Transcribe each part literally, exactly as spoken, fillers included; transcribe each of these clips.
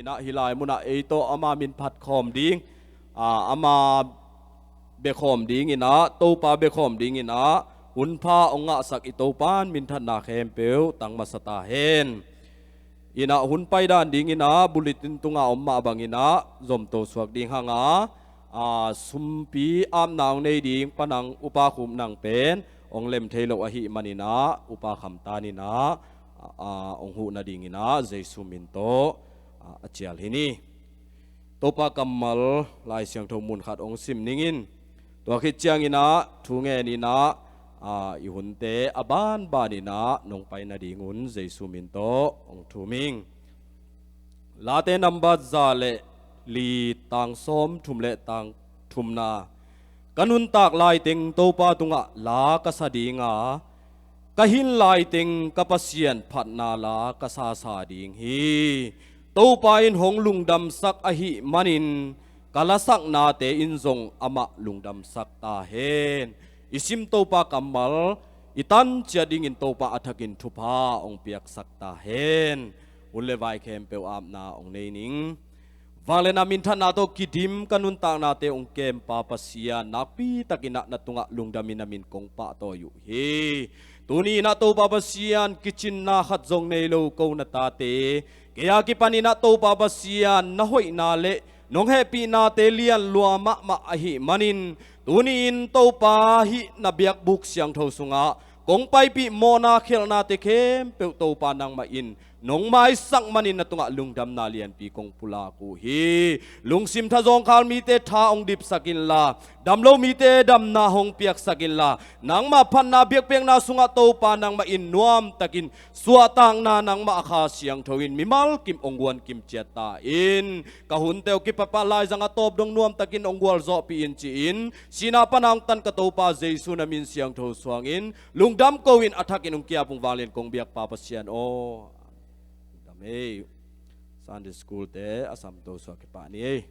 Inah hih lai munah ei tawh ama min phat khawm ding, aa, ama bia khawm ding inah, Topa bia khawm ding inah, hun pha hong ngahsak i Topa in minthanna khempeuh tang masa ta hen. Inah hun pai dan ding inah, bulletin tungah om mah bang inah zomto suak ding hang a, aa, sumpi apna hong nei ding Pa Nang, Upa Khup Nang pen hong lem thei lo ahih man inah, Upa Kham Tan inah, aa, hong huh nading inah Jesu min tawh, aa, a cial hi ni. Topa kammal Lai Siangtho mun khat hong sim ning in, tua khit ciang inah thu ngen inah, aa, i hunte a banban inah nong pai nadingun Jesu min tawh hong thum ing. Late number za le li, tang sawm thum le tang thumna. Ka nuntak laiteng Topa tungah la ka sa ding a, ka hin laiteng ka Pasian phatna la ka sasa ding hi. Topa in hong lungdamsak ahih manin, ka lasaknate in zong amah lungdamsak ta hen. I sim Topa kammal i tan ciat dingin Topa a thakin thupha hong piaksak ta hen. Hun le vai khempeuh apna hong nei ning. Vangliatna minthanna tawh kidim ka nuntaknate hong kempa Pasian, nakpi takin ah na tungah lungdam in na min kong pahtawi uh hi. Tuni inah Topa Pasian, kicinna khat zong nei lo ko na tate, kei a kipan inah Topa Pasian, na hoihna le nong hehpihnate lian lua mahmah ahih manin, tuni in Topa hih na biakbuk siangtho sungah kong paipih mawhna khialhnate khempeuh Topa nangmah in nong maisak manin na tungah lungdamna lianpi kong pulak uh hi. Lungsim thazawngkhal mite tha hong dipsak inla, damlo mite damna hong piaksak inla, nangmah phatna biakpiakna sungah Topa nangmah in nuamtakin suahtakna nangmah a Kha Siangtho in mimal kim hong guan kim ciat ta in. Ka hunte uh kipapa laizang a tawp dong nuamtakin hong gualzawhpih in ci-in, sihna pana hong tan ka Topa Jesu na min siangtho suangin lungdam ko in a thakin hong kiap ung, vanglian kong biakpa Pasian aw. Lungdam ei. Sunday school te a samto suak kipah ni ei.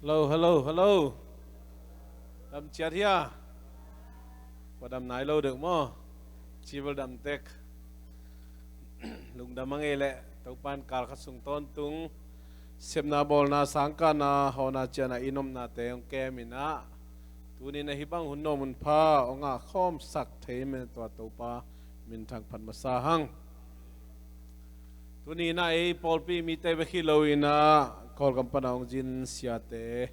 Hello, hello, hello. Dam ciat hia? Kua dam nai lo deuh maw? Civil dam tek. Lungdam a ngei leh Topan kal khat sung tawntung sepna bawlna sangkahna hawna ciana i nomnate hong kem inah, tuni na hih bang hun nuam hun pha hong ngah khawmsak thei men tua Topa minthang phat masa hang. Tuni inah ei pawlpi mite bek hi lo inah Kawlgam pana hong zin siate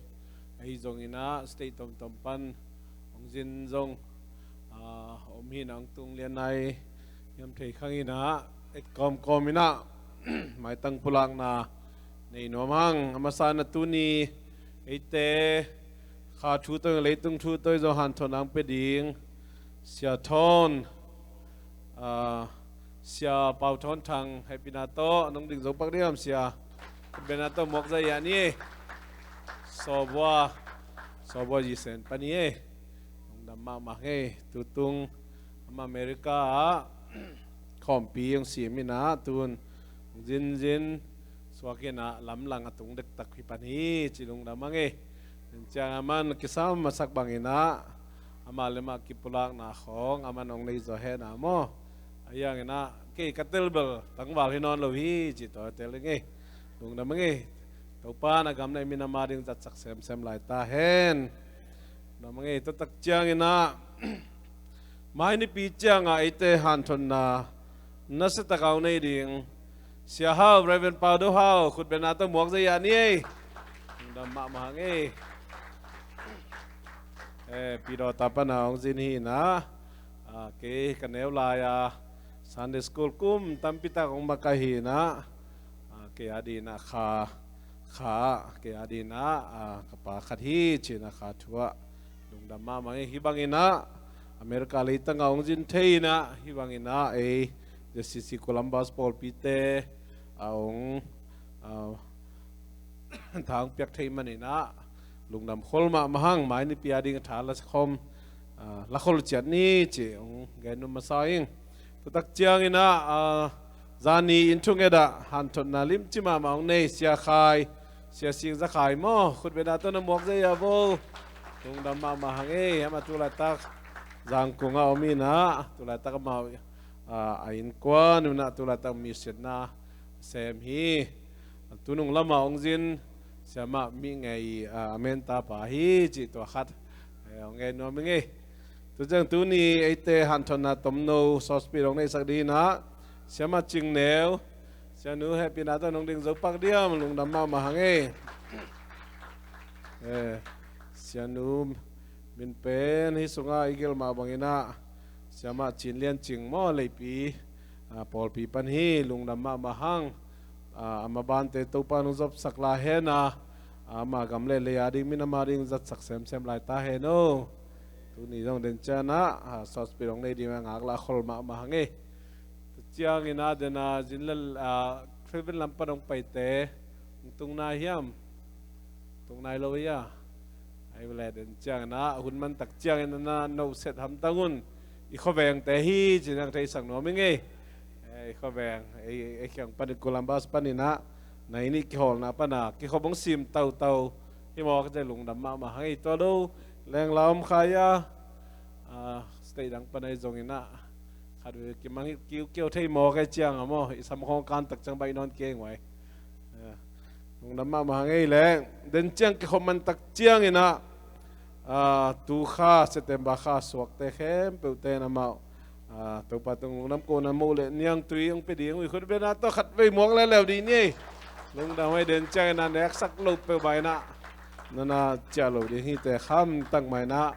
ahi zong inah state tomtom pan hong zin zong om hi inah hong tung lian nai hiam thei khang inah et kawmkawm inah maitang pulakna nei nuam hang. A masa inah tuni eite kha thu tawh leitung thu tawh zong hanthawh nang pia ding Sia Thawn, Sia Pau Thawn Thang, hehpihna tawh nong ding zo pak diam Sia? Bena tawh muak zai a ni. Sawbua, Sawbua Zisen pani e. Lungdam mahmah ngei. Tutung ama America ah khawmpi hong sim inah tun hong zinzin suak inah lamlang a tung dektak hi pan hi ci. Lungdam a ngei. Ciang aman kisam masak bang inah ama le mah kipulakna khawng aman hong nei zaw hehna maw? A hiang inah kei ka tel bel tangval hi nawn lo hi ci tua tel i ngei. Lungdam a ngei. Topan a gam na i min ama ding zatsak semsem lai ta hen. Lungdam a ngei. Tua tak ciang inah mai nipi ciangah eite hanthotna nasiatak a hong nei ding Sia Hau, Reverend Pau Do Hau, khut bena tawh muak zai a ni ei. Lungdam mahmah hang ei. Pidawta pana hong zin hi inah kei ka neu lai-a Sunday school kum tampitak hong makaih hi inah kei a dinah kha kha kei a dinah ka pa khat hi cinah kha thu ah lungdam mahmah hi. Hih bang inah America leitang ah hong zin thei inah hih bang inah ei J C C Columbus pawlpite a hong tha hong piak thei man inah lungdam khol mahmah hang. Mai nipi a ding a tha la khawm la khol ciat ni ci hong gen nuam masa ing. Tua tak ciang inah zani inn thunget ah hanthotna limci mahmah hong nei Sia Khai, Sia Sing Za Khai maw? Khut bena tawh na muak zai a vo. Lungdam mahmah hang ei. Amah tulaitak Zangkung ah om inah tulaitak amah a innkuan unah tulaitak missionary sem hi. Tunung lamah hong zin siamah mi ngei a menta pa hi cih tua khat hong gen nuam i ngei. Tuciang tuni eite hanthotna tomno sawspi dong neihsak dinah siamah Cing Neu, sianu hehpihna tawh nong ding zo pak diam? Lungdam mahmah hang ei. Sianu min pen hih sungah i gil mah bang inah siamah Cin Lian Cing maw, Leipi pawlpi pan hi. Lungdam mahmah hang. Ama bante Topa nong zopsak lai hen a ama gam le lei a ding min ama ding zatsak semsem lai ta hen o. Tuni zong den ciang inah sawspi dong nei ding a ngak lah khol mahmah hang ei. Tua ciang inah dena zin le Khrihven lam pan hong paite hong tung nai hiam? Tung nai lo hi a. Ahi le den ciang inah hun mantak ciang inah na noset hamtang un. I khuavengte hi ci nang theisak nuam i ngei. I khuaveng ei khiang pan i Columbus pan inah nai nih kihawlna pana kikhop hong sim tautau hi maw ka ci. Lungdam mahmah hang ei. Tua lo lengla om khai a state dang pana i zong inah khat vei kimang hi kiukiau thei maw ka ciang a maw? I sam khawng kan tak ciang baih nawn kei nguai. Lungdam mahmah hang ei leh den ciang kikhop mantak ciang inah tu kha September kha suakte khempeuhte in amau Topa tung lungdam kona moh le niangtui hong pia ding uh i khut bena tawh khat vei muak leuleu ding ni ei. Lungdam hei. Den ciang inah neksak lo peuh mah inah nana ciah lo ding hite khamtak mah inah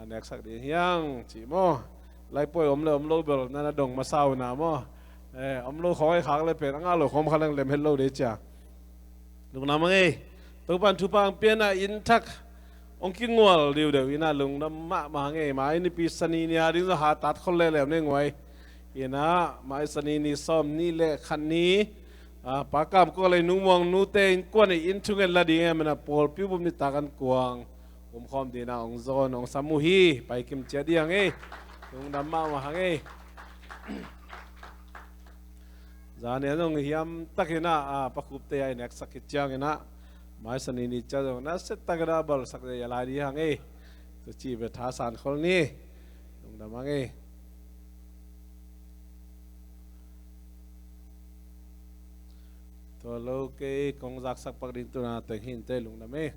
neksak ding hiang cih maw? Laipuai om le om lo bel nana dong masa uh na maw? Om lo khawng ei khak le pen a ngah lo khawm kha leng lem het lo dei cia. Lungdam hang ei. Topan thupha hong pia inah inn thak hong kingual diudeu inah lungdam mahmah hang ei. Mai nipi Sani ni a ding zong hatat khol leuleu nei nguai. Inah mai Sani ni sawm ni le khat ni Pa Kam Kua le Nu Muang nute innkuan i inn thunget la ding e, mena pawlpi bup nitak an kuang umkhawm dinah hong zawn hong sam uh hi. Paikim ciat ding hang ei. Lungdam mahmah hang ei. Zan en zong hiam tak inah Pa Khupte a i neksak khit ciang inah Mai Sani ni ciang zong na set tak a na bawlsak ding a lai ding hang e. Tua ci bek thasan khol ni. Lungdam hang e. Tua lo kei kong zaksak pak ding tuna teng hi inteh, lungdam e.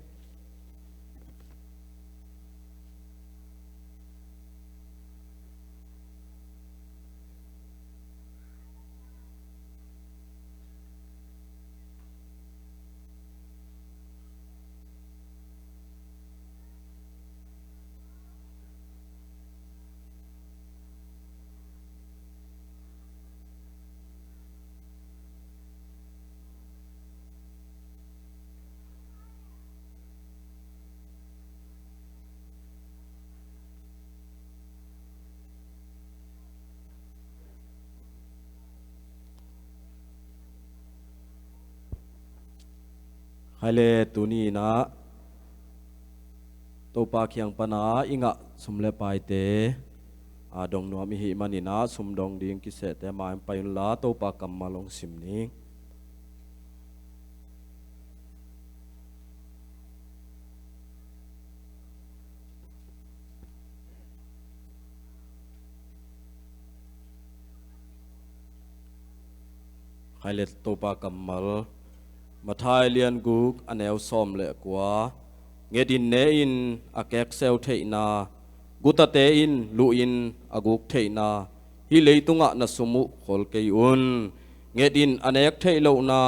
Khai le tuni in ah Topa kiang pan a i ngah sum le paite a dong nuam i hih manin ah sum dong ding kisehte mai pai unla Topa kammal hong sim ning. Khai le Topa kammal. Matthai lian guk a neu sawm le kua. Nget in ne in a kekseu theihna, gutate in luh in a guk theihna, hih leitungah na sum uh khol kei un. Nget in a nek theih lohna,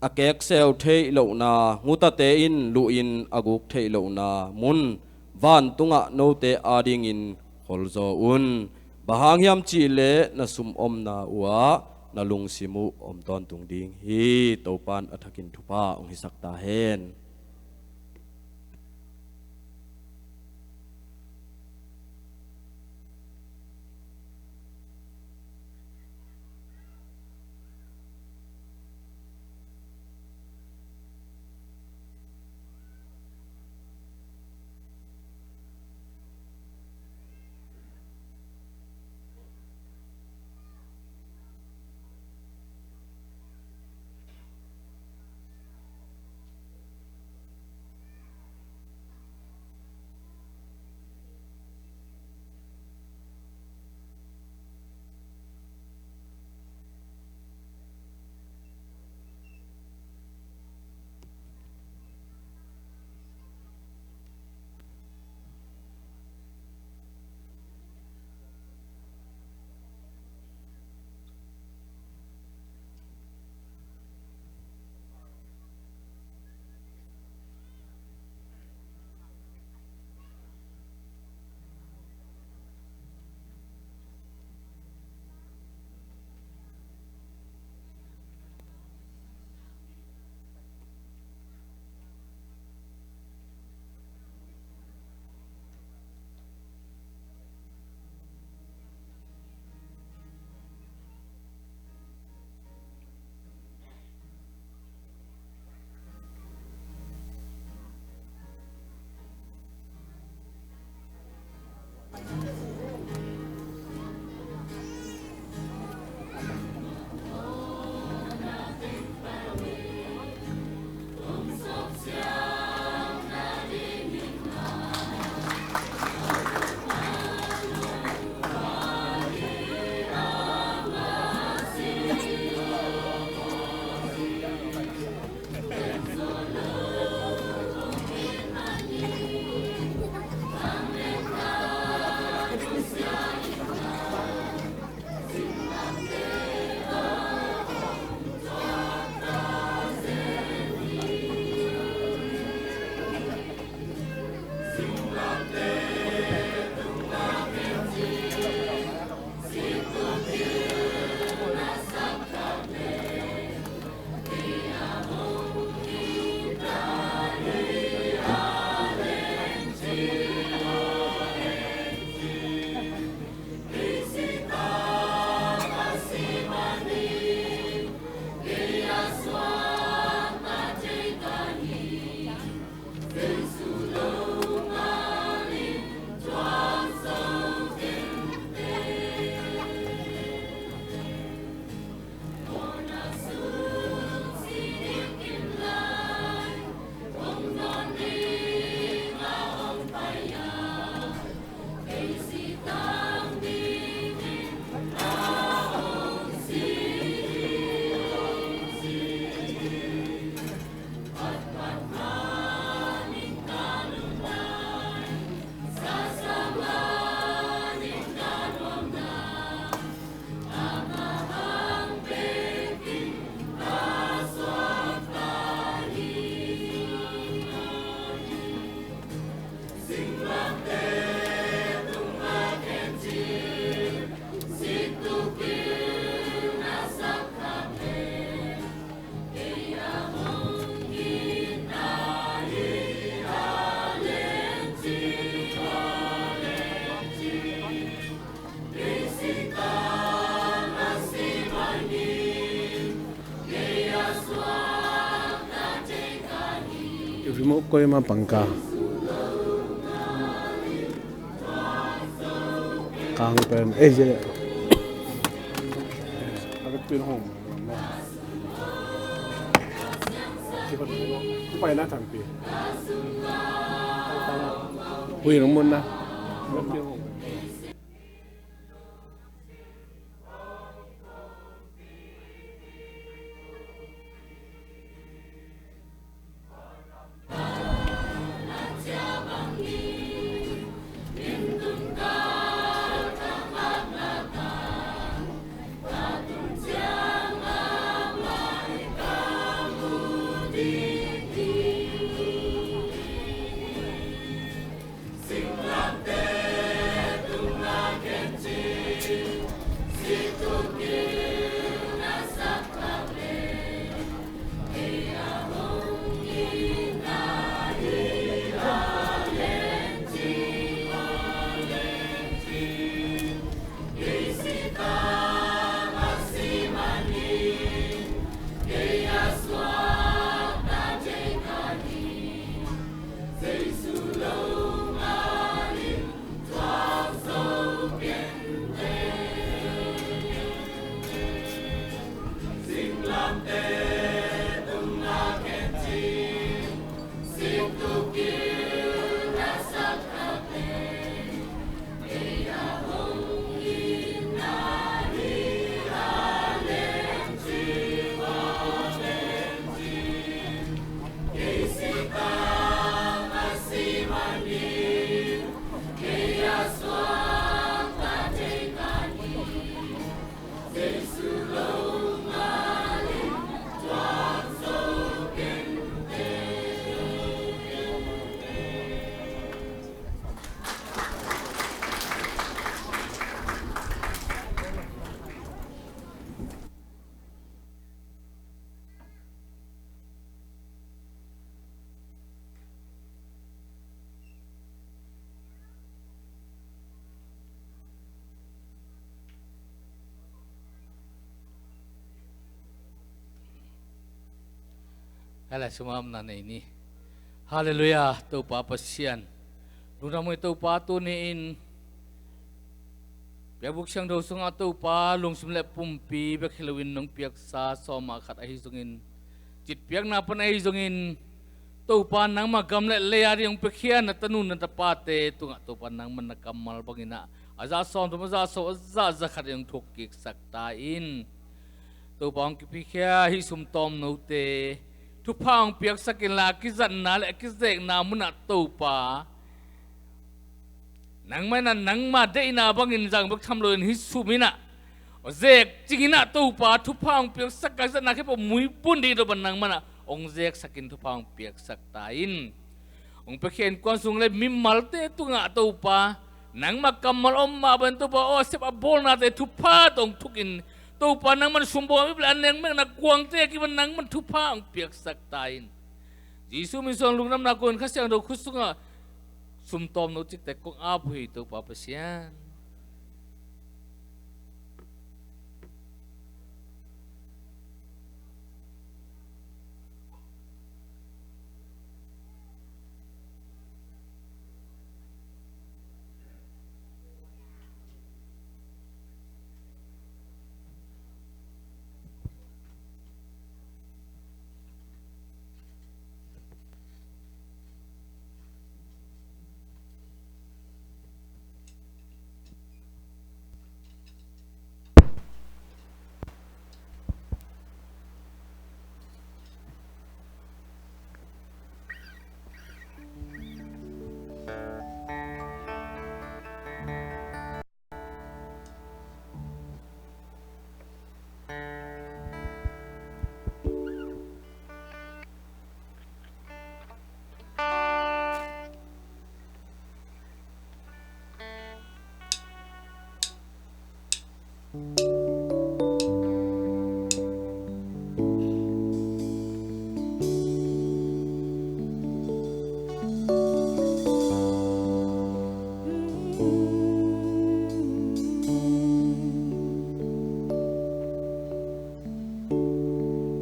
a kekseu theih lohna, gutate in luh in a guk theih lohna mun vantungah note adingin kholzaw un. Bang hang hiam cihleh na sum omna uhah na lungsim uh om tawntung ding hi. Topa in a thakin thupha hong hisak ta hen. Mo koi ma pangka. Kang pen. Eh, je. Aga pin hong. Pai na thang pi. Hui nong mun na. Aga pin hong. Hala sumam na nei ni. Halleluiah, Topa Pasian. Lungdam ui Topa, tuni-in Biakbuk Siangtho sungah Topa, lungsim le pumpi bek hi loin nong piaksa sawm ah khat ahi zongin, citpiakna pan ahi zongin, Topa nangmah gam le lei a ding hong piakhia na tanu na tapate tungah Topa nangmah na kammal bangin ah, a zah sawmthum, a zah sawm, a zah za khat in hong thuk kiksak ta in. Topa hong kipiakhia hih sum tawmnote thupha hong piaksak inla, a kizatna le a kizekna munah Topa, nangmah in ah nangmah deihna bangin zang bek tham loin hih sum in ah zek cingin ah Topa thupha hong piaksak, ka zatna khempeuh muipun ding Topa nangmah in ah hong zeksak in thupha hong piaksak ta in. Hong piakhia innkuan sung le mimalte tungah Topa nangmah kammal om mah bangin Topa aw a sep a bawlnate thupha tawh hong thuk in Topa nangmah in sumbaw a mip le a nengmekna kuangte a kipan nangmah in thupha hong piaksak ta in. Jesuh min suang lungdamna kong in Kha Siangtho khut sungah sum tawmno cikte kong ap uh hi Topa Pasian.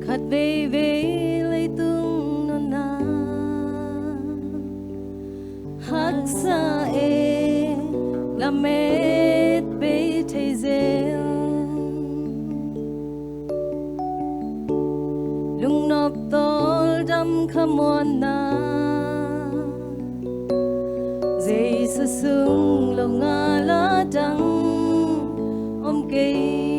Khat veivei leitung nunna Sa e, lamet bei thei zel. Lungnop tawldam khamuanna, Jesu sung lo ngal a dang om kei.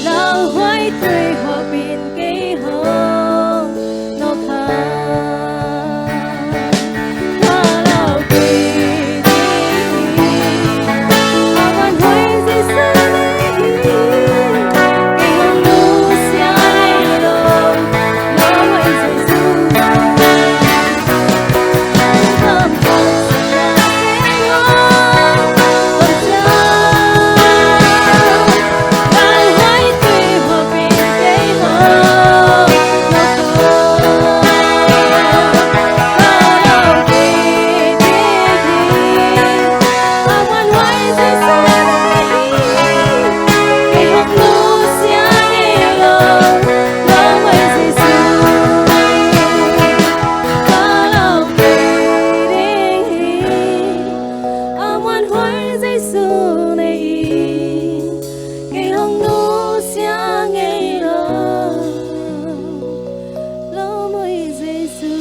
Lauhuai tui huapin kei hong nawk kha. A muanhuai Jesu nei in, kei hong nusia ngei lo, lawmui Jesu.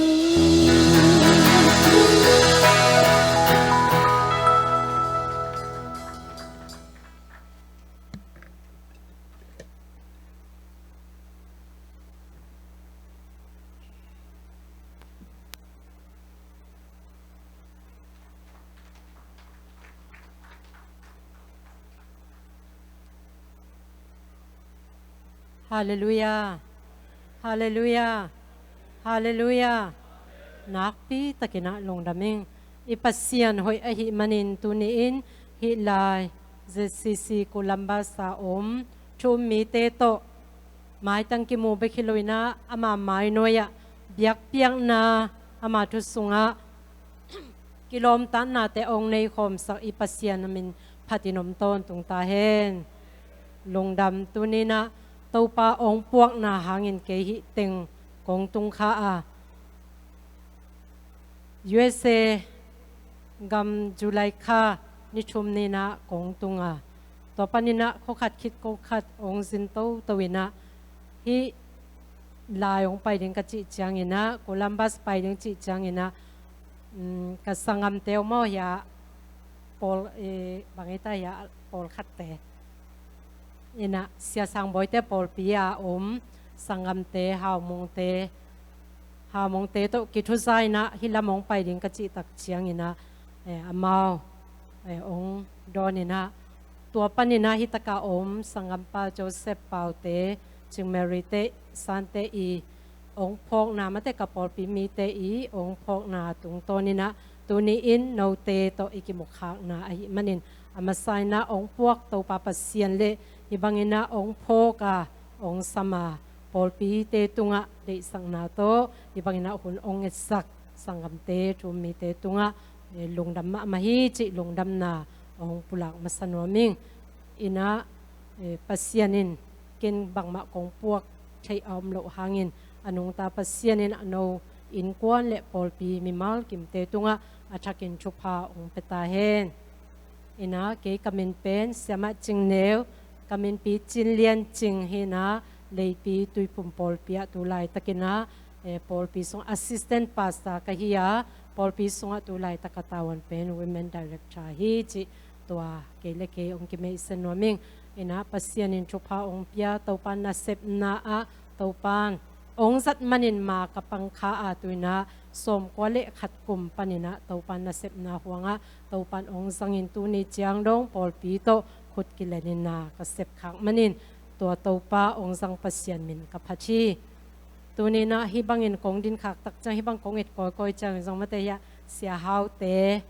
Halleluiah. Halleluiah. Halleluiah. Nakpi takin ah lungdam ing. I Pasian hoih ahih manin tuni-in hih lai Z C C Columbus a om thu um mite tawh maitang kimu bek hi loin ah, ama mainuai-ah biakpiakna, ama thu sungah kilawmtatnate hong neikhawmsak i Pasian min phatin om tawntung ta hen. Lungdam. Tuni-in ah Topa ong puakna hangin kei hih teng kong tung kha a, U S A gam July kha ni thum ni-in ah kong tung a, tua panin ah khua khat khit khua khat ong zin toto in ah, hih lai ong pai ding ka cih ciangin ah, Columbus pai ding cih ciangin ah, um, ka sanggamte om aw, hiah pawl, eh, bang hita hiah pawlkhatte in ah, Sia Sang Bawite pawlpi a om sanggamte, Hau Mungte, Hau Mungte tawh kithuza in ah hih lam ong pai ding ka cih tak ciangin ah, eh, amau, eh, ong dawn in ah, tua panin ah hih tak a om sanggampa Joseph Paute, Cing Mary te, Sante i ong phawkna, mate, ka pawlpi mite i ong phawkna tungtawn in ah, tuni-in note tawh i kimukhakna ahih manin, a masa in ah ong puak Topa Pasian le hih bangin ah ong phawk a, ong sam a, pawlpite tungah deihsakna tawh hih bangin ah hun ong etsak sanggamte, thu-um mite tungah, eh, lungdam mahmah hi cih lungdamna ong pulak masa nuam ing. In ah, eh, Pasian in ken bangmah kong puak theih a om loh hangin, a nungta Pasian in ah no innkuan le pawlpi mimal kimte tungah a thakin thupha ong pia ta hen. In ah, kei ka min pen Siamah Cing Neu, ka minpi Cin Lian Cing hi-in ah, Leipi Tuiphum pawlpi ah tu laitakin ah, eh, pawlpi sung assistant pastor ka hi a, pawlpi sungah tu laitak a tavuan pen women director hi cih, tua kei le kei ong kimeisen nuam ing. In ah, Pasian in thupha ong pia, Topa nasepna ah Topa'n ong zat manin ma ka pang kha a, tu-in ah sawmkua le khat kum panin ah Topa nasepna huang ah Topa'n ong zangin, tuni ciang dong pawlpi tawh khut kilen in ah ka sep khak manin, tua Topa ong zang Pasian min ka phat hi. Tuni-in ah hih bangin kong din khak tak ciang, hih bang kong et kawikawi ciang zong, mate, hiah Sia Haute,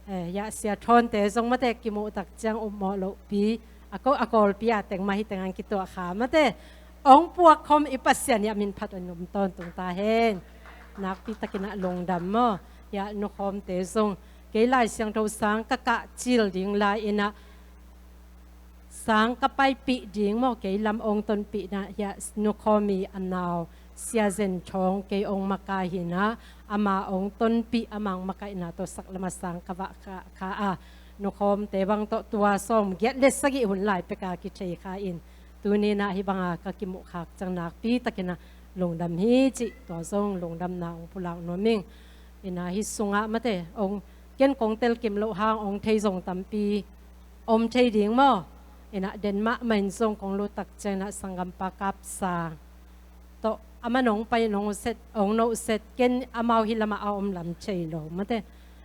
eh, hiah Sia Thawnte zong, mate, kimuh tak ciang upmawh lohpi, a ko, a kawlpi a teng mah hih teng ah kituah kha, mate, ong puak khawm i Pasian hiah min phat ong om tawntung ta hen. Nakpi takin ah lungdam maw. Hiah Nu Khawmte zong, kei Lai Siangtho sang ka kah cil ding lai-in ah, sang ka paipih ding maw, kei lam ong tonpihna, hiah Nu Khawm i a nau Sia Zen Thawng kei ong makai hi-in ah, ama ong tonpih, ama ong makaihna tawh sak lam ah sang ka va kah kha a, Nu Khawmte bang tawh tua sawmgiat le sagih hun lai pek a kithei kha in, tuni-in ah hih bang a ka kimuh khak ciang nakpi takin ah lungdam hi cih, tua zong lungdamna ong pulak nuam ing. In ah, hih sungah, mate, ong, ken kong telkim loh hang ong thei zong tampi om thei ding maw. In ah, den mahmah in zong kong lut tak ciangin ah sanggampa Kap Sang tawh, aman ong pai in ong set, ong nohset, ken amau hih lam ah a om lam thei lo, mate.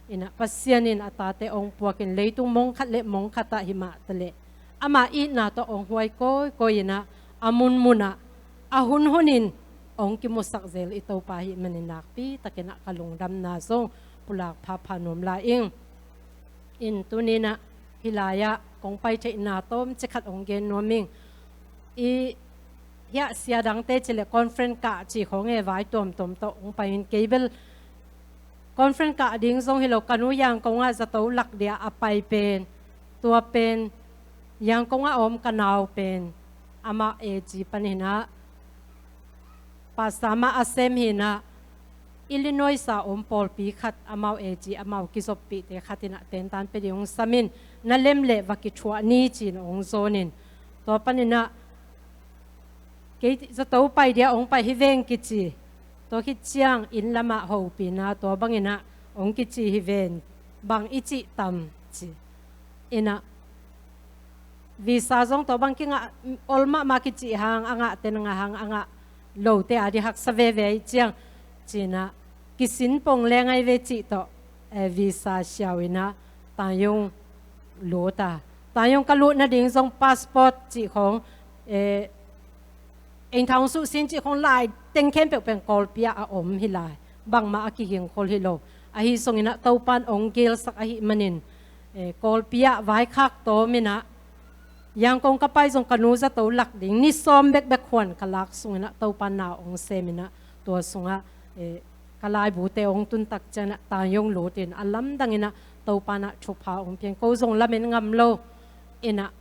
In ah, Pasian in a tate ong puakin, leitung mong khat le mong khat ah himah taleh, ama itna tawh ong huai kawikawi in ah, a munmun ah, a hunhun in ong kimusak zel i Topa ahih manin nakpi takin ah ka lungdamna zong pulak phapha nuam lai ing. In, tuni-in ah hih lai-ah kong pai theihna tawmcik khat ong gen nuam ing. I, hiah sia dangte ci leh conference kah ci khawng e, vai tuamtuam tawh ong pai in, kei bel conference kah ding zong hi lo, ka nu Yangon ah zato lak dia a pai pen, tua pen Yangon ah om ka nau pen, amah A G pan hi-in ah, pastor mah a sem hi-in ah, Illinois a om pawlpi khat, amau A G, amau kizoppihte khat in ah tentan pia ding ong sam in, na lem leh va kithuah ni ci-in ong zawn in, tua panin ah, kei zato pai dia ong pai hi veng kici. Tua khit ciang inn lam ah hopihna, tua bangin ah ong kici hi ven, bang i cih tam ci. In ah, visa zong tua bang kingah, ol mahmah kici hang, a ngahte na ngah hang, a ngah lote a di haksa veve ahih ciang, ci-in ah, kisin pong leng ahi ve cih tawh, eh, visa siau in ah, Taiyong lut a. Taiyong ka lut nading zong passport cih khawng, eh, eng thang suh sin cih khawng lai teng khempeuh pen Kawlpi ah a om hi lai. Bangmah a kigingkhol hi lo. Ahi zongin ah Topa'n ong gelsak ahih manin, eh, Kawlpi ah vaikhak tawm in ah, Yangon ka pai zong ka nu zato lak ding ni sawm bekbek huan ka lak sungin ah Topa'n na ong sem in ah, tua sungah, eh, ka laibute ong tun tak ciangin ah Taiyong lut in, a lamdang in ah Topa'n ah thupha ong pia in, ko zong lamen ngam lo in ah,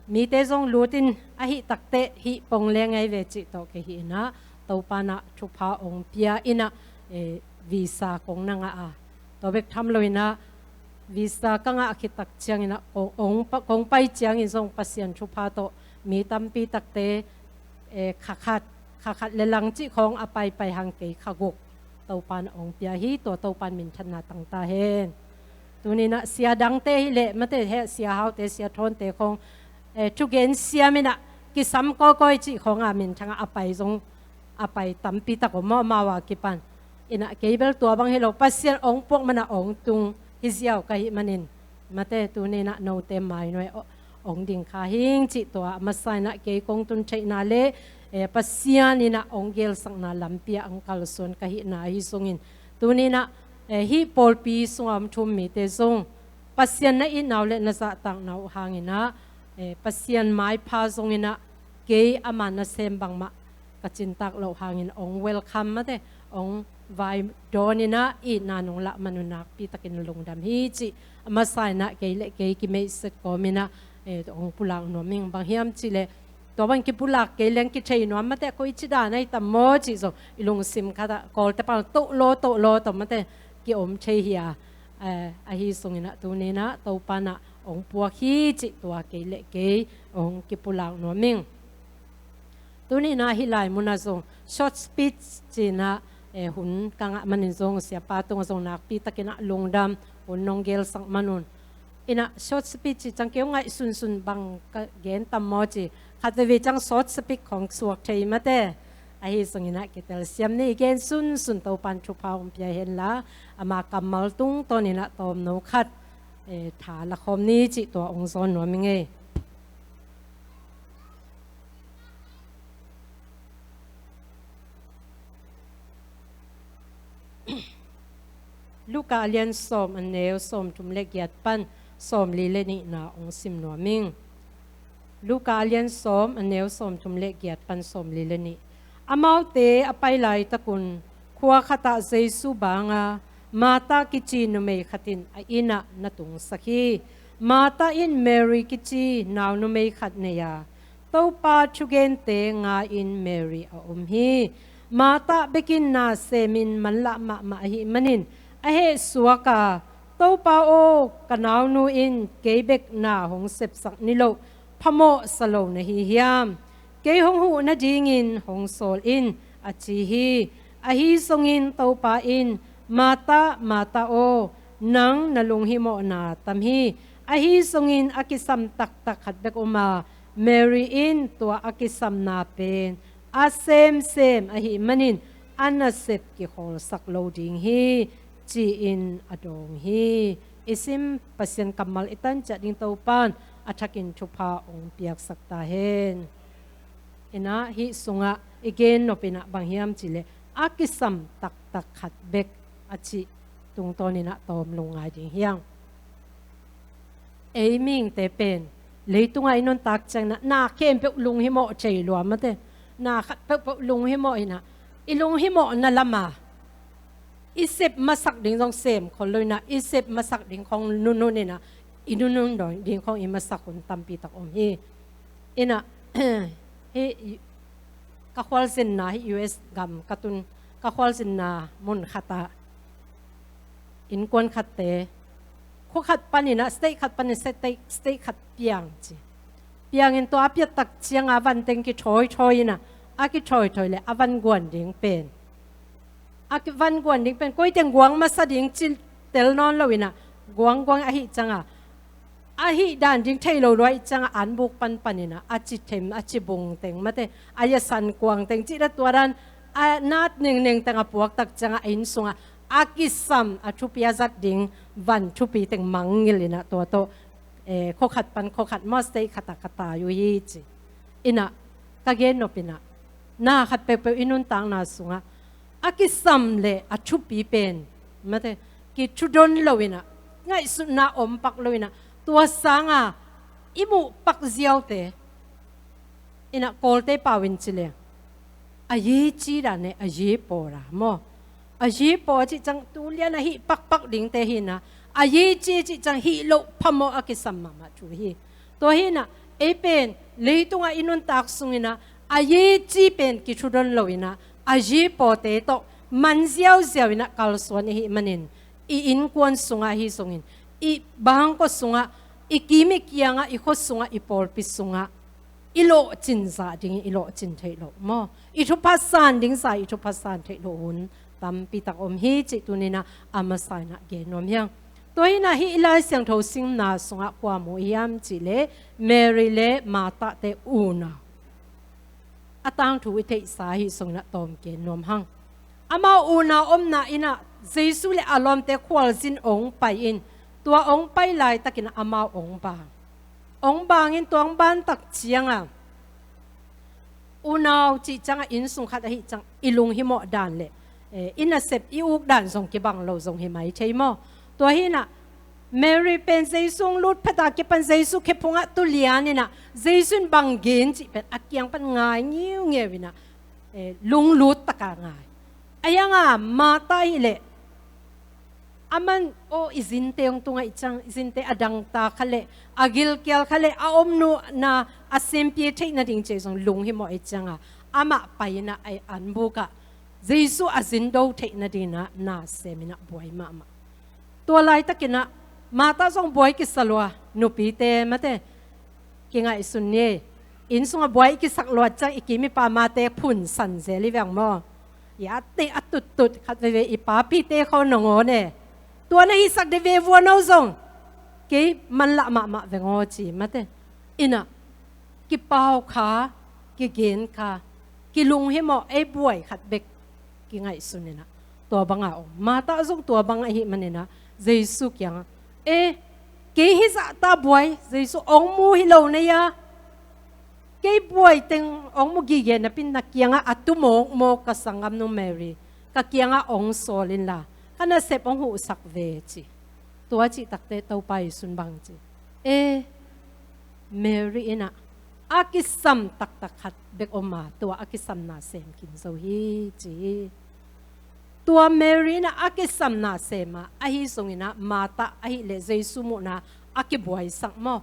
mite zong lutin ahih takteh hih pong leng ngai ve cih tawh kei hi inah, Topa inah thupha ong pia inah, eh, visa kong na ngah a, tua bek tham lo inah visa ka ngah khit tak ciang inah kong, ong pa, kong pai ciangin zong Pasian thupha tawh mi tampi takte, eh, kha khat, kha khat le lang cih khawng a paipai hang kei kha guk Topa inah ong pia hi. Tua Topa in minthanna tang ta hen. Tuni inah sia dangte hi leh mate, he sia Haute, sia Thawnte khawng, eh, thugen siam inah kisam kawikawi cih khawng a minthang a pai zong a pai tampi tak om maw, amau a kipan. Inah kei bel tua bang hi lo, Pasian ong puak man a ong tung hi ziau ka hih manin, mate, tuni inah note mai nuai ong ding kha hing cih tua a masa inah kei kong tun theihna le, eh, Pasian inah ong gelsakna lampi ah ang kalsuan ka hihna ahi zongin, tuni inah, eh, hih pawlpi sunga om thu-um mite zong Pasian na itna uh le na zahtakna uh hang inah, eh, Pasian maipha zong inah kei ama nasem bangmah ka cintak loh hangin ong welcome mate, ong vai dawn inah itna nong lah man uh nakpi takin lungdam hi cih a masa inah kei le kei kimeihset kawm inah, eh, ong pulak nuam ing. Bang hiam cih leh tua bang kipulak kei leng kithei nuam mate, koi ci dan ahi tam maw cih zong i lungsim khat ah Kawlte pan toh law, toh law tawh mate ki-om thei hi a, eh, ahi zong inah tuni inah Topa inah ong puak hi cih tua kei le kei ong kipulak nuam ing. Tuni inah hih lai munah zong short speech ci inah, eh, hun ka ngah manin zong siapa tungah zong nakpi takin ah lungdam, hun nong gelsak man un. Inah short speech cih ciang kei ong ngaihsunsun bang ka gen tam maw ci, khat veve ciang short speech khawng suak thei mate. Ahi zong inah kitel siam ni, i gen sunsun Topa in thupha ong pia hen la, ama kammal tungtawn inah tawmno khat, eh, tha lakhawm ni cih tua ong zawn nuam ing ei. Luka a lian sawm, a neu sawmthum le giat pan sawmli le nihna ong sim nuam ing. Luka a lian sawm, a neu sawmthum le giat pan sawmli le nih. Amaute a pai laitakun khua khatah Jesu banga Martha kici numei khat in a innah na tungsak hi. Martha in Mary kici nau numei khat nei a, Topa thugente nga-in Mary a om hi. Martha bekin na semin manlah mahmah ahih manin a heh suak a, Topa aw, ka naunu in kei bek na hong sepsak niloh phamawh sa lo na hi hiam? Kei hong huh nadingin hong sawl in, a ci hi. Ahi zongin Topa in, Martha, Martha aw, nang na lunghimawhna tam hi. Ahi zongin a kisam taktak khat bek om a, Mary in tua a kisamna pen a semsem ahih manin a nasep kikhawlsak lo ding hi, ci-in a dawng hi. I sim Pasian kammal i tan ciat ding Topa in a thakin thupha ong piaksak ta hen. Inah hih sungah i gen nop inah bang hiam cih leh a kisam taktak khat bek a cih tungtawn inah tawm lungngai ding hi hang. Ei mihingte pen leitungah i nuntak ciang inah na khempeuh lunghimawh thei lua mate. Na khat peuhpeuh lunghimawh inah, i lunghimawhna lamah i sep masak ding zong sem khol lo inah, i sep masak ding khong nunun inah, i nunun ding khong i masak hun tampi tak om hi. Inah hih ka khualzinna, hih U S gam ka tun ka khualzinna mun khatah innkuan khatte khua khat panin ah, state khat panin state, state khat piang ci. Piangin tua a piat tak cianga van teng kithawithawi inah, a kithawithawi le a van guan ding pen, a ki-, van guan ding pen koiteng guang masa ding ci tel nawn lo inah, guangguang ahih cianga, ahih dan ding thei lo lua ahih cianga anbuk panpan inah, a ci them, a ci bung teng mate, a yasan kuang teng cih le tua dan a nat ningneng teng a puak tak cianga a inn sungah a kisam a thupi a zat ding van thupi teng mangngilh inah tua tawh, eh, khua khat pan khua khat maw, state khatah ka tai uh hi ci. Inah ka gen nop inah na khat peuhpeuh i nuntakna sungah a kisam le a thupi pen mate, kithudon lo inah, ngaihsutna om pak lo inah, tua sanga i muh pak ziaute inah Kawlte pau in ci leng a ye ci dan e, a ye paw ra maw? A ye paw a cih ciang tu lian a hih pakpak dingte hi inah, a ye ci a cih ciang hih loh phamawh a kisam mahmah thu hi. Tua hi inah Ei pen leitungah i nuntak sunginah a yi ci pen kithudon loinah a yi pawte tawh man ziauziau inah kalsuan i hih manin, i innkuan sungah ahi zongin, i bangkua sungah, i kim i kiangah, i khua sungah, i pawlpi sungah i lawhcin zah dingin i lawhcin theih loh maw, i thupha san ding zah i thupha san theih loh hun tampitak om hi cih tuninah a masa inah gen nuam hiang. Tua hinah hih i Lai Siangtho simna sungah kua mu hiam cihleh Mary le Martha-te unau a tangthu i theihsa ahi zongin a tawm gen nuam hang. Amau unau omna inah Jesu le a lawmte khualzin ong pai in, tua ong pai laitakin amau ong bang. Ong bangin tua ong bantak cianga unau cih cianga inn sung khat ahi ciang i lunghimawh dan le, eh, i nasep i uk dan zong kibang lo zong hi mai thei maw? Tua hinah Mary pen Jesu ong lut pheta kipan Jesu khephungah tulian inah Jesu in bang gen cih pen a kiang pan ngai ngiungeu inah, eh, lunglut taka ngai. A hianga Martha hileh aman aw i zinte ong tungaih ciang, i zinte a dangta kha le, a gilkial kha le, a omnuhna a simpia theih nading cih zong lunghimawh i cianga amah pai inah a anbukah Jesu a zindo theih nadinah na sem inah buai mahmah. Tua laitakinah Martha zong buai kisa lua, nupite mate kingaihsun ni. Inn sungah buai i kisak luat ciang i kim i pamate phunsan zel i veng maw? I atte a tuttut khat veve i papite khawng nangawn e. Tua na hisak dih ve vua no zong kei manlah mahmah veng aw ci mate. Inah kipau kha, kigen kha, kilunghimawh ei buai khat bek kingaihsun inah tua banga om. Martha zong tua bang ahi maninah Jesu kiangah, e, kei hizahta buai Jesu ong mu hi lo na hia? Kei buai teng ong mu gige napin na kiangah a tu mawkmawk ka sanggamnu Mary ka kiangah ong sawl inla ka nasep ong huhsak ve ci. Tua cih takte Topa Jesu in bang ci, e, Mary inah a kisam taktak khat bek om a, tua a kisamna sem kim zo hi ci hi. Tua Mary inah a kisamna sem a, ahi zonginah Martha ahileh Jesu muhna a kibuaisak maw,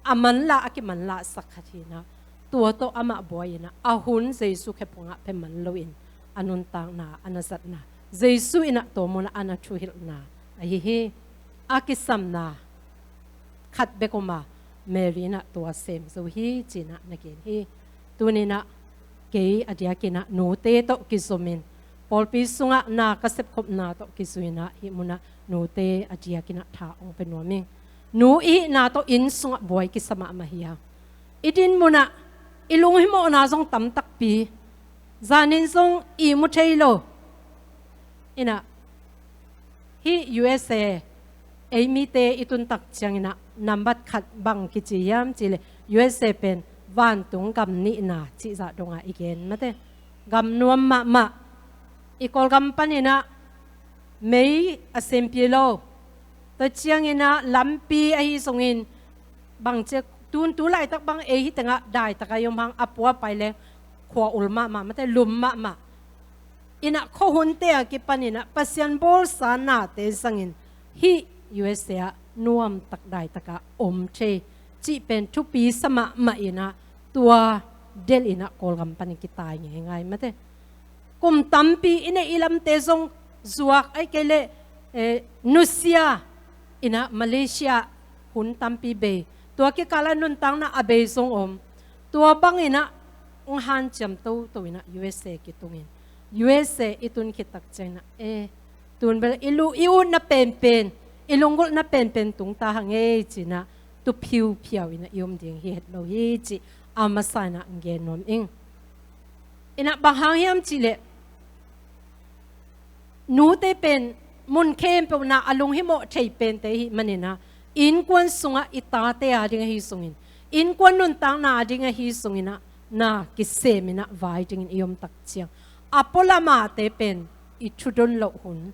a manlah a kimanlahsak khat hinah, tua tawh amah buai inah a hun Jesu khephungah pia man loin a nuntakna a na zatna, Jesu inah tua munah a na thuhilhna ahi hi. A kisamna khat bek om a, Mary inah tua sem zo hi cinah na gen hi. Tuninah kei a diakinah nute tawh kizomin, pawlpi sungah na ka sepkhopna tawh kizuinah hih munah nute a diakinah tha ong pia nuam ing. Nu i hihna tawh inn sungah buai kisa mahmah hi a, i din munah i lunghimawhna zong tam takpi, zanin zong i mu thei lo. Inah hih U S A, ei mite i tuntak cianginah nambat khat bang kici hiam cihleh U S A pen vantung gam nihna cihzah donga i gen mate. Gam nuam mahmah, i Kawlgam paninah mei a sempi lo. Tua cianginah lampi ahi zongin bangcia tun tu laitak bang ei hih tengah daitaka i om hang, a pua pai leng khua ul mahmah mate, lum mahmah. Inah khuahunte a kipaninah Pasian bawlsa nate zangin hih U S A ah nuamtak daitaka om thei cih pen thupi sa mahmah inah tua delh inah Kawlgam panin kitai ngeingai mate. Kum tampi i neih i lamte zong zuak ai kei leh, eh, nusia inah Malaysia hun tampi bei. Tua kikalah nuntakna a bei zong om. Tua banginah ong hanciam toto inah U S A kitungin, U S A i tun khittak cianginah, eh, tun bel i lu i utna penpen, i lunggulhna penpen tungta hang ei cinah tu phiuphiau inah i om ding hi het lo hi cih a masa inah gen nuam ing. Inah bang hang hiam cihleh nute pen mun khempeuh na a lunghimawh thei pente i hih maninah innkuan sungah i tate a ding ahi zongin, innkuan nuntakna a ding ahi zonginah na kiseminah vai dingin i omtak ciang a pualamate pen i thudon loh hun,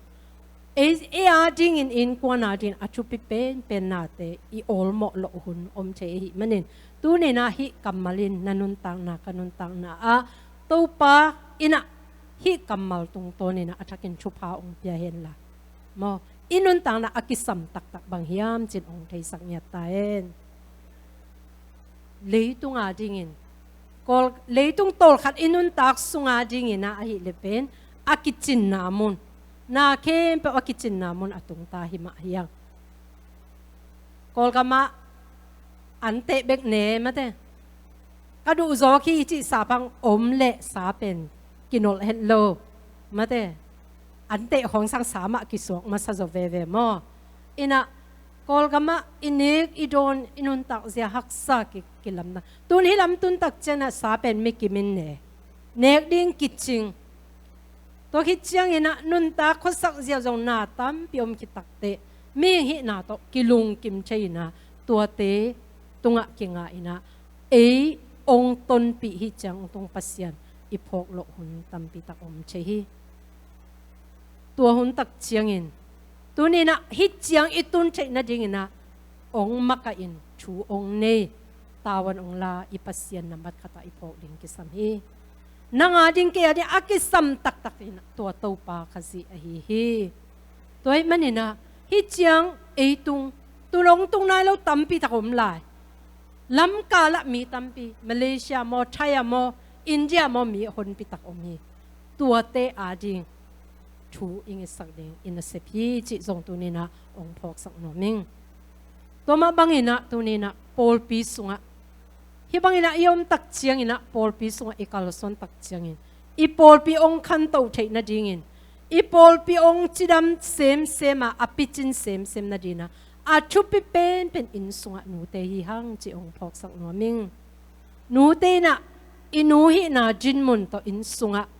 ei, ei a dingin innkuan a dingin a thupi penpen nate i awlmawh loh hun om thei ahih manin, tuninah hih kammal in na nuntakna ka nuntakna ah Topa inah hih kammal tungtawninah a thakin thupha ong pia henla maw, i nuntakna a kisam taktak bang hiam cin ong theisak ngiat ta hen. leitung a dingin, Kawl, leitung tawlkhat i nuntak sung a dingin ah ahih leh pen a kicinna mun, na khempeuh a kicinna mun a tungta hi mah hi hang. Kawlgam ah an teh bek ne mate. Ka duh zawk hi cih sa bang om leh sa pen kinolh het lo mate. An teh khawng sang sa mah kisuak masa zaw veve maw. Inah Kawlgam ah i nek i dawn i nuntak zia haksa ki, kilamna. Tun hih lam tun tak ciangin ah sa pen mi kim in ne. Nek ding kicing. Tua khit ciangin ah nuntak khuasak ziau zong na tampi om khit takteh mihing hihna tawh kilungkim thei in ah tuate tungah kinga in ah ei ong tonpih hih ciang ong tung Pasian i phawk loh hun tampi tak om thei hi. Tua hun tak ciangin tuni in ah hih ciang i tun theih nadingin ah ong makaih in thu ong nei tavuan ong la i Pasian nambat khat ah i phawk ding kisam hi. Nang a ding kei a ding a kisam taktak in ah tua Topa Khazih ahi hi. Tua ahih manin ah hih ciang ei tung, tun ong tung nai lo tampi tak om lai. Lamkal ah mi tampi, Malaysia maw, Thai ah maw, India maw mi honpi tak om hi. Tuate a ding thu i ngetsak ding i nasep hi cih zong tuni in ah ong phawksak nuam ing. Tua mah bangin ah tuni in ah pawlpi sungah, hih bangin ah i om tak ciangin ah pawlpi sungah i kalsuan tak ciangin i pawlpi ong khanto theih nadingin i pawlpi ong cidam semsem a, a picin semsem nadingin ah a thupi penpen inn sungah nute hi hang cih ong phawksak nuam ing. Nute in ah i nu hihna dinmun tawh inn sungah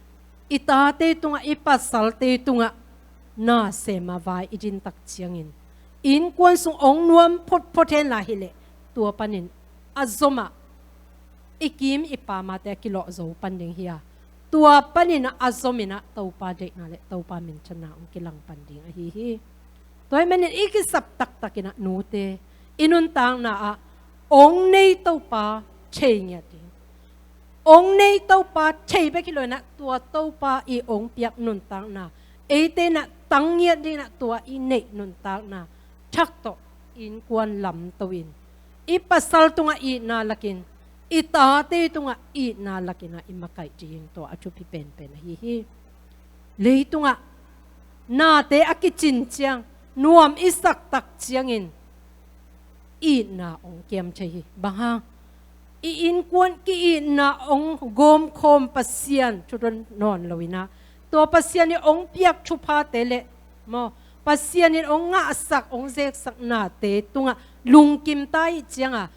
i tate tungah i pasalte tungah na sem a vai i din tak ciangin innkuan sung ong nuam photphot hen la hi leh tua panin a zom ah i kim i pamate a kilawh zo pan ding hi a, tua panin ah a zom in ah Topa deihna le Topa minthanna ong kilang pan ding ahi hi. Tua ahih manin i kisap taktak in ah nute i nuntakna ah ong nei Topa thei ngiat ding. Ong nei Topa thei bek hi lo in ah tua Topa i ong piak nuntakna eite in ah tang ngiat ding in ah tua i neih nuntakna thak tawh innkuan lamto in i pasal tungah itna lakin i tate tungah itna lakin ah i makaih ding tua a thupi penpen ahi hi. Leitungah nate a kicin ciang nuam i sak tak ciangin itna ong kiam thei hi. Bang hang? I innkuan ki-itna ong gawmkhawm Pasian thudon nawn lo in ah tua Pasian in ong piak thuphate le maw, Pasian in ong ngahsak ong zeksak nate tungah lungkim ta ih cianga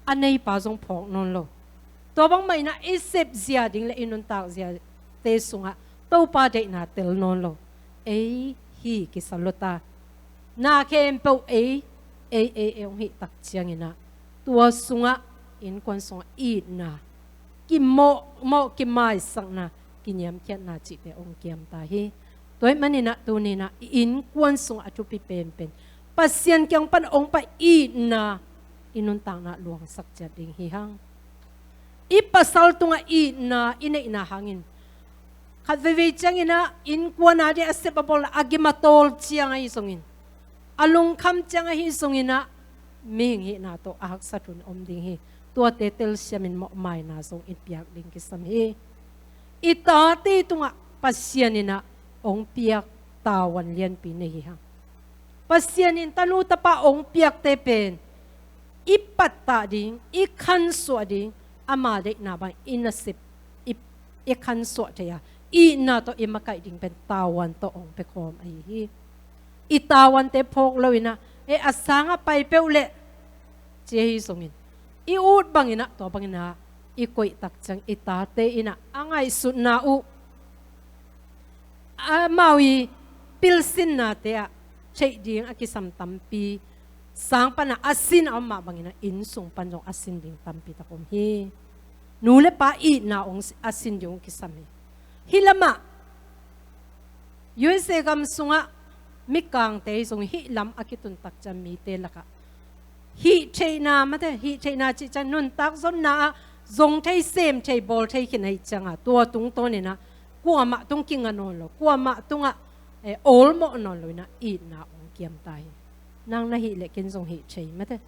a neipa zong phawk nawn lo. Tua bangmah in ah i sep zia ding le i nuntak ziate sungah Topa deihna tel nawn lo. Ei hi kisa lo ta. Na khempeuh ei, ei, ei, ei ong hih tak ciangin ah tua sungah innkuan sungah itna, kimawhmawh, kimaisakna, kiniamkhiatna cihte ong kiam ta hi. Tua ahih manin ah tuni in ah i innkuan sungah a thupi penpen Pasian kiang pan ong pai itna i nuntakna luangsak ciat ding hi hang. I pasal tungah itna i neihna hangin khat veivei ciangin ah innkuan a ding a sep a bawlna a gim a tawl ciang ahi zongin, a lungkham ciang ahi zongin ah mihing hihna tawh a haksat hun om ding hi. Tuate telsiamin mawhmaina zong i piak ding kisam hi. I tate tungah Pasian in ah ong piak tavuan lianpi nei hi hang. Pasian in tanu tapa ong piakte pen i pattah ding, i khansuah ding, ama deihna bang i nasep i, i khansuah thei a, itna tawh i makaih ding pen tavuan tawh ong pekhawm ahi hi. I tavuante phawk lo in ah, e, a sangah pai peuh leh ci ahi zongin, i ut bangin ah, tua bangin ah i koih tak ciang i tate in ah a ngaihsutna uh, amau i pilsinnate ah theih ding a kisam tampi, sang pan ah a sin a om mah bangin ah inn sung pan zong a sin ding tampi tak om hi. Nu le pa itna ong a sin ding ong kisam hi. Hih lamah U S A gam sungah mikangte zong hih lam a kitun tak ciang mite lakah hih theihna, mate, hih theihna cih ciang nuntak zonna ah zong thei, sem thei, bawl thei khin ahih cianga tua tungtawn in ah kuamah tung kinga nawn lo, kuamah tungah, eh, awlmawh nawn lo in ah itna ong kiam ta hi. Nang na hih leh ken zong hih thei, mate.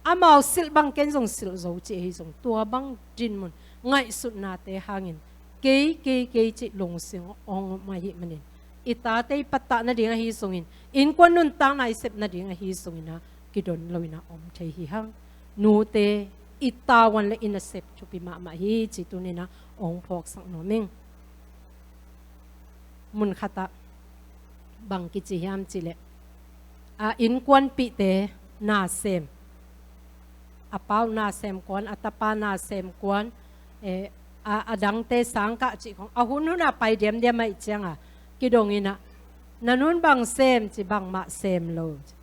Amau silh bang ken zong silh zo cih ahi zong, tua bang dinmun ngaihsutnate hangin kei, kei, kei cih lungsim hong om ahih manin, i tate i pattah nading ahi zongin, innkuan nuntakna i sep nading ahi zongin ah kidon loin ah om thei hi hang. Nute i tavuan le i nasep thupi mahmah hi cih tuni-in ah hong phawksak nuam ing. Mun khatah bang kici hiam cih leh, a innkuanpihte nasem, a pa uh nasem kuan, a tapa nasem kuan, eh, a, a dangte sangkah cih khong a hun hun a pai diamdiam ahih ciangin kidong in ah, na nu'n bang sem ci, bangmah sem lo ci.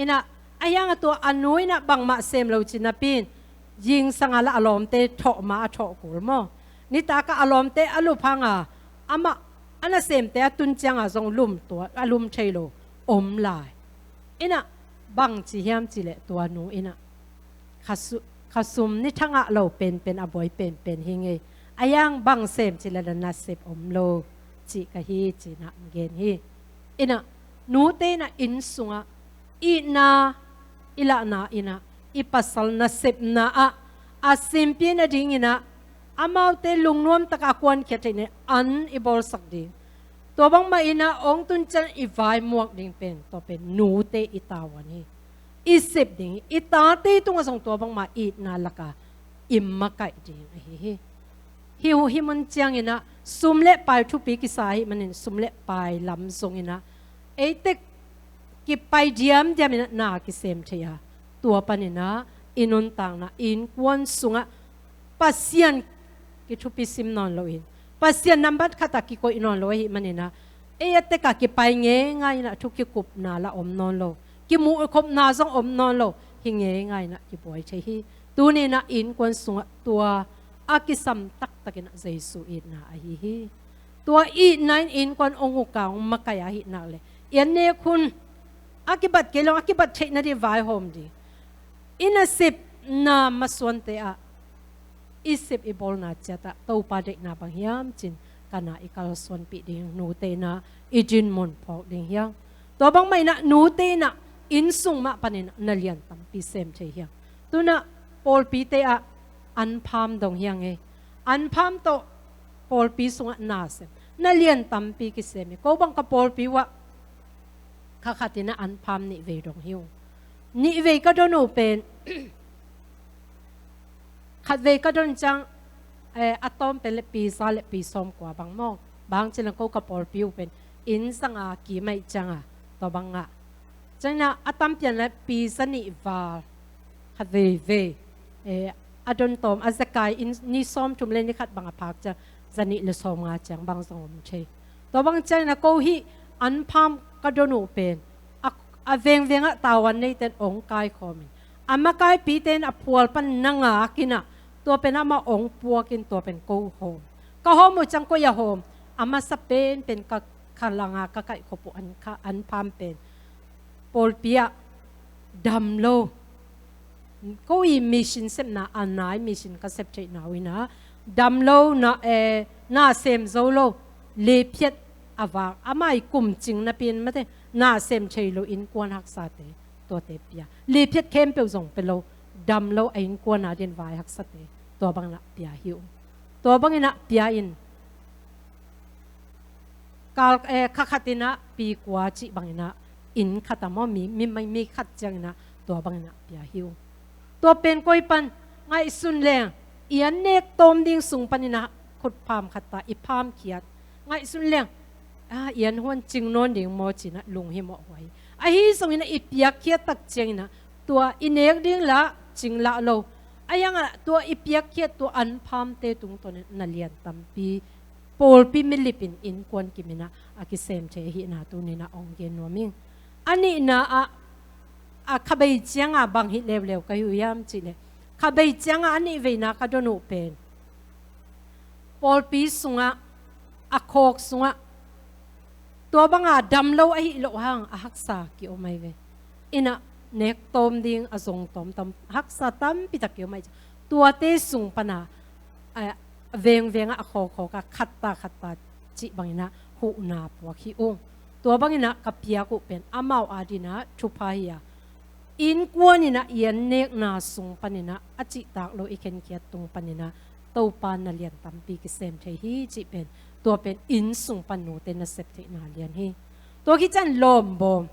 In ah, a hiang a tua a nu in ah bangmah sem lo ci napi-in, zingsang a la a lawmte thawh ma a thawh kul maw. Nitak ah a lawmte a lup hang a, amah a nasemte a tun ciang a zong lum tua, a lum thei lo om lai. In ah, bang ci hiam cih leh tua nu in ah, kha su-, kha sum ni thangah lo penpen a buai penpen hi ing ei. A hiang bang sem cih leh la nasep om lo cih ka hi ci-in ah gen hi. In ah, nute in ah inn sungah itna i lahna in ah, i pasal nasepna ah a simpih nadingin ah, amaute lungnuam takah a kuankhiat theih nading an i bawlsak ding. Tua bangmah in ah hong tun ciang i vaimuak ding pen, tua pen nute i tavuan hi. I sep ding hi. I tate tungah zong tua bangmah itna lakah i makaih ding ahi hi. Hih, hih mun ciangin ah sum le pai thupi kisa ahih manin, sum le pai lam zongin ah ei tek kipai diamdiam in ah na kisem thei a, tua panin ah i nuntakna, i innkuan sungah Pasian kithupi sim nawn loin, Pasian nambat khatah kikoih nawn lo ahih manin ah, ei a tekah kipai ngeingai in ah thu kikupna lah om nawn lo, kimuhkhopna zong om nawn lo, hi ngeingai in ah kibuai thei hi. Tuni-in ah innkuan sungah tua a kisam taktakin ah Jesu itna ahi hi. Tua itna in innkuan hong uk a, hong makaih ahih nak leh, i an nek hun a kibat kei lo-in a kibat theih nading vaihawm ding. I nasepna masuante ah, i sep i bawlna ciat ah Topa deihna bang hiam ci-in ka na i kalsuanpih ding, nute in ah i dinmun phawk ding hi hang. Tua bangmah in ah nute in ah inn sung mah panin ah na lian tampi sem thei hi hang. Tu-in ah pawlpite ah anpham dong hi hang ei. Anpham tawh pawlpi sungah na sem, na lian tampi kisem hi. Ko bang ka pawlpi uh ah kha khat in ah anpham nih vei dong hi ung. Nih vei ka don uh pen, khat vei ka don ciang, eh, a tawm pen le pi za le pi sawmkua bang maw. Bang ci-in ah ko ka pawlpi uh pen inn zanga kim ahih ciangin, tua bangah, ciangin ah a tam pian le pi za nih val khat vei vei, eh, a don tawm, a zekai in ni sawmthum le ni khat bang a phak ciang, za nih le sawmnga ciang bang zong om thei. Tua bang ciangin ah ko hih anpham ka don uh pen, a, a vengveng ah tavuan neite in hong kaikhawm in, a makaipite in a phual pan na ngak in ah, tua pen amah hong puak in, tua pen ko hawm. Ka hawm uh ciang koi ah hawm, a masa penpen ka, ka langa ka kaihkhop uh an kha, anpham pen pawlpi ah dam lo. Ko i mission sepna, a nai mission ka sep theihna uh in ah, dam lo, na, eh, na sem zo lo, lehphiat a vak, amah i kum cing napi-in mate, na sem thei lo innkuan haksate, tuate pia. Lehphiat khempeuh zong pia lo, dam lo a innkuan a dingin vai haksate, tua bangin ah pia hi uh. Tua bangin ah pia in, kal, eh, kha khat in ah pi kua cih bangin ah, inn khat ah maw, mi, mi, mi, mi khat ciangin ah tua bangin ah pia hi uh. Tua pen koi pan ngaihsun leng, i an nek tawm ding sung panin ah khutpham khat ta i phamkhiat, ngaihsun leng, ah, i an huan cing nawn ding maw ci-in ah lunghimawh huai. Ahi zongin ah i piakkhiat tak ciangin ah tua i nek ding lah cing lah lo. A hiang ah tua i piakkhiat, tua anphamte tungtawn in ah na lian tampi pawlpi milip in innkuan kimin ah a kisem thei ahihna tuni-in ah hong gen nuam ing. A nihna ah, a khabei ciangah bang hi leuleu ka hi uh hiam cih leh, khabei ciangah a nih veina ka don uh pen pawlpi sungah, a khawk sungah, tua banga dam lo ahih loh hang a haksa ki-om ahi ve. In ah nek tawm ding a zong tawmtam, haksa tampi tak ki-om ahi. Tuate sung pana, a, a vengveng ah a khawkhawk ah khat ta khat ta cih bangin ah huhna puak hi ung. Tua bangin ah ka piak uh pen amau adingin ah thupha hi a, Innkuan in ah i an nekna sung panin ah a cihtak lo i khenkhiat tung panin ah Topa na lian tampi kisem thei hi cih pen, tua pen inn sung pan nute nasep theihna lian hi. Tua khit ciang lawmbawm.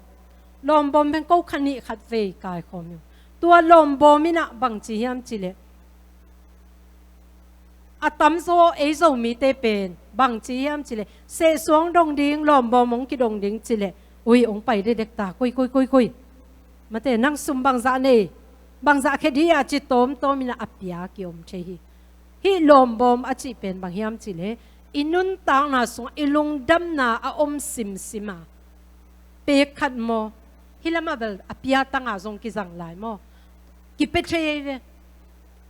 Lawmbawm pen ko khat nih khat vei kaikhawm hi. Tua lawmbawm in ah bangci hiam cih leh, a tamzaw ei Zomite pen bangci hiam cih leh, sehsuang dong ding, lawmbawm hong kidong ding cih leh, ui, hong pai dekdek ta, kui, kui, kui, kui. Mate, nang sum bangzah nei, bangzah khia dih a ci tawmtawm in ah a pia kiom thei hi. Hih lawmbawm a cih pen bang hiam cih leh, i nuntakna sungah i lungdamna a om simsim a, pek khat maw, hih lamah bel a pia tanga zong kizang lai maw, kipia thei ei ve.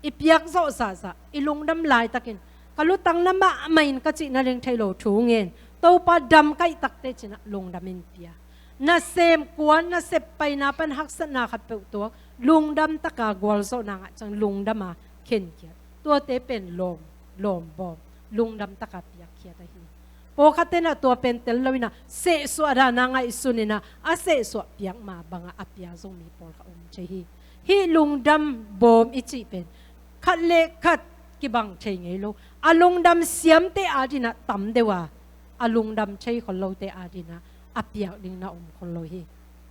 I piak zawh zahzah, i lungdam laitakin, ka lutang na mahmah in ka cihna leng thei lo thu ngen, Topa dam kaih takte cin ah lungdam in pia. Nasem kuan, nasep paina pan haksatna khat peuh tuak, lungdam taka gualzawhna ngah ciang lungdam a khenkhiat. Tuate pen lawm, lawmbawm, lungdam taka piakkhiat ahi. Pawlkhatte in ah tua pen tel lo in ah, sehsuah dan a ngaihsun in ah, a sehsuah piak ma bangah a pia zong mi pawlkhat om thei hi. Hih lungdam bawm i cih pen khat le khat kibang thei ngei lo. A lungdam siamte ading ah tam deuh a, a lungdam thei khol lote ading ah a piak ding na om khol lo hi.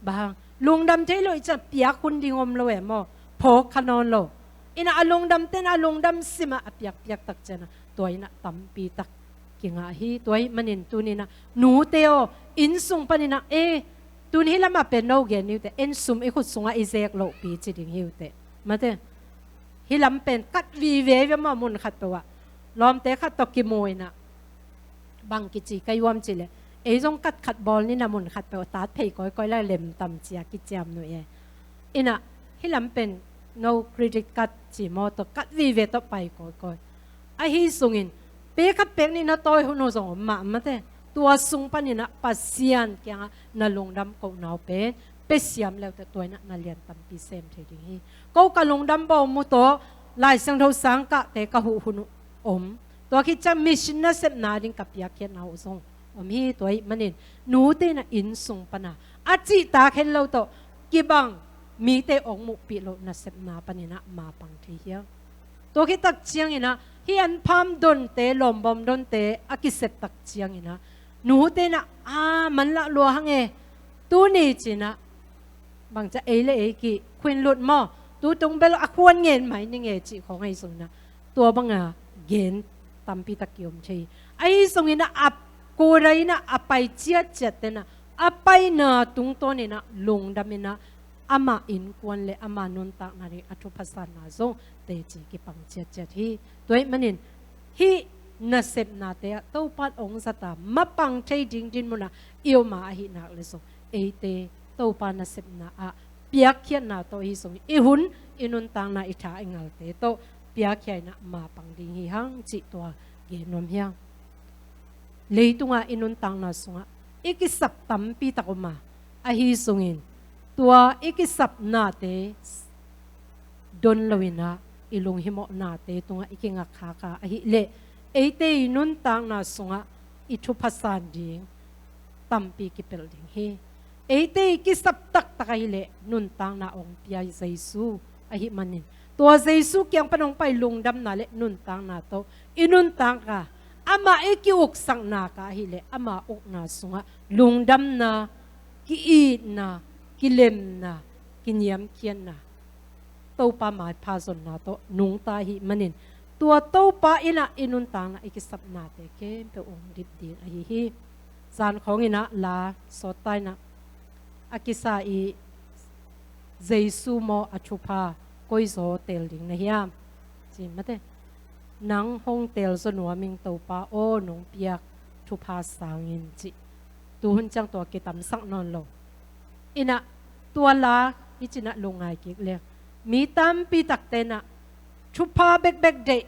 Bang hang, lungdam thei lo i ciang piak hun ding om lo e maw? Phawk kha nawn lo. In ah a lungdamte in ah a lungdam sim ah a piakpiak tak ciang ah tua in ah tampi tak kingah hi. Tua ahih manin tuni in ah nute aw, inn sung panin ah, e, tun hih lamah pen no gen ni uh teh, en sum i khut sungah i zek lohpi ci ding hi uh teh. Mate, hih lam pen kat vive ve maw, mun khat peuh ah lawmte khat tawh kimu in ah, bang kici ka hi uam cih leh, ei zong kat khat bawl ni in ah mun khat peuh ah tat phei kawikawi lai, lem tam ci a kiciam nuih e. In ah hih lam pen no credit card ci maw, tawh kat vive tawh pai kawikawi. Ahi sungin, pe khat pek nih na tawi hun uh zong om mah, mate. Tua sung panin ah Pasian kiangah na lungdam kohna uh pen pia siam le uh teh tua in ah na lian tampi sem thei ding hi. Ko ka lungdam bawm uh tawh Lai Siangtho sangkahte ka huh hun uh om. Tua khit ciang mission nasepna ding ka piakkhiatna uh zong om hi. Tua ahih manin nute in ah inn sung pan a, a cihtak hen lo tawh kibang mite hong muhpih loh nasepna panin ah mapang thei hiam? Tua khit tak ciangin ah, hih an pham donte, lawmbawm donte a kisep tak ciangin ah, nute in ah, a, manlah lua hang e, tuni cin ah, bangci a, ei le ei kikhuin lut maw, tu tung bel a khuan ngen mai ning e cih khawng ahi sungin ah, tua banga gen tampi tak kiom thei hi. Ahi sungin ah, a kura in ah a pai ciatciatte in ah, a paina tungtawnin ah lungdam in ah, ama innkuan le ama nuntakna ding a thupha sanna zong teci kipang ciatciat hi. Tua ahih manin hih nasepnate ah Topa in hong zat a, mapang thei ding dinmun ah i om a, ahih nak leh zong eite Topa nasepna ah piakkhiatna tawh ahi sungin i hun, i nuntakna, i tha, i ngalte tawh piakhia in ah mapang ding hi hang cih tua gen nuam hi hang. Leitungah i nuntakna sungah i kisap tampi tak om a, ahi sungin tua i kisapnate don lo in ah, i lunghimawhnate tungah i kingakkhak a, ahih leh eite i nuntakna sungah i thupha san ding tampi kipelh ding hi. Eite i kisap taktak ahih leh nuntakna hong pia Jesu ahih manin, tua Jesu kiang pan hong pai lungdamna le nuntakna tawh i nuntak a, amah i ki-uksak nak a, ahih leh ama ukna sungah lungdamna, ki-itna, kilemna, kiniamkhiatna, Topa maipha zonna tawh nungta ahih manin, tua Topa in ah i nuntakna, i kisapnate khempeuh hong dip ding ahi hi. Zan khawng in ah la sawt ta in ah, a kisa i Jesu maw, a thupha koizaw teel ding na hiam? Ci mate. Nang hong teel zaw nuam ing Topa aw, nong piak thupha sangin, ci. Tuhun ciang tua kitamsak nawn lo. In ah tua la hih cin ah lungngai kik leng, mi tampi takte in ah thupha bekbek deih,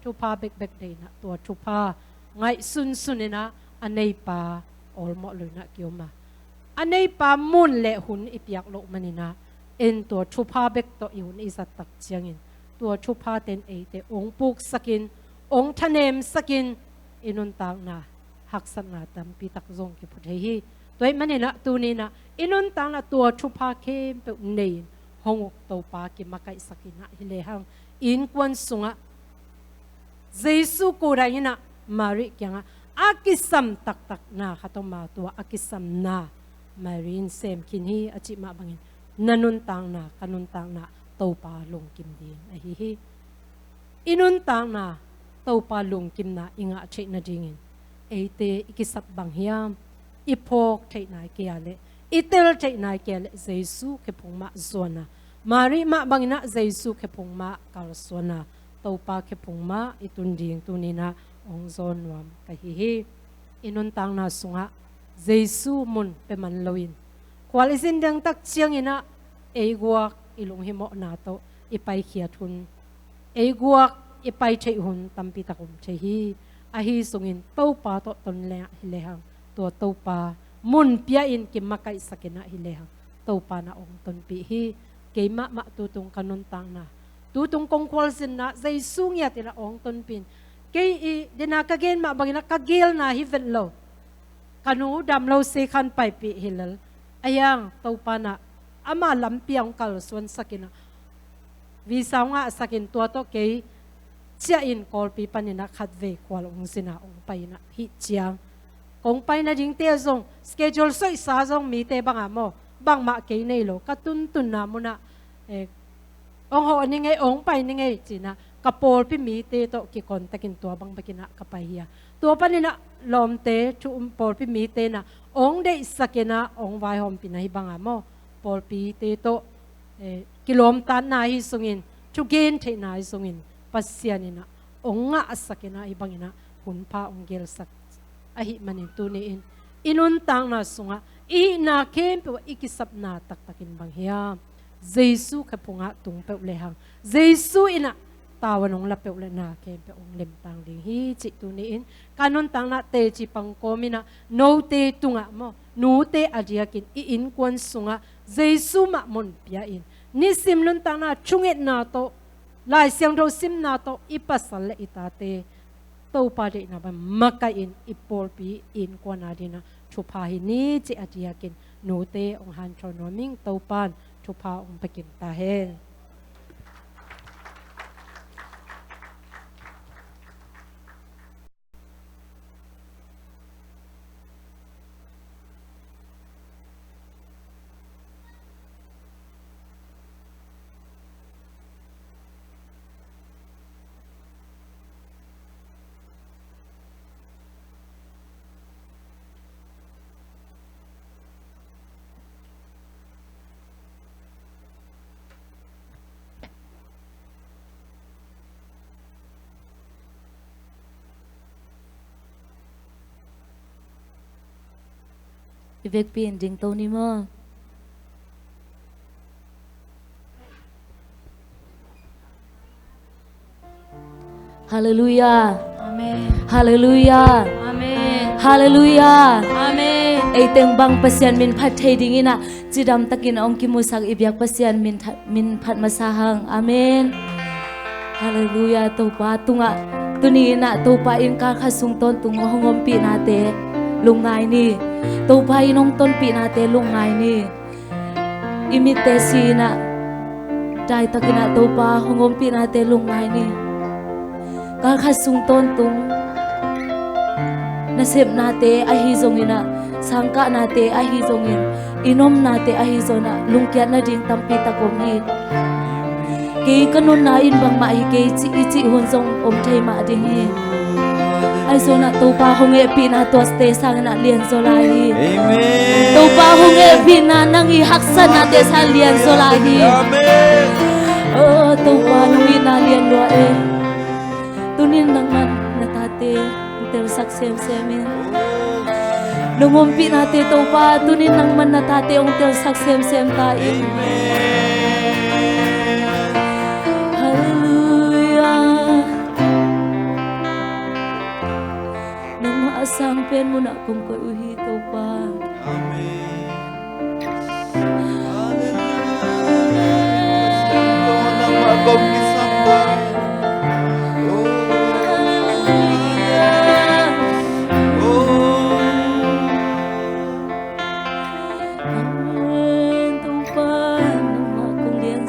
thupha bekbek deih in ah, tua thupha ngaihsunsun in ah a neipa awlmawh lo in ah kiom a, a neipa mun le hun i piak loh manin ah, en tua thupha bek tawh i hun i zat tak ciangin, tua thuphate in eite hong puksak in, hong thanemsak in, i nuntakna haksatna tampi tak zong kiphu thei hi. Tua ahih manin ah tuni in ah i nuntakna tua thupha khempeuh nei in, hong uk Topa kimakaihsak in ah hi lehang, innkuan sungah Jesu kudai in ah Mary kiangah a kisam taktak na khat om a, tua a kisam na Mary in sem khin hi a cih mah bangin, na nuntakna, ka nuntakna Topa lungkim ding ahi hi. I nuntakna Topa lungkimna i ngah theih nadingin eite i kisap bang hiam? I phawk theih nai kei a leh, i tel theih nai kei a leh Jesu khephung mah zuan a, Mary mah bangin ah Jesu khephung mah kalsuan a, Topa khephung mah i tun ding tuni-in ah hong zawn nuam ka hi hi. I nuntakna sungah Jesu mun pia man loin, khual i zin ding tak ciangin ah ei guak i lunghimawhna tawh i paikhiat hun, ei guak i pai theih hun tampi tak om thei hi. Ahi zongin Topa tawh ton leng hi lehang, tua Topa mun pia-in kimakaihsak in ah hi lehang, Topa in ah hong tonpih hi. Kei mahmah tutung ka nuntakna, tutung kong khualzinna Jesu ngiat in ah hong tonpih in, kei i dena ka gen mah bangin ah ka gelna hi vet lo. Ka nu dam lo si khan paipih hi lel. Ahi hang Topa in ah ama lampi ah hong kalsuansak in ah, visa hong ngahsak in, tua tawh kei ciah-in Kawlpi panin ah khatvei khual hong zin a hong pai in ah, hih ciang kong pai nadingte zong schedule soihsa zong mite bang a maw, bangmah kei nei lo, ka tuntunna mun ah, eh, hong hawh ni ngei, hong pai ni ngei ci-in ah ka pawlpi mite tawh kicontact in tua bang bekin ah ka pai hi a. Tua panin ah lawmte, thu um, pawlpi mite in ah hong deihsak in ah hong vaihawmpih na hi bang a maw, pawlpite tawh, eh, kilawmtatna ahi zongin, thugen theihna ahi zongin, Pasian in ah hong ngahsak in ah hih bangin ah hunpha hong gelsak ahih manin tuni-in i nuntakna sungah i hihna khempeuh ah i kisapna taktakin bang hiam? Jesu khephung ah tung peuh lehang, Jesu in ah tavuan hong la peuh leh na khempeuh hong lemtang ding hi cih tuni-in ka nuntakna teci pang kawmin ah note tungah maw, nute a diakin i innkuan sungah Jesu mah mun pia-in, nisim nuntakna thungetna tawh, Lai Siangtho simna tawh i pasal le i tate Topa deihna bang makaihin i pawlpi innkuan adingin ah thupha hi ni cih a diakin note hong hanthawn nuam ing. Topa'n thupha hong pia kim ta hen. I vekpi-in dingto ni maw? Halleluiah. Amen. Halleluiah. Amen. Halleluiah. Amen. Ei teng bang Pasian min phat thei dingin ah cidam takin hong kimusak i biak Pasian min tha-, min phat masa hang. Amen. Halleluiah. Topa tungah tuni-in ah Topa in kal khat sung tawntung hong ompihnate lungngai ni. Topa in hong tonpihnate lungngai ni. I mitte si-in ah daitakin ah Topa hong ompihnate lungngai ni. Kal khat sung tawntung nasepnate ahi zongin ah, sangkahnate ahi zongin, i nomnate ahi zongin ah lungkiat nading tampi tak om hi. Kei ka nunna in bangmah hi kei cih i cih hun zong om thei mah ding hi. Ahi zongin ah Topa hong hehpihna tuate sangin ah lianzaw lai hi. Amen. Topa hong hehpihna nang i haksatnate sangin lianzaw lai hi. Amen. Oh, Topa nong itna lian lua e. Tuni-in nangman na tate hong telsak semsem in. Nong ompihnate Topa, tuni-in nangman na tate hong telsak semsem ta in. Halleluiah. Nangmah a sang pen munah kong koih uh hi Topa. Amen. Halleluiah. Nangmah kong kisam ta. Oh. Oh. Amen. Topa, nangmah kong lian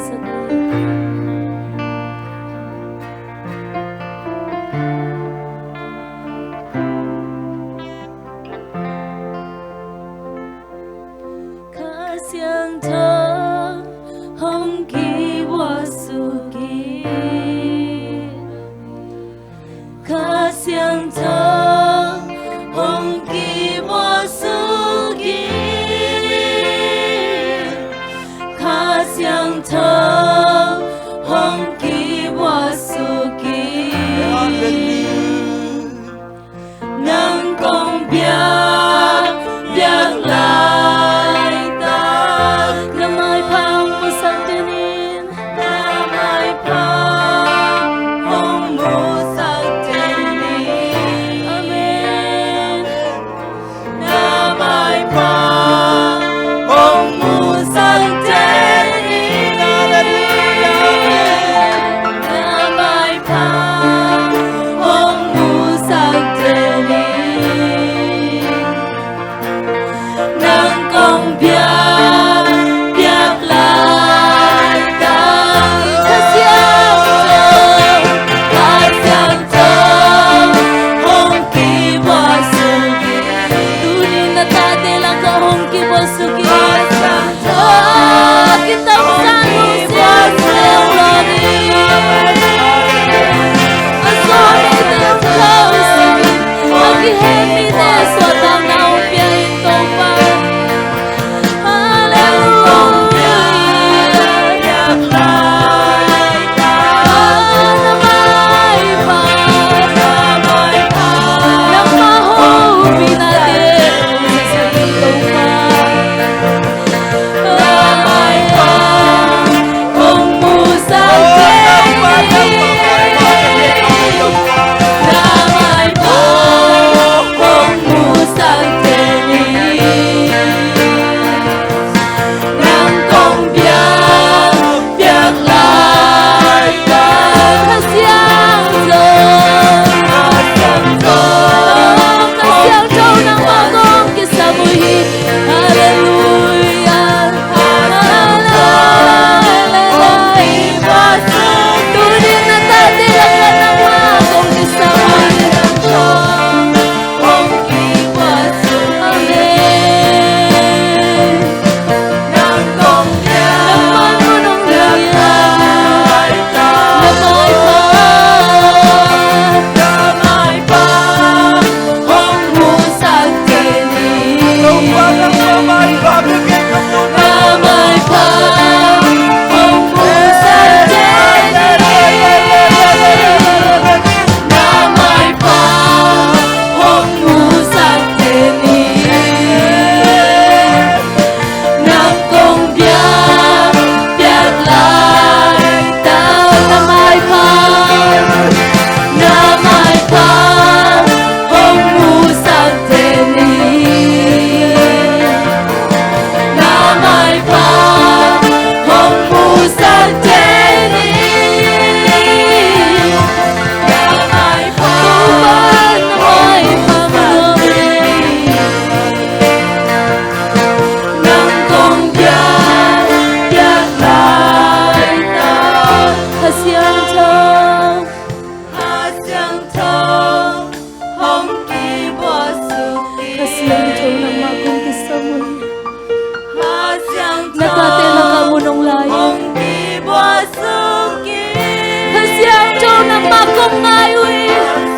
Siangtho nangmah kong ngai uh hi.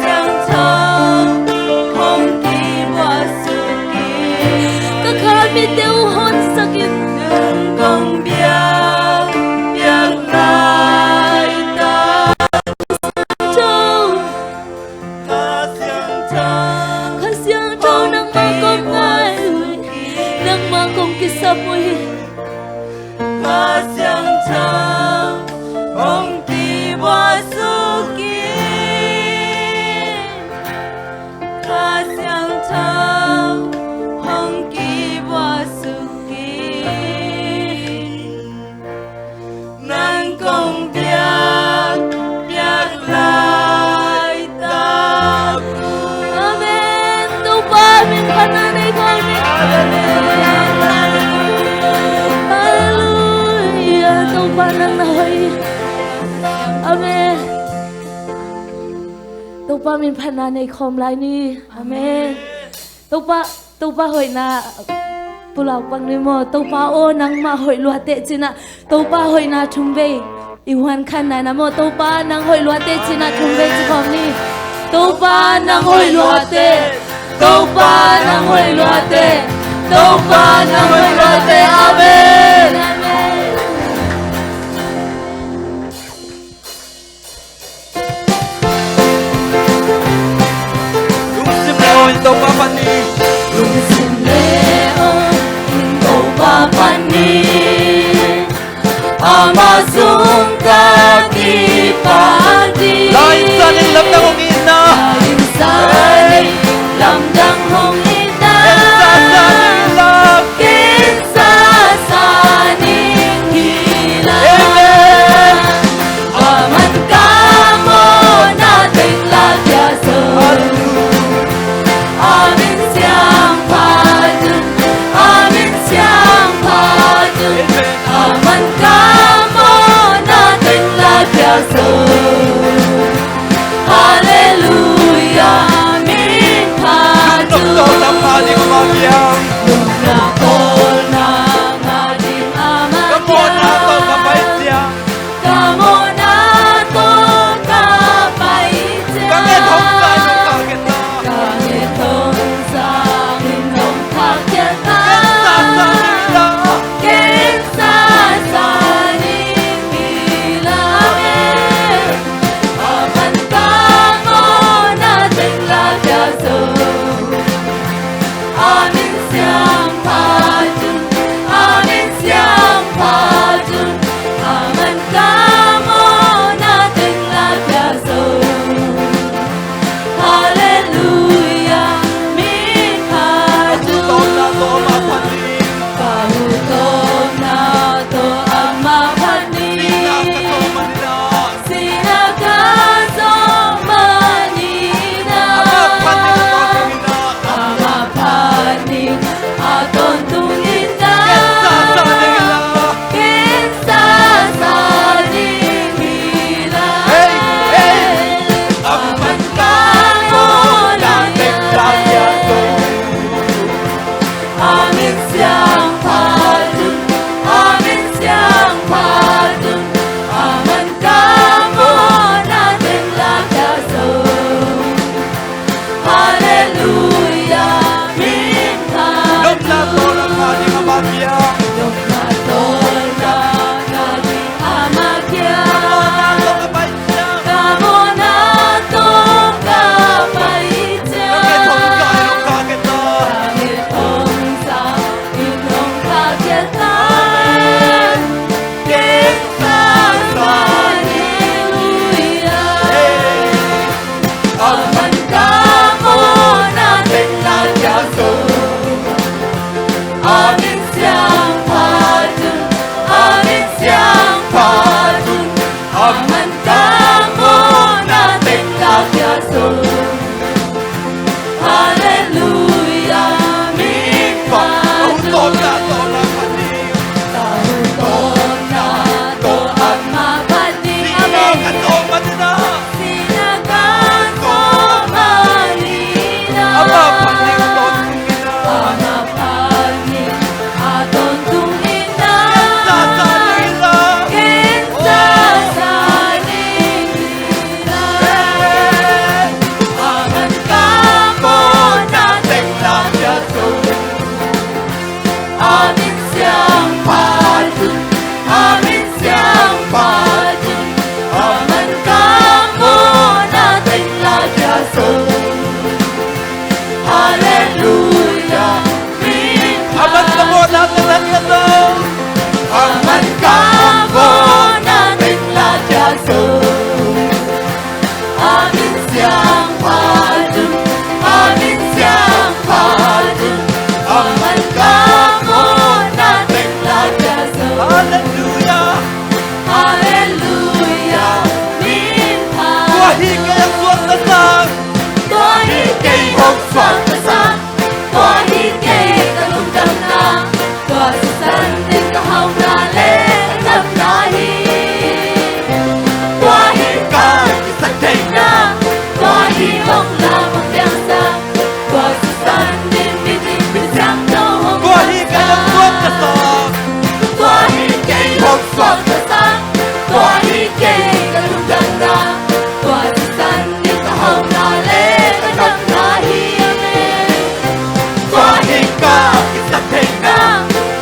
Siangtho hong kibuaksuk in. Ka kha mitte uh honsak in. Nang kong biak, biak laitak. Siangtho. Kha Siangtho. Kha Siangtho nangmah kong ngai uh hi. Nangmah kong kisam uh hi. Kha Siangtho hong kibuaksuk in. Kha Siangtho hong kibuaksuk in. Nang kong biak, biak laitak. Amen. Topa min phatna nei khawm ni. Halleluia. Halleluia. Topa nang na hoih. Amen. Topa min phatna nei khawm lai ni. Amen. Topa, Topa hoihna pulak pak ni maw. Topa aw, nangmah hoih luateh ci-in ah Topa hoihna thum vei i huan khan nai na maw. Topa nang hoih luateh ci-in ah thum vei ci khawm ni. Topa nang hoih luateh. Topa nang hoih luateh. Topa nang hoih luateh. Amen. Amen. Lungsim le aw in Topa phat ni. Lungsim le aw in Topa phat ni. Amah sung ka kipat ding. Lainsan in lamdang hong itna. Lainsan in lamdang hong itna. Ken sasa ning hi la. Ken sasa ning hi la. Amen. Aman ka mawhna teng la pia zo. Amen. Siang pha tun, amen siang pha tun, amen. Aman ka mawhna teng la pia zo. Halleluia, min pha tun. Nopto tam pha ding ma piang. Nopna kawlna ngah ding a mah piang. Ka mawhna tawh ka pai ciang. Ka mawhna tawh ka pai ciang. Ka nget hong zang in hong thakkhia ta. Ka nget hong zang in hong thakkhia ta. Ken sasa ning hi la. Ken sasa ning hi la. Amen. suak ka sa. Tua hi kei ka lungdamna, tua sisan ding ka hauhna le ka damna hi. Tua hi ka kisaktheihna, tua hi hong lam hong piangsak, tua sisan ding mi ding mi siangtho hong lamsak. Tua hi kei hong suak ka sa. Tua hi kei hong suak ka sa. Tua hi kei ka lungdamna, tua sisan ding ka hauhna le ka damna hi. Tua hi ka kisaktheihna,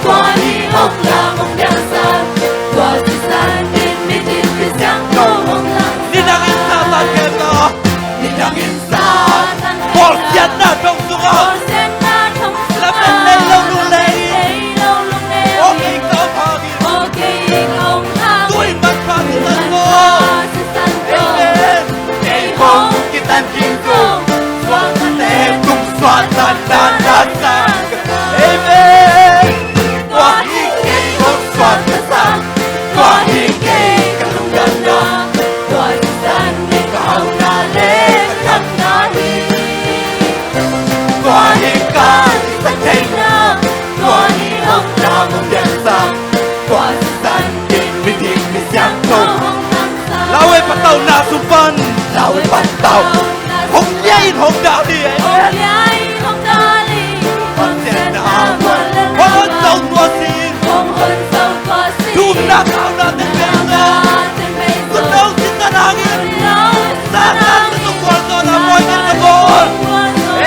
tua hi hong lam hong piangsak, tua sisan ding mi ding mi siangtho hong lamsak. Nidangin Satan kemna, nidangin Satan kemna, bawlsiatna thong sungah, bawlsiatna thong sungah, lamet nei lo lungneu in, aw kei ka hong hang in, aw kei ka hong hang in, tu-in mankha sisan tawh, tu-in mankha sisan tawh, amen, kei hong kitan kik zong, suangte tung suahtakna na sa. Amen. Tua hi kei hong suak ka sa, tua hi kei ka lungdamna, tua sisan ding ka hauhna le ka damna hi. Tua hi ka kisaktheihna, tua hi hong lam hong piangsak, tua sisan ding mi ding mi siangtho hong lamsak. Lau ei, patauhna sung pan, lau ei, patauh. Hong liai in hong dal hi. Amen. Hong liai in hong dal hi. Hong liai in hong dal hi. Hong hon zo tua sin, hong hon zo tua sin, thumna thauna teng bei zong, Sutnong Sisan hangin, Satan tungah gualzawhna bawl khin ka bawl.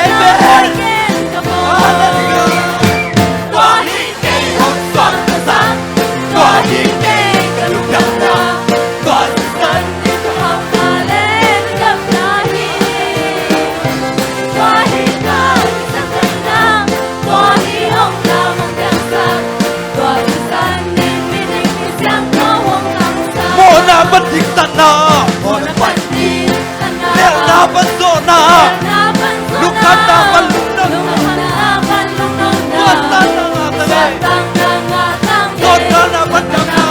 Amen. Halleluiah. Tua hi kei hong suak ka sa, tua hi kei ka lungdamna, tua sisan ding ka hauhna le ka damna hi. Tua hi ka kisaktheihna, tua hi hong lam hong piangsak, tua sisan ding mi ding mi siangtho hong lamsak. Mawhna pan diktatna, mawhna pan diktatna, lelhna pan zawhna, lelhna pan zawhna, lungkhamna pan lungnopna, lungkhamna pan lungnopna, tua Satan na ngah ta leh, Satan na ngah ta leh, zawhna pan damna,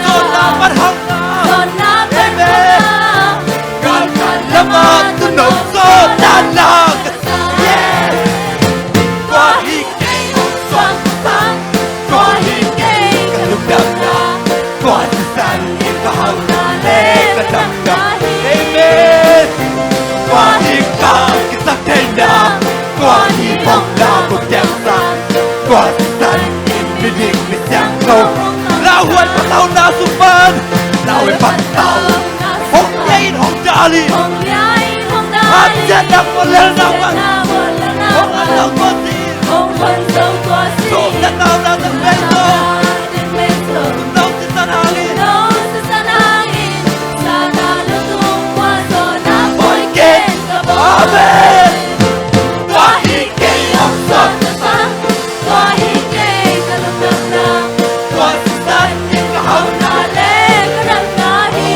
zawhna pan hauhna, zawhna pan hauhna, amen, galkhat lamah tuuno zawhna na ka sa. Yes. Tua hi kei hong suak ka sa, tua hi kei ka lungdamna, tua sisan ding ka hauhna le ka damna hi. Amen. Tua hi ka kisaktheihna, tua hi hong lam hong piangsak, tua sisan ding mi ding mi siangtho. Lauhuai, patauhna sung pan, lauhuai, patauh. Hong liai in hong dal hi. Hong liai in hong dal hi. Hanciatna pan, lelhna pan, hong hon zo tua sin, hong hon zo tua sin, thumna thauna teng bei zong, thauna teng bei zong, Sutnong Sisan hangin, Sutnong Sisan hangin, Satan lungtang gualzawhna bawl khin ka bawl. Amen. Tua hi kei hong suak ka sa, tua hi kei ka lungdamna, tua sisan ding ka hauhna le ka damna hi.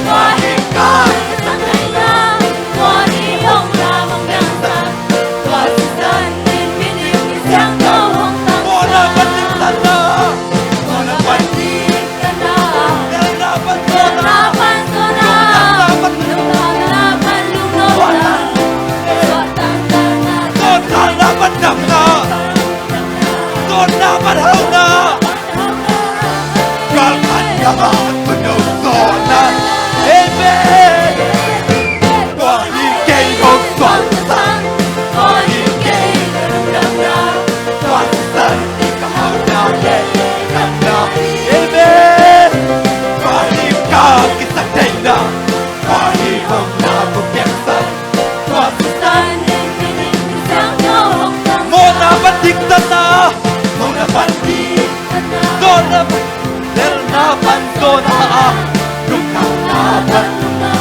Tua hi ka kisaktheihna, tua hi hong lam hong piangsak, tua sisan ding mi ding mi siangtho hong lamsak. Mawhna pan diktatna, mawhna pan diktatna, lelhna pan zawhna, lelhna pan zawhna, lungkhamna pan lungnopna, lungkhamna pan lungnopna, zawhna, zawhna pan damna, zawhna pan hauhna, galkhat lamah tuuno zawhna. Amen. Tua hi kei hong suak ka sa, tua hi kei ka lungdamna, tua sisan ding ka hauhna le ka damna. Amen. Tua hi ka kisaktheihna, tua hi hong lam hong piangsak, tua sisan ding mi ding mi siangtho hong lamsak. Mawhna pan diktatna, mawhna pan diktatna, zawhna pan, lelhna pan zawhna, lungkhamna pan lungnopna,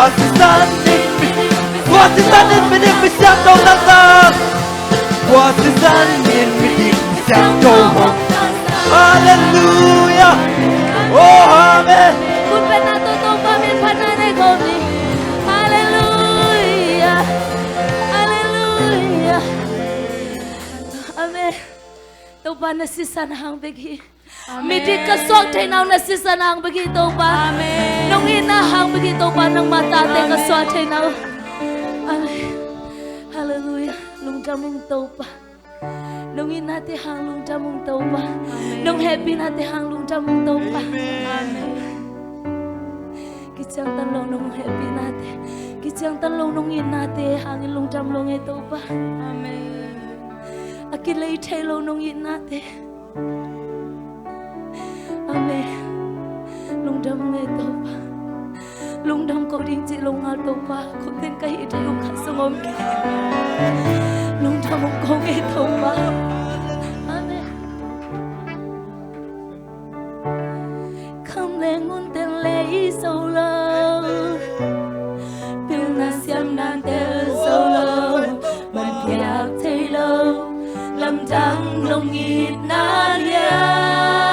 Tua sisan in mi, tua sisan in mi dik mi siangtho taktak. Tua sisan in mi dik mi siangtho hong. Halleluia. Oh, amen. Khut beng na tawh Topa min phatna nei khawm ni. Halleluia. Halleluia. Amen. Topa na sisan hang bek hi. Amen. Midik ka suak theihna uh na sisan hang bek hi Topa. Amen. Nong itna hang bek hi Topa, nangma tate ka suak theihna uh. Amen. Halleluia. Lungdam ung Topa. Nong itnate hang lungdam ung Topa. Amen. Nong hehpihnate hang lungdam ung Topa. Amen. Kiciangtan lo nong hehpihnate, kiciangtan lo nong itnate hangin lungdam lo ung ei Topa. Amen. A kilei thei lo nong itnate. Amen. Lungdam ung ei Topa. Lungdam ko ding cih lo ngal Topa. Khut teng ka hih thei ung khat zong om kei. Lungdam ung ko ung ei Topa. Amen. Kham le ngun tel lei zo lo, pilna siamna tel zo lo, man piak thei lo, lamdang nong itna lian.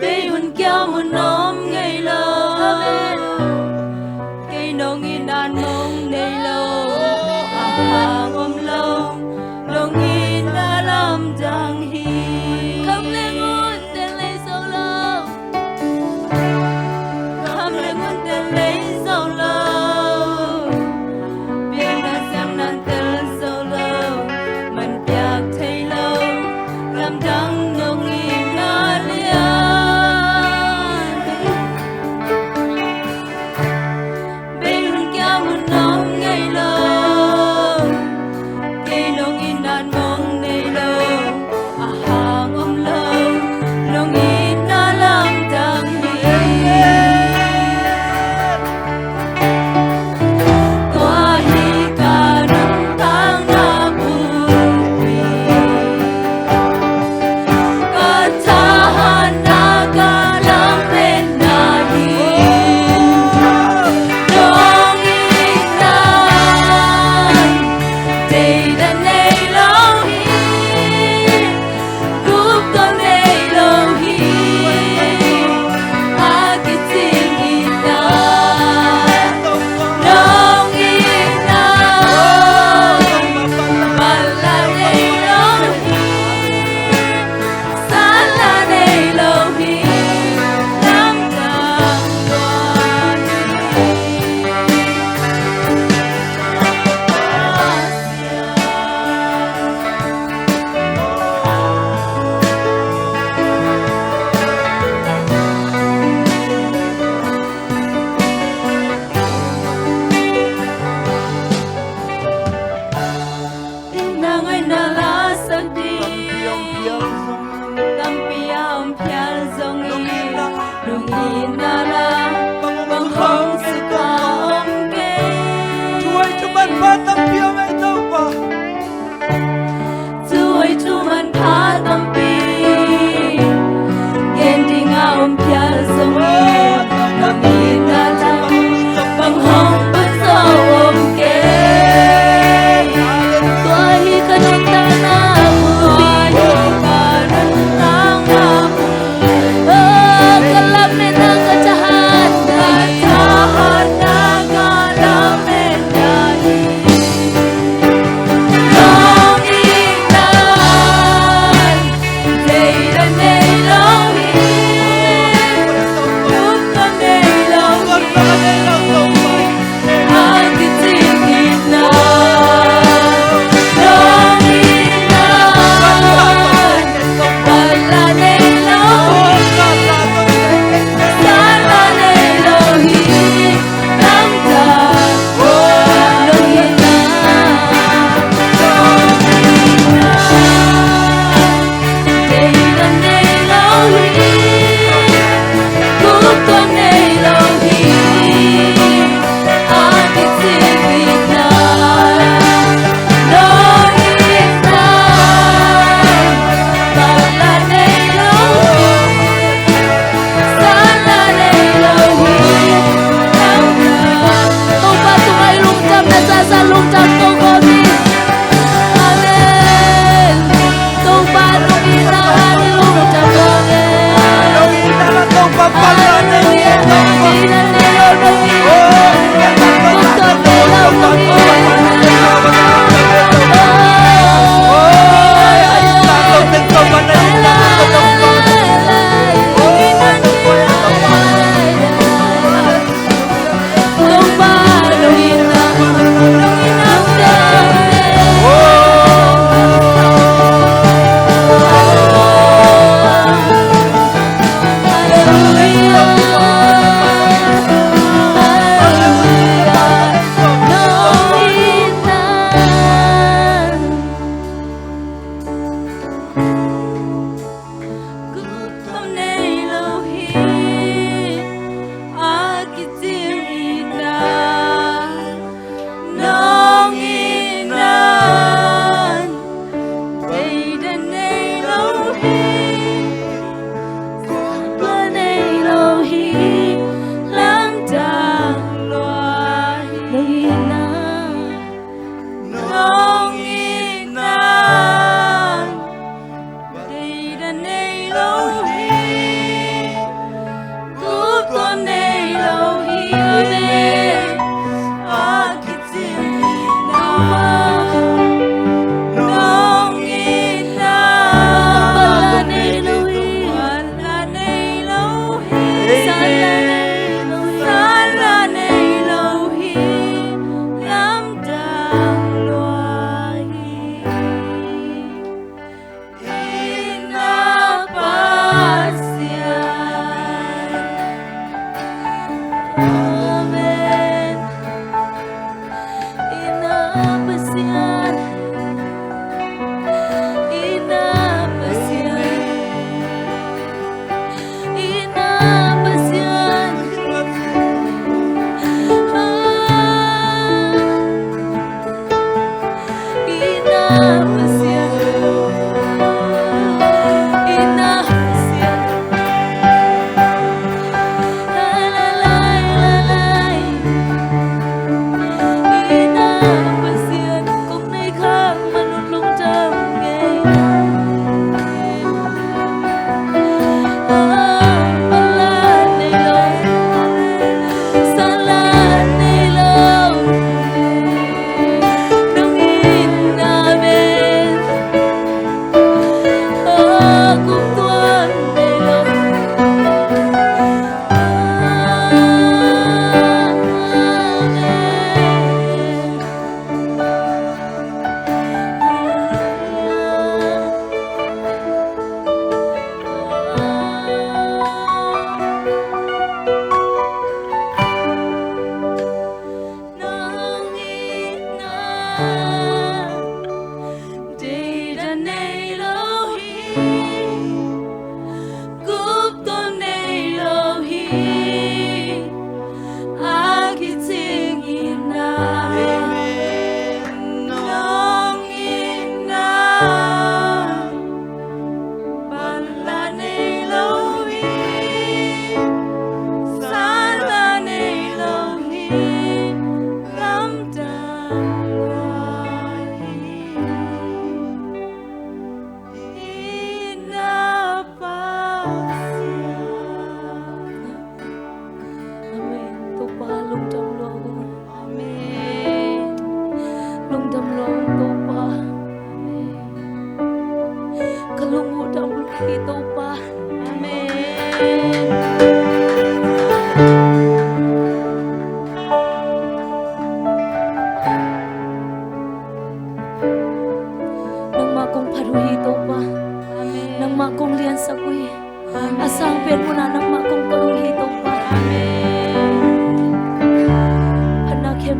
Bei hun kiam hun om ngei lo. Kei nong itna nong nei lo, a hang om lo, nong itna lamdang hi. Kham le ngun tel lei zo lo. Kham le ngun tel lei zo lo. Pilna siamna tel zo lo, man piak thei lo, lamdang nong itna lian. Bei hun kiam hun om ngei lo.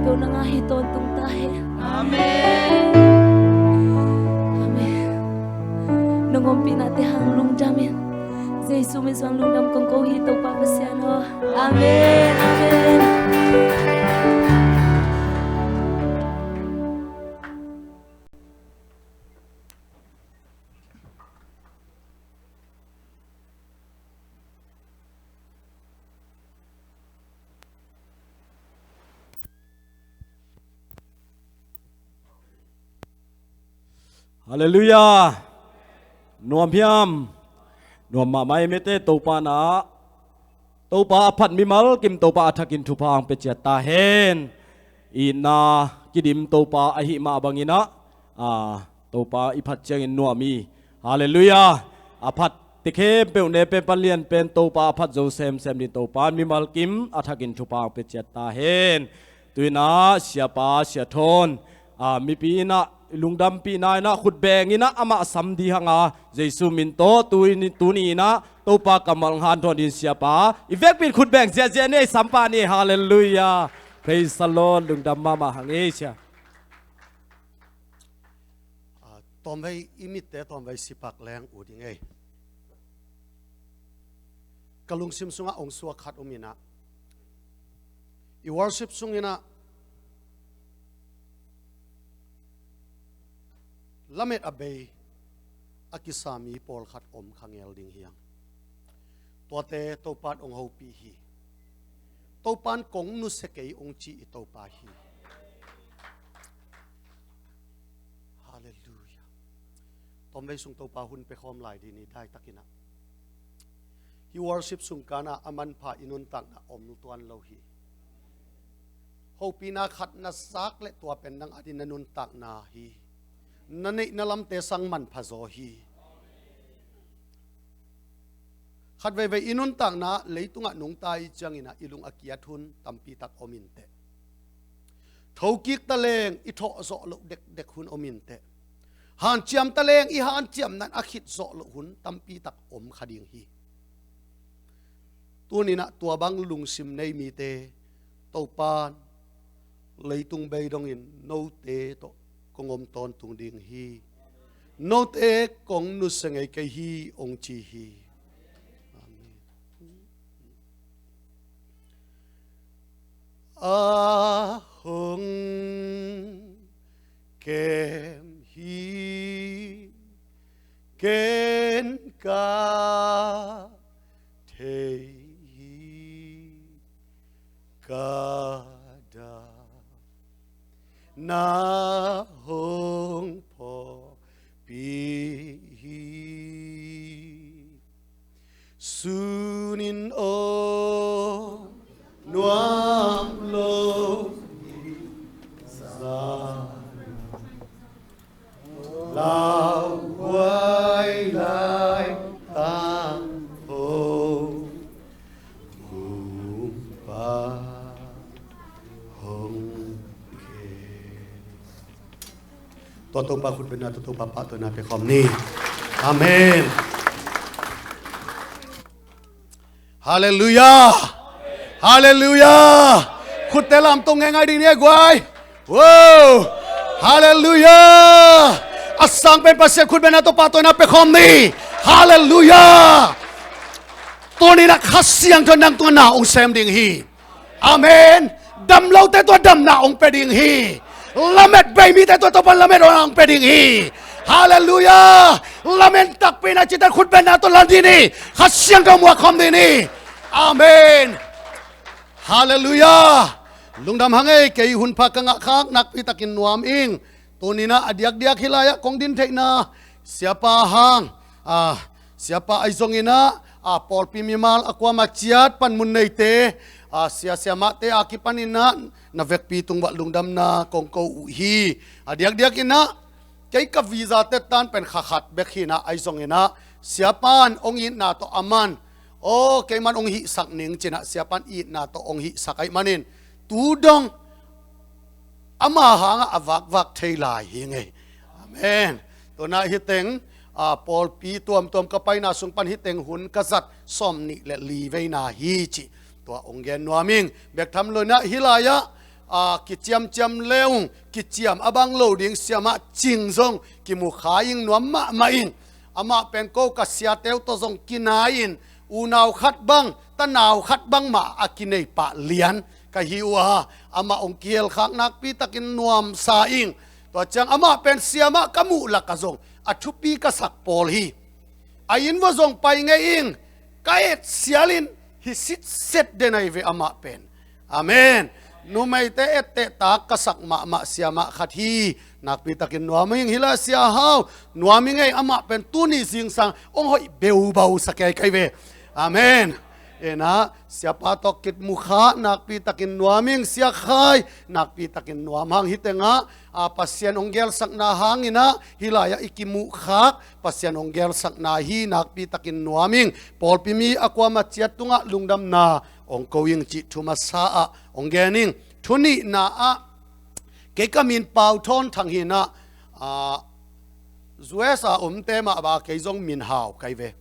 Ko nang a hi tawntung ta hen. Amen. Amen. Nong ompihna te hang lungdam in, Jesu min suang lungdam kong ko hi, Topa Pasian aw. Amen. Amen. Halleluiah. Nuam hiam? Nuam mahmah ei mete. Topa na, Topa a phat mimal kim Topa a thakin thupha ang pia ciat ta hen. Itna kidim Topa ahih mah bangin ah, a, Topa i phat ciangin nuam hi. Halleluiah. A phat te khempeuh ne pen pan lian pen Topa a phat zo semsem ding Topa mimal kim a thakin thupha ang pia ciat ta hen. Tu-in ah siapa, Sia Thawn, a, mipi in ah lungdampihna in ah khut beng in ah amah sam ding hang a, Jesu min tawh tu-in, tuni in ah Topa kammal hanthawn ding siapa i vekpi in khut beng ziahziah ni ei, sampa ni. Halleluiah. Praise the Lord. Lungdam mahmah hang ei, sia. A, tawmvei i mitte tawmvei sipak leng ut ding ei. Ka lungsim sungah ong suak khat om in ah, i worship sung in ah lamet a bei a kisa mi pawlkhat om kha ngel ding hi hang. Tuate Topan ong hopih hi. Topan kong nusia kei ong ci i Topa hi. Halleluiah. Tawmvei sung Topa hun pia khawm lai ding ni, daitak in ah. Hih worship sung kan ah a manpha i nuntakna om tuan lo hi. Hopihna khat na zak leh tua pen nang adingin na nuntakna hi. Na neihna lamte sang manpha zaw hi. Khat veivei i nuntakna leitungah nungta i ciangin ah i lung a kiat hun tampi tak om in teh. Thokik ta leng i thawh zawh loh dekdek hun om in teh. Hanciam ta leng i hanciamna in a khit zawh loh hun tampi tak om kha ding hi. Tuni in ah tua bang lungsim nei mite Topan, leitung bei dongin note tawh kong om tawntung ding hi. Note kong nusia ngei kei hi, ong ci hi. Amen. A hong kem hi, ken ka thei hi, ka dam na hong phawkpih hi. Sun in om nuam lo hi, za lauhuai lai tang ho, Gumpa hong kem. Tua Topa khutbetna, tua Topa pahtawina pia khawm ni. Amen. Halleluiah. Halleluiah. Khutte lamto ngeingai ding ni e guai. Wow. Halleluiah. A sang pen Pasian khutbetna, tua pahtawina pia khawm ni. Halleluiah. Tuni in ah Kha Siangtho in nang tungah na ong sem ding hi. Amen. Dam lote tungah damna ong pia ding hi. Lamet bei mite tungah Topan lamet ong pia ding hi. Halleluiah. Lamen takpi in ah cihte khutbetna tawh la ding ni. Kha Siangtho muak khawm ding ni. Amen. Halleluiah. Lungdam hang ei, kei hunpha ka ngah khak nakpi takin nuam ing. Tuni in ah a diakdiak hih lai-ah kong din theihna siapa hang, a, siapa ahi zongin ah, a, pawlpi mimal a kuamah ciat panmun neite, a, sia siamahte a kipanin ah na vekpi tungah lungdamna kong ko uh hi. A diakdiakin ah kei ka visa tettan pen kha khat bek hi in ah, ahi zongin ah siapan ong itna tawh aman, aw, keiman ong hihsak ning ci in ah siapan itna tawh ong hihsak ahih manin tu dong ama hangah a vakvak thei lai hi ing ei. Amen. Tuna hih teng, a, pawlpi tuamtuam ka paina sung pan hih teng hun ka zat sawmnih le li veina hi cih tua ong gen nuam ing. Bek tham lo in ah hih lai-ah, a, kiciamciam le ung, kiciam a bang lo ding siamah cing zong kimu kha ing nuam mahmah ing. Amah pen ko ka siate uh tawh zong kinai-in unau khat bang tanau khat bang mah a kinei pah lian ka hi uh a, amah hong kihel khak nakpi takin nuamsa ing. Tua ciang amah pen siamah ka muh lakah zong a thupi ka sak pawl hi. A inn vua zong pai ngei ing. Ka et sialin hi sitset den ahi ve amah pen. Amen. Numeite etteh tak ka sak mahmah siamah khat hi. Nakpi takin nuam ing. Hi la Sia Hau, nuam ing ei, amah pen tuni zingsang hong hoih beubau sa kei kai ve. Amen. Ena, siapa tawh kimu kha nakpi takin nuam ing. Sia Khai, nakpi takin nuam hang. Hi tengah, a, Pasian hong gelsakna hangin ah, hi lai-ah i kimuh khak Pasian hong gelsakna hi. Nakpi takin nuam ing. Pawlpi mi a kuamah ciat tungah lungdamna hong ko ing cih thu masa ah hong gen ing. Thu nihna ah, kei ka min Pau Thawn Thang hi-in ah, a, U S a omte mah bang kei zong min hau kai ve.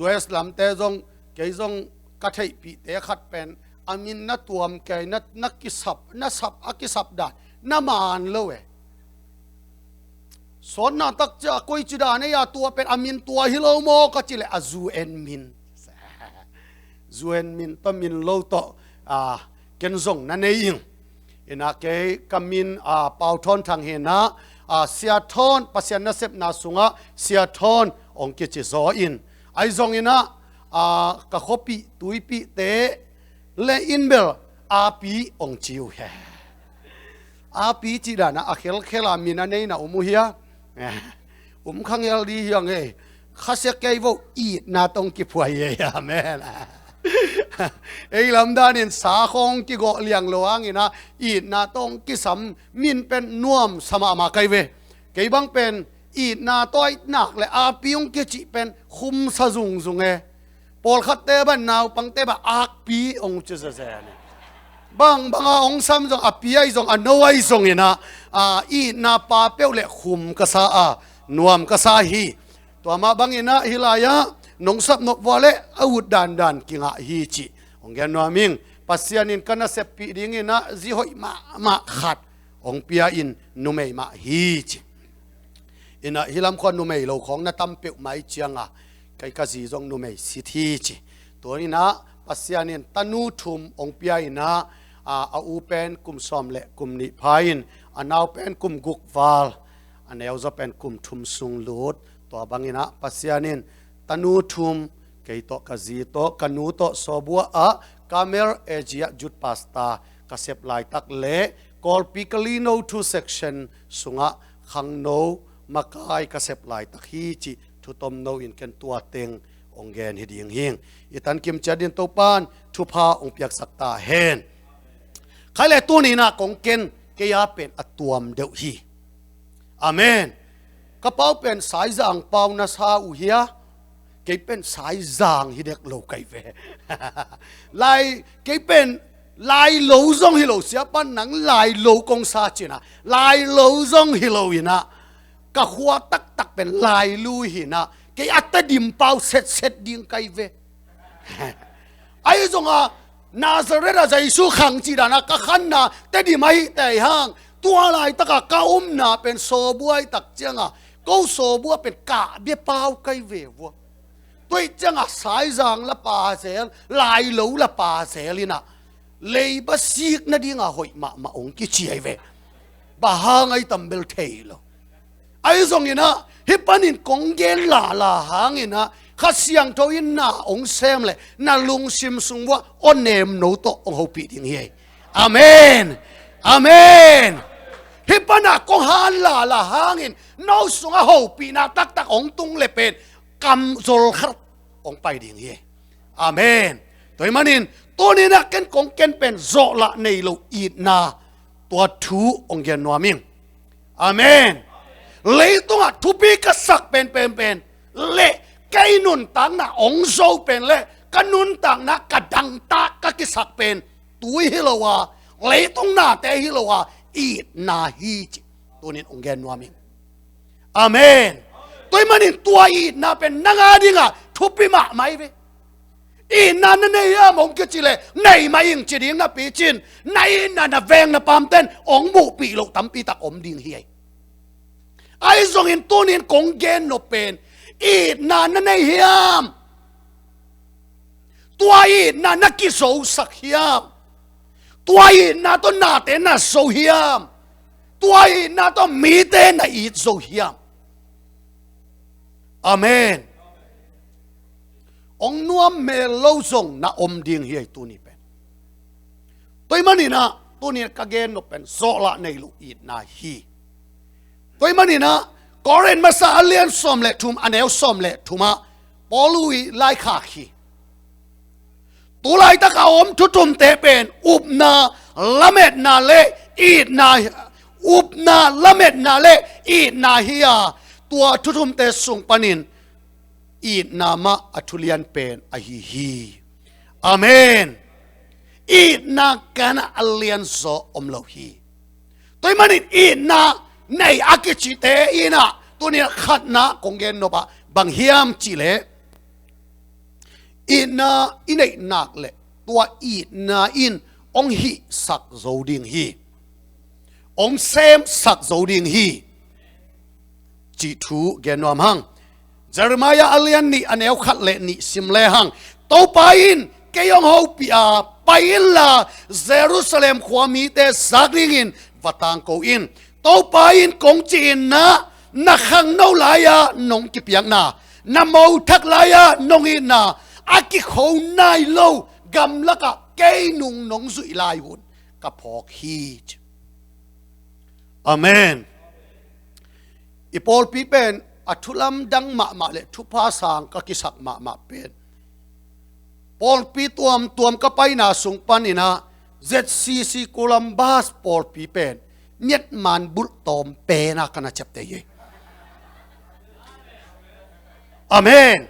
U S lamte zong, kei zong ka theihpihte khat pen a min na tuam kei, na, na kisap, na sap, a kisap dan na man lo e. Sawtna tak ciang a koici dan ei a, tua pen a min tua hi lo maw ka cih leh a U N min. U N min tawh min lo tawh, a, ken zong na nei ing. Ina kei ka min, a, Pau Thawn Thang hi-in ah, a, Sia Thawn, Pasian nasepna sungah Sia Thawn hong kici zaw in. Ahi zongin ah, a, ka khuapih tuipihte le in bel Api hong ci uh hi. Api cih dan ah a khelkhel a min a nei na om uh hia? Um kha ngel di hi hang ei. Khasia kei vo, itna tawh hong kiphuai ei. Amen. Ei lam danin sa khawng kigawh liang lo hangin ah, itna tawh hong kisam min pen nuamsa mahmah kai ve. Kei bang pen itna tawh ahih nak leh Api hong kicih pen khumsa zungzung e. Pawlkhatte bang, naupangte bang Akpi hong ci zenzen e. Bang bang a hong sam zong, a pi ahi zong, a no ahi zongin ah, a, itna pa peuh leh khum ka sa a, nuam ka sa hi. Tua mah bangin ah hi lai-ah nong sap nop vua leh a ut dandan kingah hi cih hong gen nuam ing. Pasian in ka naseppih dingin ah zi hoih mahmah khat hong pia in, numei mah hi ci. Ina hi lam khua numei lo khawng na tam peuhmah ahih ciangin kei ka zi zong numei sit hi ci. Tua in ah Pasian in tanu thum hong pia in ah, a, a u pen kum sawm le kum nih pha in, a nau pen kum guk val, a neuzaw pen kum thum sung lut. Tua bangin ah Pasian in tanu thum, kei tawh ka zi tawh ka nu tawh Sawbua ah Carmel A G ah youth pastor ka sep laitak le Kawlpi Kalino thu section sungah khangno makai ka sep laitak hi cih thu tomno in ken tua teng hong gen hi ding hing. I tankim ciat dingin Topa'n thupha hong piaksak ta hen. Khai le tuni-in ah kong ken kei a pen a tuam deuh hi. Amen. Ka pau pen Saizang pau na sa uh hia? Kei pen Saizang hi dek lo kai ve. Lai, kei pen lai lo zong hi lo, siapa nang lai lo kong sa cin ah, lai lo zong hi lo in ah, ka khua taktak pen lai lu hi in ah, kei a Tedim pau setset ding kai ve. Ahi zongin Nazareth ah Jesu khang cih dan ah ka khanna Tedim ahi tei hang, tua laitak ah ka omna pen Sawbua ahi tak ciangin ko Sawbua pen Kah bia pau kai ve vua. Tua ahih ciangin Saizang la pa zel, lai lo la pa zel in ah, leiba sik nadingin hoih mahmah hong kici ahi ve. Bang hang ahi tam bel thei lo. Ahi zongin ah, hih panin kong gen lala hangin ah, Kha Siangtho in na hong sem leh na lungsim sung uah aw nemno tawh hong hopih ding hi. Amen. Amen. Hih pan ah kong han lala hangin no sungah hopihna taktak hong tung leh pen kamzol khat hong pai ding hi. Amen. Tua ahih manin tuni-in ah ken kong ken pen zawhlah nei lo itna, tua thu hong gen nuam ing. Amen. Leitungah thupi ka sak pen, pen, pen le kei nuntakna hong zo pen le ka nuntakna ka dangtak ka kisak pen tui hi lo a, leitung nate hi lo a, itna hi ci. Tuni-in hong gen nuam ing. Amen. Tua ahih manin tua itna pen nang a dingin thupi mahmah hi ve. Itna na nei hiam hong kici leh, nei mah ing ci ding napi cin, na itna na veng na pamten hong muhpih loh tampi tak om ding hi. Ahi zongin tunin kong gen nop pen, itna na nei hiam? Tua itna na kizosak hiam? Tua itna tawh nate na zo hiam? Tua itna tawh mite na it zo hiam? Amen. Hong nuam mel lo zong na om ding hi ei tuni pen. Tua ahih manin ah, tuni ka gen nop pen, zawhlah nei loh itna hi. Tua ahih manin ah, Korin masa a lian sawm le thum, a neu sawm le thum ah, Paul i laikhak hi. Tu laitak a om thu thumte pen, upna, lametna le itna, upna, lametna le itna hi a, tua thu thumte sung panin itna mah a thulian pen ahi hi. Amen. Itna kan a lian zaw om lo hi. Tua ahih manin itna nei a kicite in ah, tuni a khatna kong gen nop ah bang hiam cih leh, itna i neih nak leh, tua itna in hong hihsak zo ding hi. Hong semsak zo ding hi, cih thu gen nuam hang. Jeremiah a lian nih, a neu khat le nih sim le hang. Topa in kei hong hopih a, pai inla, Jerusalem khua mite zak dingin va tangko in. Topa in kong ci in ah, na khangno lai-ah nong kipiakna, na mothak lai-ah nong itna, a kikho nai lo gamlakah kei nung nong zuih lai un ka phawk hi. Amen. I pawlpi pen a thu lamdang mahmah le thupha sang ka kisak mahmah pen, pawlpi tuamtuam ka paina sung panin ah, Z C C Columbus pawlpi pen miatman bulh tawm pen a ka na ciapteh hi. Amen.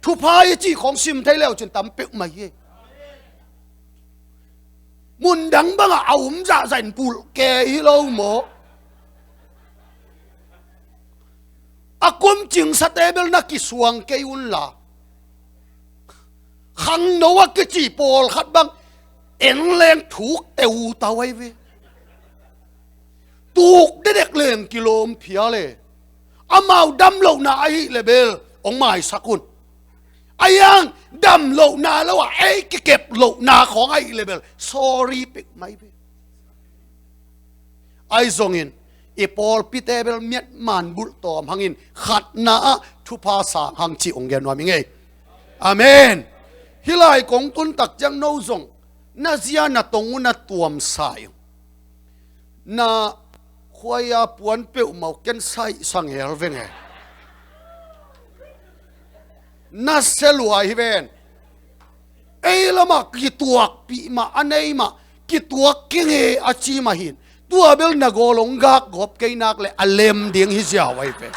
Thupha i cih khong sim thei le uh cin tam peuhmah hi. Mundang bangah a um zahzah in bulh ke hi lo maw? A kum cingsate bel na kisuang kei unla, khangno a kici pawlkhat bang en leng thuk teu tau ahi ve. Tuk dedek leng kilawm phial e. Amau dam lohna ahih leh bel hong maisak un. A hiang dam lohna lo a, ei kikep lohna khawng ahih leh bel sorry pek mai ve. Ahi zongin i pawlpite bel miatman bulh tawm hangin khatna ah thupha sang hang cih hong gen nuam ing ei. Amen. Hih lai kong tun tak ciang no zong na zia na tong uh na tuamsa ing. Na khuaia puan peuhmah uh ken saih sang hel veng e. Na sia lua hi ven. Ei lamah kituakpih mah a nei mah, kituak keng e a ci mah hin. Tua bel na gawl hong gak gawp kei nak leh a lem ding hi ziau ahi ve.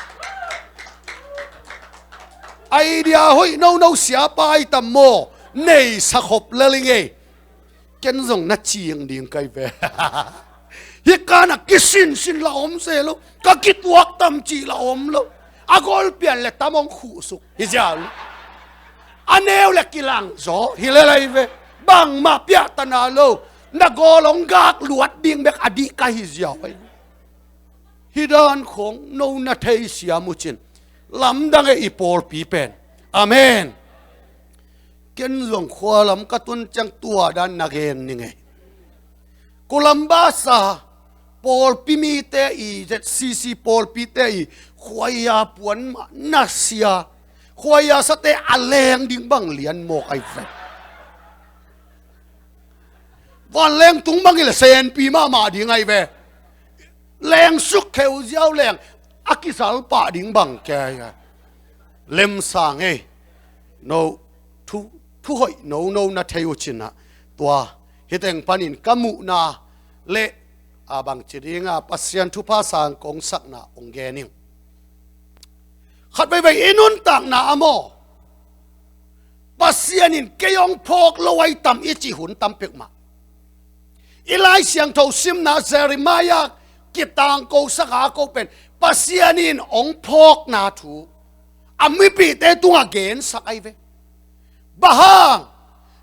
Idea hoih nono siapa ahi tam maw, nei sakhop lel ing ei. Ken zong na cing ding kai ve. Hih kan a kisinsin la om se lo, ka kituak tam cih la om lo. A gawl pian le tam hong khuhsuk hi ziau lo. A neu le kilang zaw hi lel ahi ve. Bangmah piahtana lo. Na gawl hong gak luat ding bek a dih ka hi ziau ahi. Hih dan khong no na thei siam uh cin, lamdang e i pawlpi pen. Amen. Ken zong khua lam ka tun ciang tua dan na gen ning e. Columbus a pawlpi mite i, Z C C pawlpite i khuaia puan mah na sia, khuaia sate a leng ding bang lian mawk ahi ve. Vanleng tung bang hi leh senpi mahmah ding ahi ve. Leng suk kheu ziau leng a kisal pah ding bang kei a. Lemsang ei. No thu, thu hoih nono na thei uh cin ah, tua hih teng panin ka muhna le a bangci ding a Pasian thupha sang kong sakna hong gen ing. Khat veivei i nuntakna ah maw, Pasian in kei hong phawk lo ahi tam i cih hun tam peuhmah. I Lai Siangtho simna Jeremiah kitangkosak a ko pen Pasian in hong phawkna thu a mipihte tungah gensak ahi ve. Bang hang?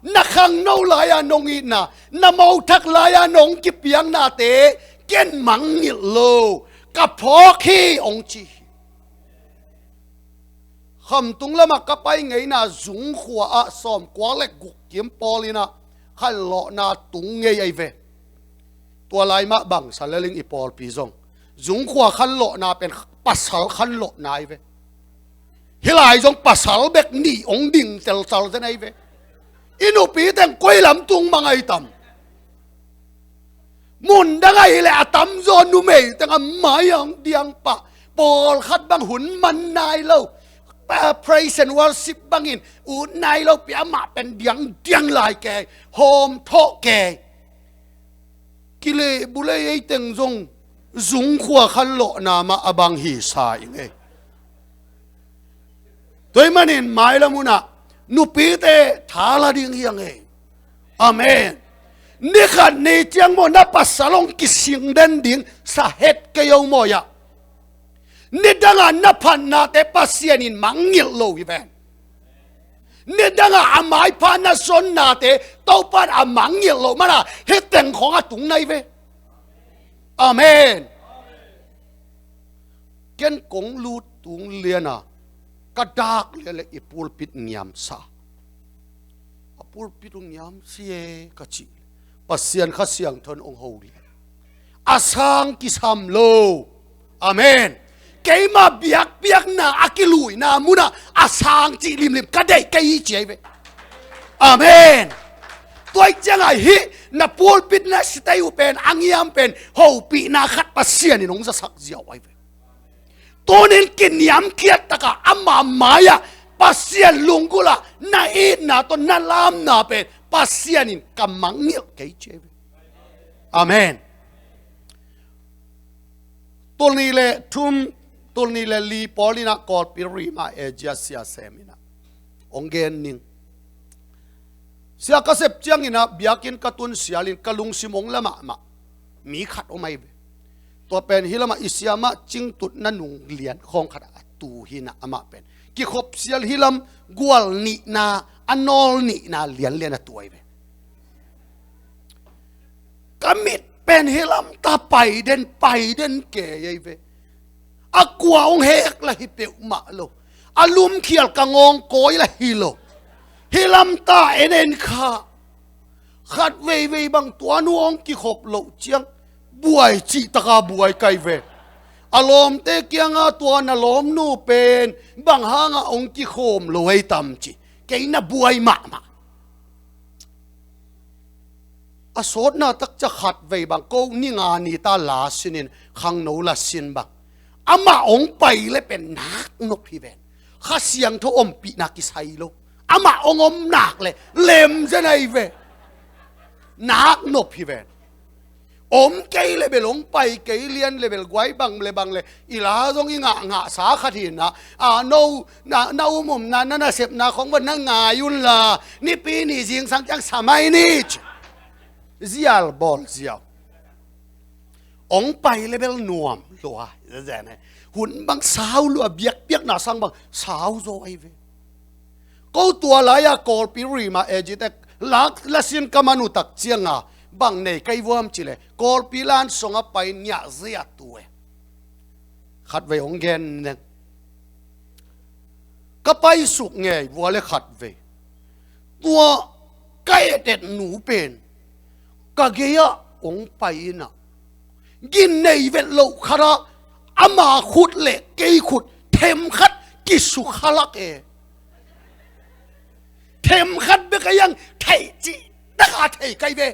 Na khangno lai-a nong itna, na mothak lai-a nong kipiaknate ken mangngilh lo, ka phawk hi hong ci hi. Khamtung lamah ka pai ngeina Zungkhua ah sawmkua le guk kim pawl inah khanlawhna tung ngei ahi ve. Tua lai mah bangsa leling i pawlpi zong Zungkhua khanlawhna pen pasal khanlawhna ahi ve. Hih lai zong pasal bek nih hong ding teltal zen ahi ve. I nupi teng koi lam tung mang ahi tam? Mun dang ahi leh a tamzaw numei teng a mai-ah hong diang pah, pawlkhat bang hun man nai lo, pa-, praise and worship bangin ut nai lo pi, amah pen diangdiang lai kei, hawm thawh kei. Kilehbulei ei teng zong Zungkhua khanlawhna mah a bang hi sa ing ei. Tua ahih manin mailam hunah nupite tha la ding hi hang ei. Amen. Ni khat ni ciang maw na pasal hong kising den ding sa het kei o maw ia. Nidangah na phatnate Pasian in mangngilh lo hi ven. Nidangah a maipha na zonnate Topa in a mangngilh loh mana hih teng khawng a tung nai ve. Amen. Ken kong lut tung liana ka dak lian le i pulpit ngiamsa. A pulpit uh ngiam si e ka cih. Pasian Kha Siangtho in hong ho lian. A sang kisam lo. Amen. Keima biakpiakna a kiluina munah a sang cih limlim ka deih kei hi ci ahi ve. Amen. Tua ahih ciangah hih na pulpit na sitei uh pen a ngiam pen hopihna khat Pasian in hong zasak ziau ahi ve. Tunin kiniamkhiat takah ama mai-ah Pasian lunggulh ah na itna tawh na lamna pen Pasian in ka mangngilh kei ci ahi ve. Amen. Tulnih le thum, tulnih le li pawl inah Kawlpi Rema Asia sia sem inah hong gen ning. Sia ka sep cianginah biakinn ka tun sialin ka lungsim hong la mahmah. Mi khat om ahi ve. Tua pen hih lamah i siamah Cingtut na nung lian khawng khatah a tu hinah amah pen kikhop sial hih lam gual nihna a nawl nihna lianlian a tu ahi ve. Ka mit pen hih lamta pai den pai den kei ahi ve. A kua hong hek la hi peuhmah lo. A lumkhial ka ngawng kawi la hi lo. Hih lamta en en kha. Khat veivei bang tua nu hong kikhop loh ciang buai cih taka buai kai ve. A lawmte kianga tua na lawmnu pen bang hanga hong kikhawm lo ei tam ci. Kei na buai mahmah. A sawtna takcia khat vei bang ko ni nga ni ta la sinin khangno la sin bang amah hong pai le pen nak nop hi ven. Kha Siangtho ompihna kisai lo. Amah hong om nak le lem zen ahi ve. Nak nop hi ven. Om kei le bel hong pai kei lian le bel guai bang le bang le i la zong i ngah ngah sa khat hinah a no na, na um umna na nasepna khong va na ngai un la nipi ni zingsang ciang sa mai ni ci. Zial bawl ziau. Hong pai le bel nuam lua. Hun bang sau lua biakpiakna sang bang sau zaw ahi ve. Ko tua lai-a Kawlpi Rema Asia te lak lasin ka man uh tak cianga bang nei kai vuam cileh Kawlpi lan songa pai niah zia tu e. Khat vei hong gen neng. Ka paisuk ngei vua le khat vei tua ka etet nu pen ka gei-ah hong pai inah gin nei vet loh khatah ama khut le kei khut themkhat kisukhalak e. Themkhat bek a iang theih cih taka thei kai ve.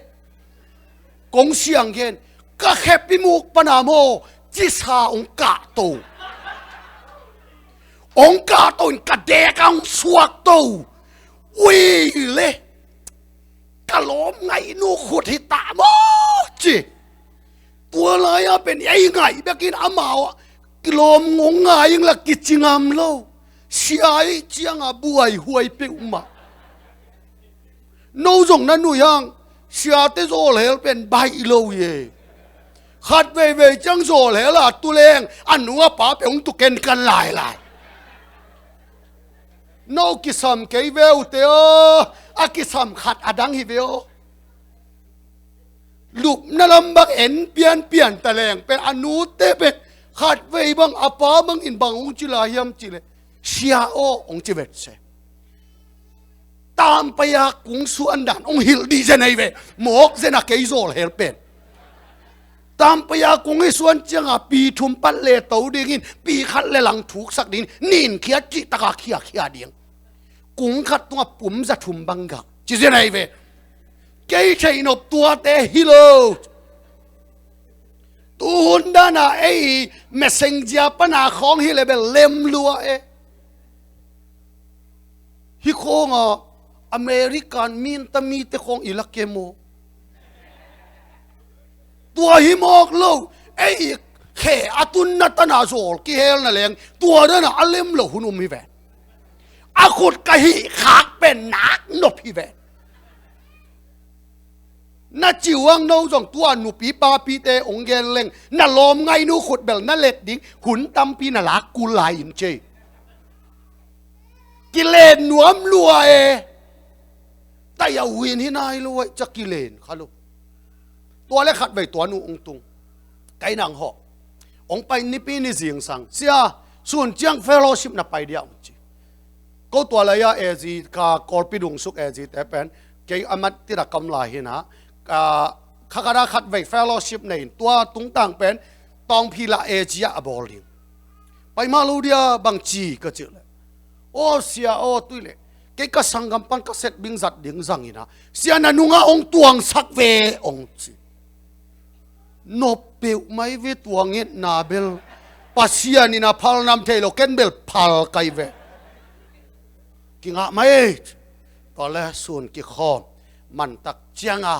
Kong siang gen ka khepi muk pana maw cisa hong kahto. Hong kahto in ka deka hong suakto. Ui le ka lawm ngainu khut hi ta maw ci. Tua lai-a pen ei ngaih bekin amau ah kilawm ngong ngai ing la kici ngam lo. Sia ih cianga buaihuai peuhmah. No zong na nuih hang siate zawlhel pen baih lo hi e. Khat veivei ciang zawlhel a tu leng a nu a pa peuh hong tu kenkan lailai. No kisam kei ve uh teh aw, a kisam khat a dang hi ve aw. Lupna lam bang en pianpian ta leng pen a nute pen khatvei bang a pa bangin bang hong ci lai hiam cih leh, "Sia aw," hong ci vet se. Tampaya kung suan dan hong hilh dih zen ahi ve. Mawk zen a kei zawl hel pen. Tampaya kung hi suan cianga pi thum pat le to dingin, pi khat le lang thuksak dingin, nin khia cih taka khiakhia ding. Kung khat tunga pum za thum bang gah ci zen ahi ve. Kei theihnop tuate hi lo. Tuhun dana ei messenger pana khawng hi le bel lem lua e. Hi khawnga American minta mite khawng i la kem aw. Tua hi mawk lo. Ei khe a tunna tana zawl kihelna leng tua dana a lem lo hun um hi ve. A khut ka hih khak pen nak nop hi ve. Na ciuang no zong tua nupi papite hong gen leng, na lawm ngainu khut bel na let ding hun tampi na lak kul lai in cei. Kilen nuam lua e. Taya win hi nai lo ai ca kilen kha lo. Tua le khatvei tua nu hong tung. Kai nang hawh. Hong pai nipi ni zingsang. "Sia, sun ciang fellowship na pai dia," hong ci. Ko tua lai-a A G ka Kawlpi dungsuk A G te pen kei a mat tita kam lai hina, ka kha khat a khatvei fellowship nei in tua tungtang pen Tawngphila A G ah a bawl ding. "Pai mah lo dia bang ci?" ka cih leh, "Aw sia aw, tui leh kei ka sanggam pan ka setbing zat ding zang ina, sia na nunga hong tuangsak ve," hong ci. Nop peuh mai ve tua ngetna bel. Pasian in a phal nam thei lo, ken bel phal kai ve. Kingah mai. Tua le sun kikhawm. Mantak cianga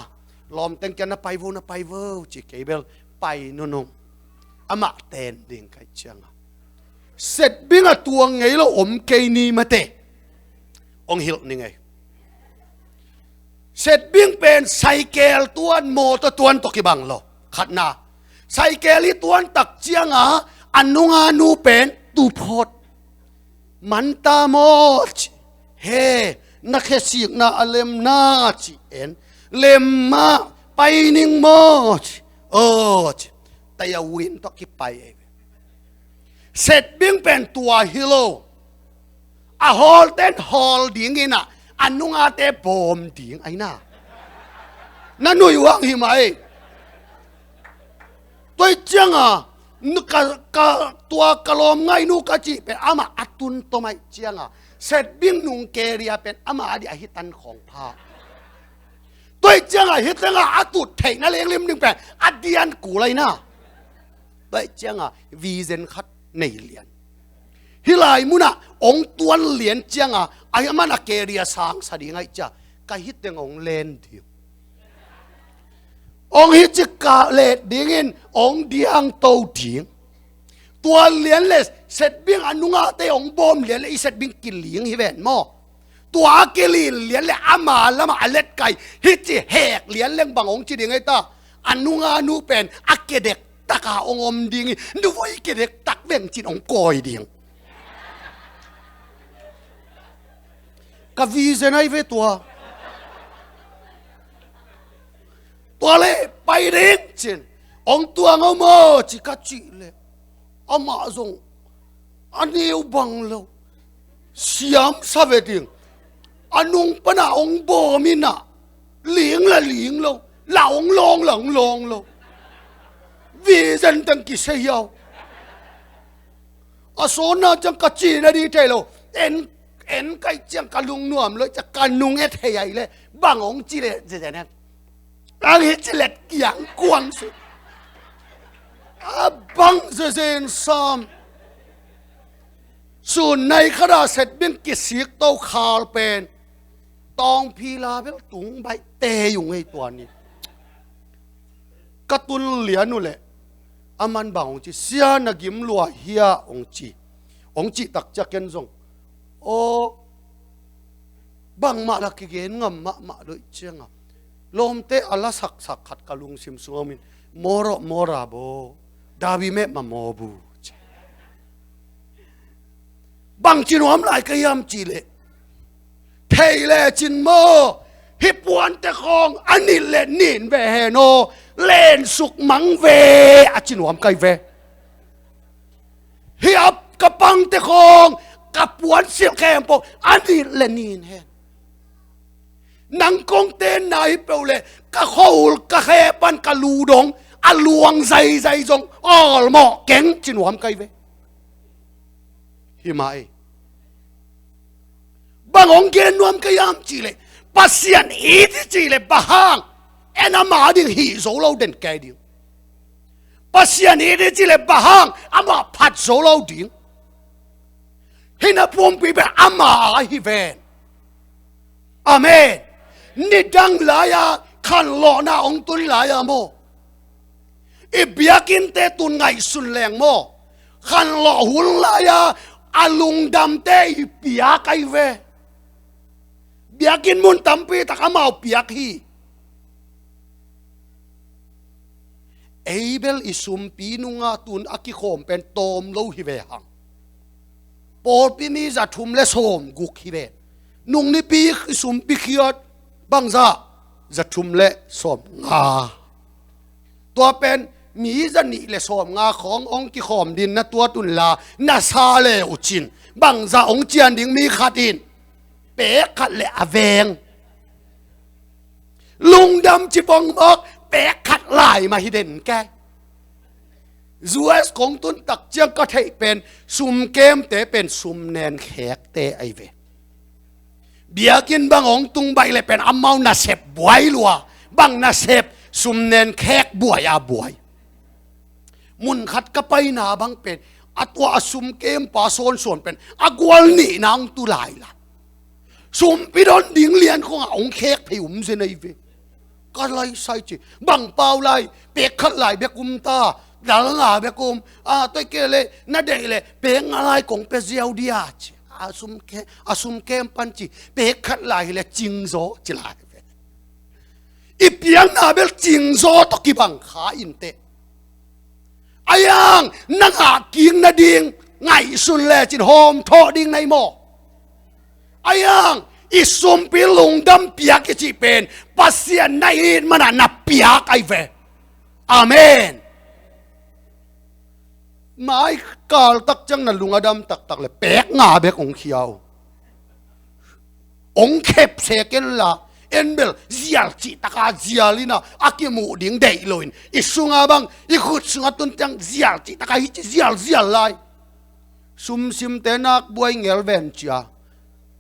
lawmteng kia, "Na pai vo, na pai vo," ci kei bel pai nunung. Amah ten ding kai cianga setbing a tuang ngei lo om kei ni mate. Hong hilh ni ngei. Setbing pen saikel tuan, mawtaw tuan tawh kibang lo. Khatna, saikel i tuan tak cianga a nunga nu pen tuphot. "Manta maw," ci. "He, na khesikna a lemna," ci en. "Lem mah, pai ning maw," ci. "Aw," ci. Taya win tawh kipai ei. Setbing pen tua hi lo. A hawlten hawl dingin ah, a nungate bawm ding aina. Na nui uang hi mai. Tua cianga ka, ka, tua ka lawm ngainu ka cih pen amah a tun tawm ai cianga setbing nung keria pen amah a dih a hitan khawng pha. Tua cianga hitanga a tut theihna lenglim ding pen a dian kul aina. Tua cianga vision khat nei lian. Hih lai munah hong tuan lian cianga, ahi a man a keria sangsa ding aih cia, ka hiteng hong len ding. Hong hi cik ka let dingin hong diangto ding. Tua lian le setbing a nungate hong bawm lian le i setbing kiling hi ven maw. Tua a kilin lian le ama lama a letkai hi ci hek lian leng bang hong ci ding ei ta. A nunga nu pen a kedek taka hong om ding hi. Nu voi kedek tak veng cin hong kawi ding. Ka vision ai ve tua. Tua le pai ding cin hong tuang aw maw ci ka cih le amah zong a neu bang lo. Siam sa ve ding. A nung pana hong bawm ina ling la ling lo, la hong lawng la hong lawng lo. Vision teng kisia hiau. A sawnna ciang ka cina di thei lo. En, en kai ciang ka lungnuam lo, ciang ka nung et hei ai le bang hong ci le zezenet. Ang hi ci let kiang kuang su. A bang zezen sam. Sun nai khada setbing kisik to khal pen. Tawngphi la bel tung baih te yung hei tua ni. Ka tun lian uh leh a man bang hong ci, sia na gim lua hia hong ci. Hong cih tak ciang ken zong aw bangmah la kigen ngam mahmah loih cianga lawmte a la saksak khat ka lungsim sungah om in, mawrawh mawra baw, dabi meh ma maw bu ci. Bangci nuam lai ka hiam cih leh Thei lecin maw, hih puante khawng a nit le nin ve hen aw, lensuk mang ve, a ci nuam kai ve. Hih a ka pangte khawng, ka puan silh khempeuh a nit le nin hen. Nang kong tenna hi peuh leh ka khua-ul ka khe pan ka lu dong a luang zaizai zong awlmawh keng ci nuam kai ve. Hi mah ei. Bang hong gen nuam ka hiam cih leh, Pasian it i cih leh bang hang en ama ding hih zo lo den kei ding. Pasian it i cih leh bang hang amah phat zo lo ding. Hih na pumpi pen ama a hi ven. Amen. Nidang lai-a khanlawhna hong tun lai-a maw, i biakinnte tun ngaihsun leng maw, khanlawh hun lai-a a lungdamte i piak ahi ve. Biakinn mun tampi tak amau piak hi. Ei bel i sumpi nungah tun a kikhawm pen tawm lo hi ve hang. Pawlpi mi za thum le sawm guk hi ve. Nung nipi i sumpi khiat bangzah, za thum le sawm nga. Tua pen mi za nih le sawm nga khawng hong kikhawm ding na tuat un la, na sa le uh cin bangzah hong cian ding mi khat in pek khat le a veng. Lungdam ci bang mawk, pek khat lai mah hi den kei. U S kong tun tak ciang ka theih pen sumkemte pen sumnen khekte ahi ve. Biakinn bang hong tung baih leh pen amau nasep buai lua, bang nasep, sumnen khek buai a buai. Mun khat ka paina bang pen a tua a sumkempa sawnsuan pen a gual nihna hong tu lai la. Sumpi don ding lian khawngah hong khek phei um zen ahi ve. Ka lai sai ci bang pau lai, pek khat lai bek um ta, dal nga bek um, a toi kei leh na deih leh pek nga lai kong pia ziau dia ci. A sumke, a sumkem pan ci pek khat lai hi leh cingzaw ci lai ve. I piakna bel cingzaw tawh kibang kha inteh. Ahi hang na ngah kik nading ngaihsun lecin hawmthawh ding na hi maw? Ahi hang i sumpi lungdam piak i cih pen Pasian na it manah na piak ahi ve. Amen. Mai kal tak ciang na lung a dam taktak leh pek nga bek hong khia uh. Hong khep se ken la, en bel zial cih taka zial ina a kimuh ding deih loin i sunga bang i khut sunga tun ciang zial cih taka hi ci zial zial lai. Sumsimte nak buai ngel ven cia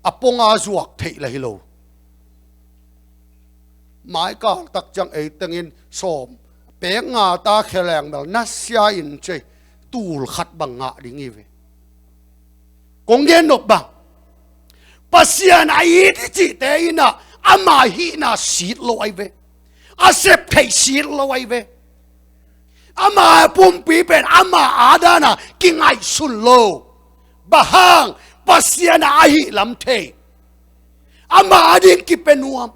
a ponga zuak theih la hi lo. Mai kal tak ciang ei tengin sawm pek nga ta khe leng bel nasia in cei tul khat bang ngah ding hi ve. Kong gen nop bang, Pasian a it i cihte inah ama hihna sit lo ahi ve. A sep theih sit lo ahi ve. Ama pumpi pen ama adana kingaihsun lo. Bang hang, Pasian a ahih lam thei. Ama ading kipia nuam.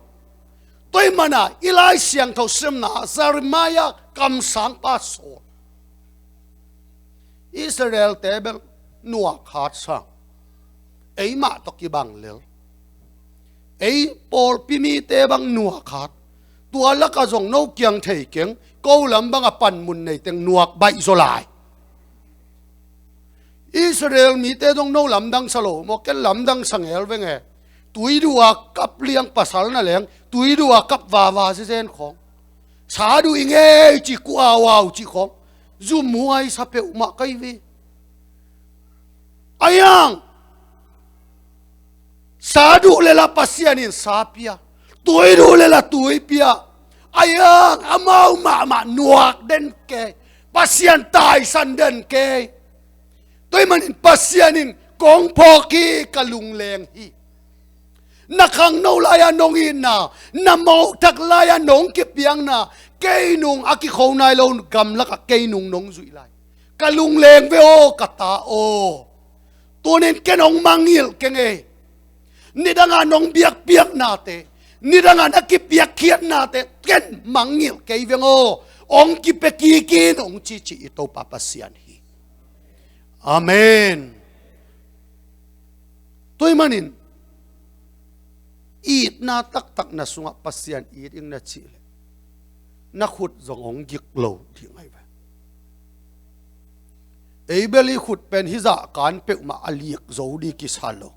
Tua ahih mana i Lai Siangtho simna Jeremiah kamsangpa sawl. Israelte bel nuak hat sang. Eimah tawh kibang lel. Ei pawlpi mite bang nuak hat. Tua laka zong no kiang thei keng, ko lam bang a panmun nei teng nuak baih zaw lai. Israel mite zong no lamdang sa lo maw, ken lamdang sa ngel veng e. Tuidu a kap liang pasal na leng, tuidu a kap vava zezen khawng. Sa duh i ngei ci ku au au ci khawng. Zumhuai sa peuhmah kai ve. Ahi hang sa duh lela Pasian in sa pia. Tui duh lela tui pia. Ahi hang amau mahmah nuak den kei. Pasian taisan den kei. Tua ahih manin Pasian in kong phawk hi, ka lungleng hi. Na khangno lai-a nong itna, na mohthak lai-a nong kipiakna, kei nung a kikho nai lo gamlakah kei nung nong zuih lai. Ka lungleng ve aw, ka ta aw. Tunin ken hong mangngilh keng ei. Nidanga nong biakpiaknate, nidanga na kipiakkhiatnate ken mangngilh kei veng aw. Hong kipia kikin hong cici i Topa Pasian hi. Amen. Tua ahih manin Itna taktak na sungah Pasian it ing na cih leh na khut zong hong gik lo ding ahi ve. Ei bel i khut pen hih zahkan peuhmah a lik zo ding kisa lo.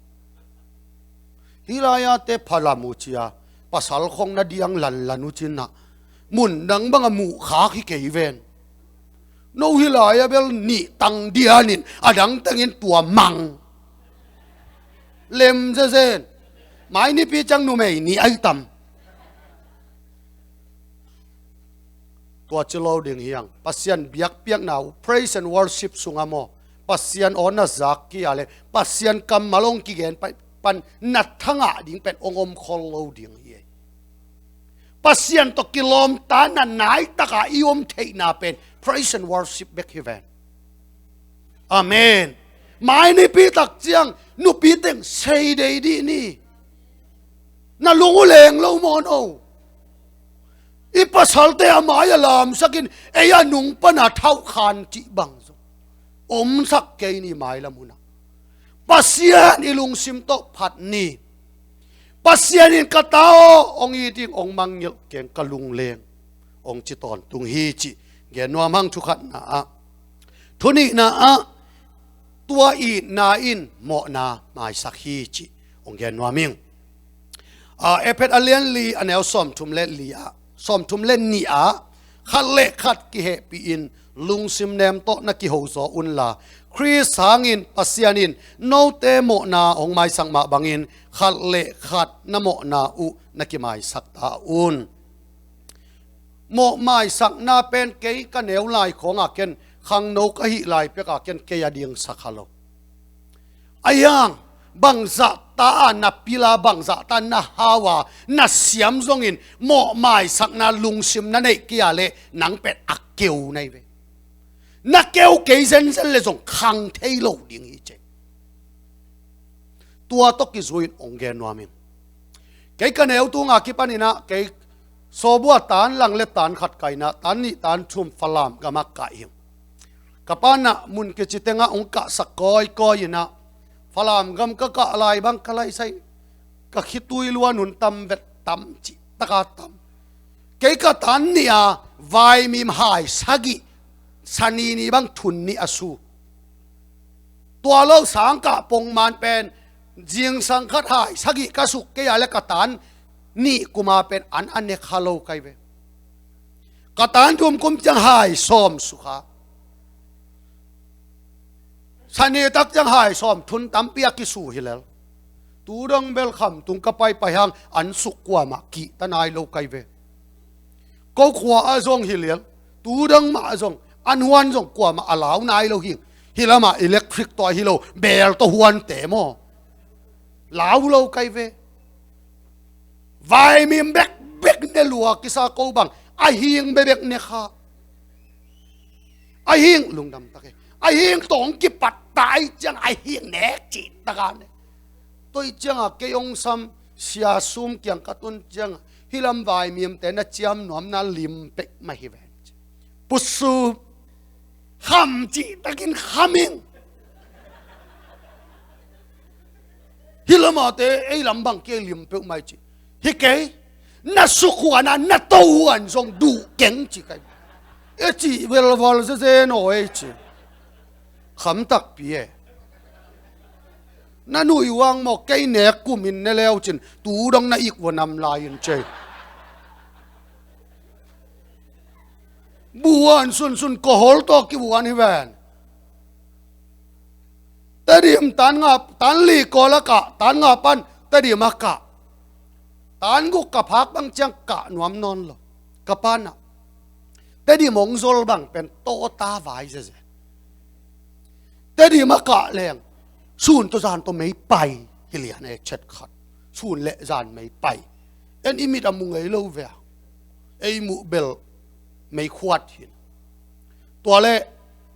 Hih lai-ate phalam uh cia, pasal khong na diang lanlan uh cinah, mun dang bang a muhkhak hi kei ven. No hih lai-ah bel nih tang dianin a dang tengin tua mang. Lem zezen. Mai nipi ciang numei nih ahi tam. Tua ci lo ding hiang. Pasian biakpiakna uh, praise and worship sungah maw, Pasian aw na zak kei a leh Pasian kammal hong kigen pan, pan na thangah ding pen hong om khol lo ding hi. Pasian tawh kilawmta na naitaka i om theihna pen praise and worship bek hi ven. Amen. Mai nipi tak ciang nupi teng sei dei dih ni. Na lung uh leng lo maw no? I pasalte a mai a lamsakin ei a nung pana thauhkhan cih bang zong omsak kei ni mailam hunah. Pasian i lungsim tawh phat ni. Pasian in ka ta aw hong it ing, hong mangngilh keng, ka lungleng hong ci tawntung hi cih gen nuam hang. Thukhatna ah. Thunihna ah, tua itna in mawhna maisak hi cih hong gen nuam ing. A, Efesa a lian li a neu sawmthum le li ah, sawmthum le nih ah, khat le khat kihehpih in lungsim nem tawh na kiho zaw unla, Khrih hangin Pasian in note mawhna hong maisak mah bangin khat le khat na mawhna uh na kimaisak ta un. Mawh maisakna pen kei ka neu lai khawngah ken, khangno ka hih lai pekah ken kei a dingsak kha lo. A hiang, bangzahta a na pila, bangzahta na hau a na siam zongin mawh maisakna lungsim na neih kei a leh nang pen a keu na hi ve. Na keu kei zenzen le zong khang thei lo ding hi cei. Tua tawh kizui-in hong gen nuam ing. Kei ka neu tunga kipaninah kei sawbua tan lang le tan khat kainah tan nih tan thum Falam gamah kah ing. Ka panah mun kici tengah hong kahsak kawikawi inah Falam gam ka kah lai bang ka laisai ka khitui luan hun tam vet tam cih taka tam. Kei ka tan nih a vaimim hai sagih, sani ni bang thun nih a su. Tua lo sangkah pongman pen zingsang khat hai sagih ka suk kei a le ka tan nih kuma pen an a ne kha lo kai ve. Ka tan thum kum ciang hai sawm sukha. Sani tak ciang hai sawm thun tampi a kisu hi lel. Tu dong bel khamtung ka paipai hang an suk kuamah kihta nai lo kai ve. Ko khua ah zong hi liang. Tu dang mah zong an huan zong kuamah a lau nai lo hing. Hi lamah electric tawh hi lo, bel tawh huante maw? Lau lo kai ve. Vaimim bekbek ne lua kisa ko bang a hing bebek ne kha. A hing lungdam tak e. A hing tawng kipat tai ciang a hing nek cih taka ne. Toi cianga kei hong sam sia sum kiang ka tun cianga hih lam vaimimte na ciam nuamna lim pek mah hi ven. Pusu kham cih takin kham ing. Hih lamate ei lam bang kei lim peuh mai ci. Hi kei na sukhuana na tohuan zong duh keng ci kai. E ci velval zeze naw ei ci. Kham takpi e. Na nuih uang maw kei nek kumin ne leu cin tu dong na ik vua nam lai in cei. Buan sunsun kohol tawh kibuan hi ven. Tedim tan nga tan li kawl a kah tan nga pan Tedim a kah. Tan guk ka phak bang ciang kah nuam nawn lo. Ka panah Tedim hong zol bang pen tawta vai zeze. Tedim a kah leng sun tawh zan tawh mei pai hi lian e chet khat. Sun le zan mei pai. En i mit a mu ngei lo ve a ei muh bel mei khuat hin. Tua le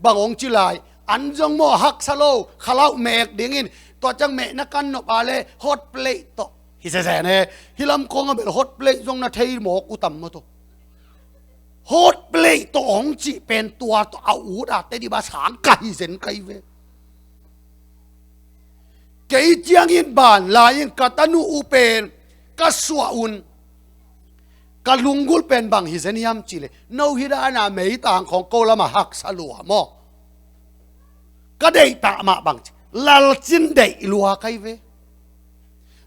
bang hong ci lai an zong maw haksa lo khalauh mek dingin tua ciang mehna kan nop a le hot plate tawh hi zezen e. Hih lam kawng a bel hot plate zong na thei mawk uh tam maw tawh. Hot plate tawh hong cih pen tua tawh a ut a Tedim a sang ka hi zen kai ve. Kei ciangin ban lai-in ka tanu uh pen ka suah un, ka lunggulh pen bang hi zen hiam cih leh, no hi dana meitang khawng ko lamah haksa lua maw? Ka deih pah mah bang ci, lalcin deih lua ka hi ve.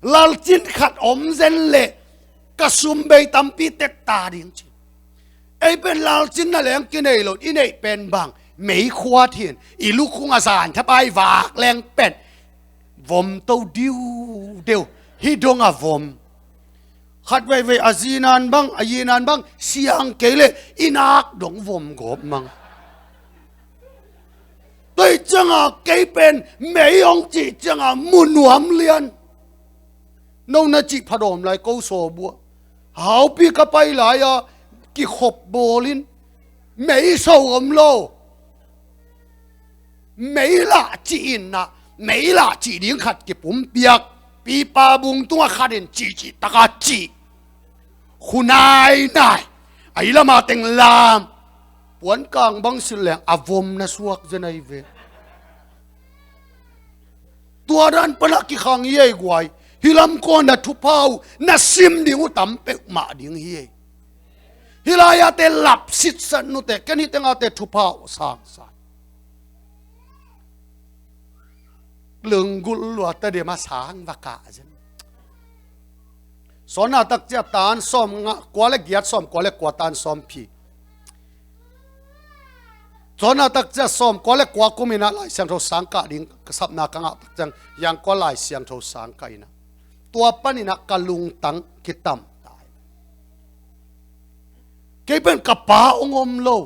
Lalcin khat om zen leh ka sum bei tampi tetta ding ci. Ei pen lalcin na leng kinei lo, i neih pen bang, meikhuat hi in, i lukhung a zan thapai vak leng pen vom to diudeu, hih dong a vom. Khat veivei a zinan bang, a yinan bang siang kei leh i nak dong vom gawp mang. Tua hi cianga kei pen mei hong cih cianga mu nuam lian. No na cih phadawm lai ko sawbua. Haupi ka pai lai-a kikhop bawlin mei so om lo. Mei lah cih in ah, mei lah cih ding khat kipumpiak. Pipa bung tungah khat in cihcih taka cih. Khu nainai. A i lama teng lam. Puankang bang silh leng a vom na suak zen ahi ve. Tua dan pana kikhang hi ei guai. Hih lam kawna thupha uh na sim ding uh tam peuhmah ding hi ei. Hih lai-ate lap sitsan nute, ken hih tengate thupha uh sangsan. Lunggulh luata dema sang va kah zen. Sawna takcia tan sawm nga kua le giat, sawm kua le kua tan sawm phi. Sawna takcia sawm kua le kua kuminah Lai Siangtho sang kah ding ka sapna ka ngah takciang, yang kua Lai Siangtho sang kah inah, tua paninah ka lungtang kitam tai. Kei pen ka pa hong om lo,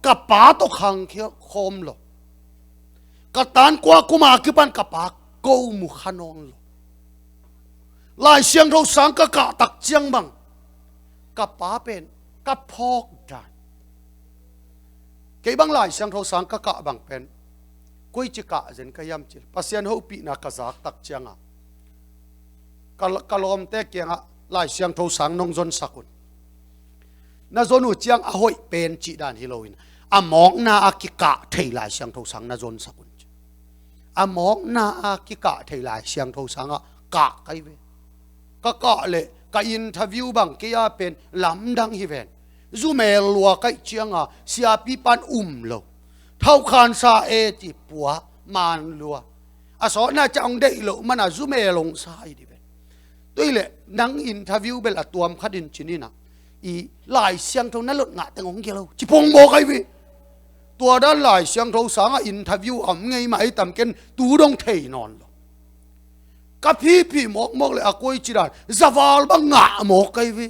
ka pa tawh khangkhia khawm lo. Ka tan kua kuma kipan ka pa ko mu kha nawn lo. Lai Siangtho sang ka kah takciang bang, ka pa pen ka phawk dan. Kei bang Lai Siangtho sang ka kah bang pen, koici kah zen ka hiam cih leh, Pasian hopihna ka zak takcianga ka, ka lawmte kiangah Lai Siangtho sang nong zonsak un. Na zon uh ciang a hoih pen cih dan hi loin, a mawkna a kikah thei Lai Siangtho sang na zonsak un ci. A mawkna a kikah thei Lai Siangtho sangah kah ka hi ve. Ka kah leh ka interview bang kei a pen lamdang hi ven. Zumel lua ka hih cianga siapipan um lo. Thaukhansa e ci pua man lua. A sawtna ciang hong deih loh mana zumel hong sa hi di ven. Tua hileh nang interview bel a tuam khatin cininah, i Lai Siangtho na lot ngah teng hong gel lo ci pong mawk ahi ve. Tua dan Lai Siangtho sangah interview a om ngei mah ei tam ken tu dong thei nawn lo. Ka phiphi mawkmawk le a koici dan zaval bang ngah mawk ahi ve.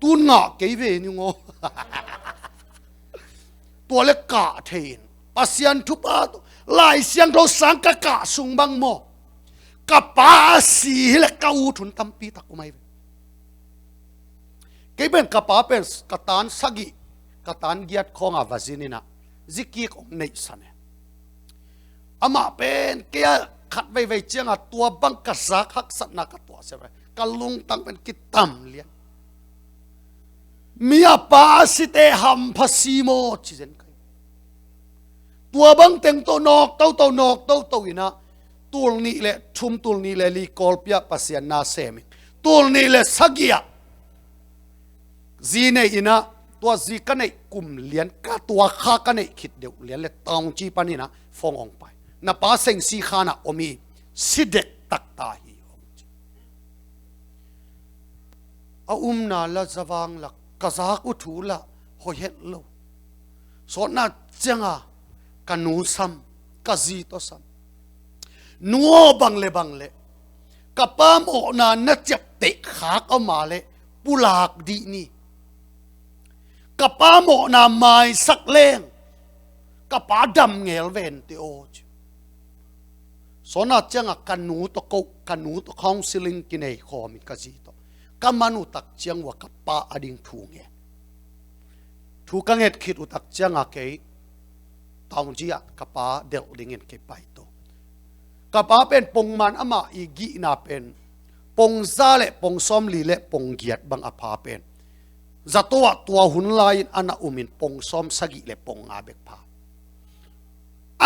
Tun ngah kei ve ni ngaw. Tua le kah thei in Pasian thupha tawh Lai Siangtho sang ka kah sung bang maw, ka pa a si hileh ka ut hun tampi tak um ahi ve. Kei pen ka pa pen ka tan sagih, ka tan giat khawnga va zininah zikik hong neihsan e. Amah pen kei a khat veivei cianga tua bang ka zak haksatna ka tuahsia ve. Ka lungtang pen kitam lian. Mi a pa a site hampha si maw ci zen kai. Tua bang teng tawh nawk toto nawk toto inah, tul nih le thum, tul nih le li Kawlpi-ah Pasian na sem in, tul nih le sagih-ah zi nei inah, tua zi ka neih kum lian, ka tua kha ka neih khit deuh lian le Taungci paninah phone hong pai. Na pa Sengsi khanah om hi, si dektak ta hi hong ci. A umna la zavang la ka zak uh thu la hoihet lo. Sawtna cianga ka nu sam, ka zi tawh sam. Nu aw, bang le bang le ka pa mawhna na ciapteh khak a om a leh pulak dih ni. Ka pa mawhna maisak leng ka pa dam ngel vente aw ci. Sawtna cianga ka nu tawh ko, ka nu tawh counseling kinei khawmin ka zi tawh ka man uh takciang ua ka pa a ding thu ngen. Thu ka nget khit uh takcianga kei Taungci-ah ka pa delh dingin kei paito. Ka pa pen pongman amah i gihna pen pongza le pongsawmli le ponggiat bang a pha pen. Zato ah tua hun lai-in a na umin pongsawm sagih le pongnga bek pha.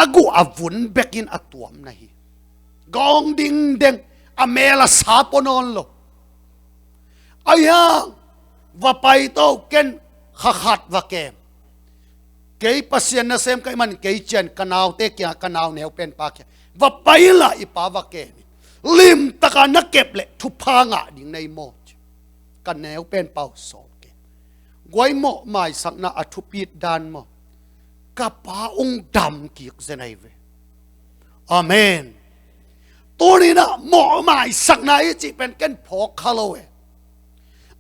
A guh a vun bekin a tuam na hi. Gawng dingdeng, a mel a sa pua nawn lo. Ahi hang va pai to, ken kha khat va kem. Kei Pasian nasem ka hih manin kei ciang ka naute kiangah, ka nau neu penpa kiangah va pai inla i pa va kem in. Limtaka na kep leh thupha ngah ding na hi maw? Ka neu penpa uh sawm kem. Guai, mawh maisakna a thupit dan maw? Ka pa hong dam kik zen ahi ve. Amen. Tuni-in ah mawh maisakna i cih pen ken phawk kha lo e.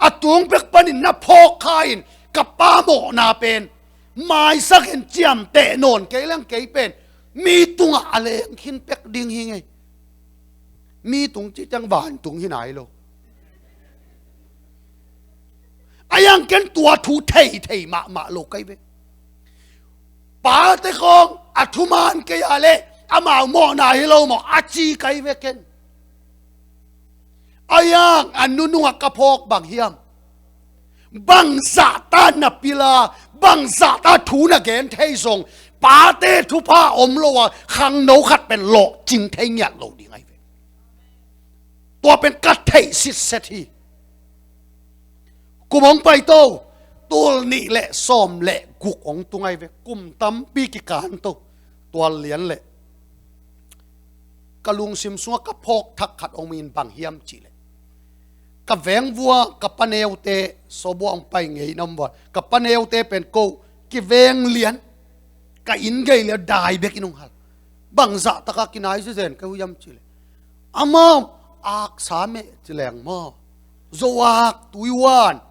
A tung pek panin na phawk kha in, ka pa mawhna pen maisak in, ciamteh nawn kei leng kei pen mi tungah a leng khin pek ding hi ing ei. Mi tung cih ciang vantung hi nai lo. Ahi hang ken tua thu thei thei mahmah lo ka hi ve. Pate khawng a thuman kei a leh amau mawhna hi lo maw a ci ka hi ve ken. Ahi hang a nunungah ka phawk bang hiam? Bangzahta na pil a, bangzahta thu na gen thei zong, pate thupha om lo a khangno khat pen lawhcing thei ngiat lo ding ahi ve. Tua pen ka theih sitset hi. Kum hong pai to, tul nih le sawm le guk hong tung ahi ve. Kum tampi kikan to, tua lian leh ka lungsim sungah ka phawk thak khat hong min, bang hiam cih leh ka vengvua, ka paneute, sawbua hong pai ngei na om vua, ka paneute pen ko kiveng lian, ka inn gei lian dai bek in hong hal. Bangzah taka kinai zezen ka uh hiam cih leh, amau aksa meh ci leng maw, zo ak, tuihuan,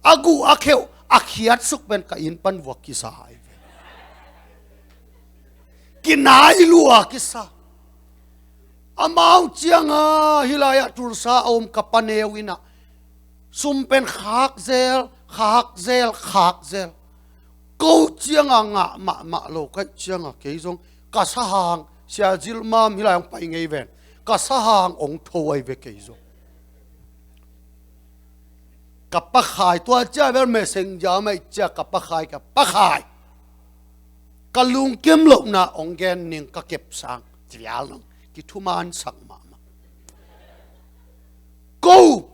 a guh a kheuh a khiatsuk pen ka inn pan vua kisa ahi ve. Kinai lua kisa. Amau ciangah hih lai-ah Tulsa a om ka paneu in ah sum pen khak zel, khak zel, khak zel. Ko ciangah ngah mahmah lo ka hih ciangah kei zong ka sahang, Sia Zilmam hih lai hong pai ngei ven, ka sahang hong tho ahi ve kei zong. Ka Pa Khai, tua ciang bel messenger mah i ciang, ka Pa Khai, ka Pa Khai, ka lungkim lohna hong gen ning, ka kepsang ci vial nang, kithumansak mahmah. Ko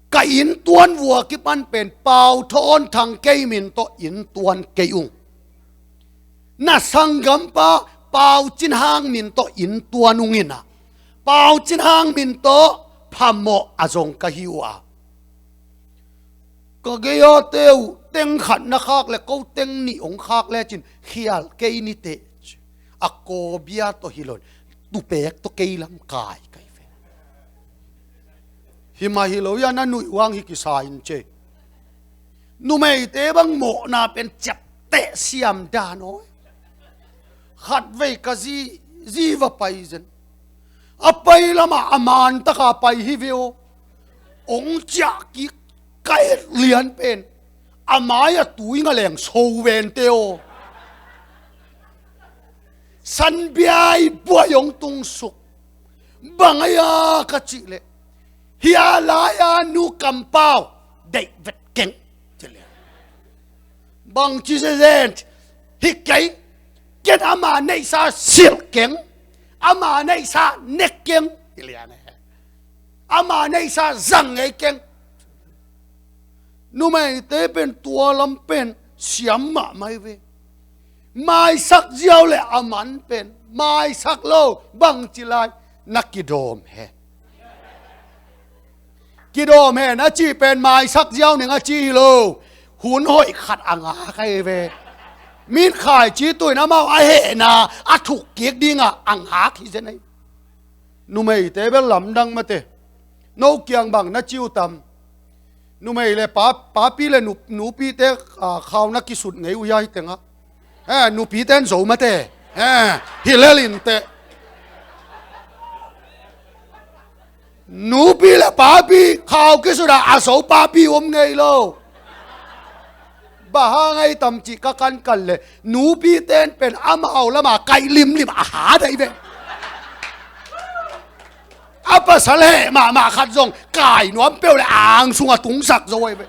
ka inn tuan vua kipan pen Pau Thawn Thang kei min tawh inn tuan kei ung. Na sanggampa Pau Cin Hang min tawh inn tuan ung in ah, Pau Cin Hang min tawh phamawh a zong ka hi uh a, ka gei-ate uh teng khat na khak le ko teng nih hong khak lecin khial kei ni teh. A kawbia tawh hi lo in, tupek tawh kei lam kai ka hi ve. Hi mah hi lo, ia na nuih uh hang hi kisa in ce. Numeite bang mawhna pen ciapteh siam dan aw. Khatvei ka zi, zi va pai zen. A pai lamah a man taka pai hi ve aw. Hong ciah kik ka et lian pen, a mai-ah tui nga leng so vente aw. Sanbiai buai hong tungsuk. Bang ahi a ka cih leh, hih a lai-a nu kampau deih vet keng ci lian. Bang ci zezen, hi kei, ken ama neihsa silh keng, ama neihsa nek keng ci lian e. Ama neihsa zang ngei keng. Numeite pen tua lam pen siam mahmah hi ve. Maisak ziau le a man pen, maisak lo bang ci lai, na kidawm hen. Kidawm hen a cih pen maisak ziau ning a ci hi lo. Hun hoih khat a ngak ahi ve. Mitkhaici tu in amau a hehna a thuk kik dingah a ngak hi zen ahi. Numeite bel lamdang mate. No kiang bang na ci uh tam? Numei le pa, papi le nu, nupite, a, khau na kisut ngei uh hia hi tengah? Eh, nupite in zo mate. Eh, hi lel in teh. Nupi le papi khau kisut a, a zo papi om ngei lo. Bang hang ahi tam cih ka kankan le, nupite in pen amau lama kaih limlim a hat ahi ve. A pasal heh mahmah khat zong kai nuam peuh le ang sungah tungsak zo ahi ve.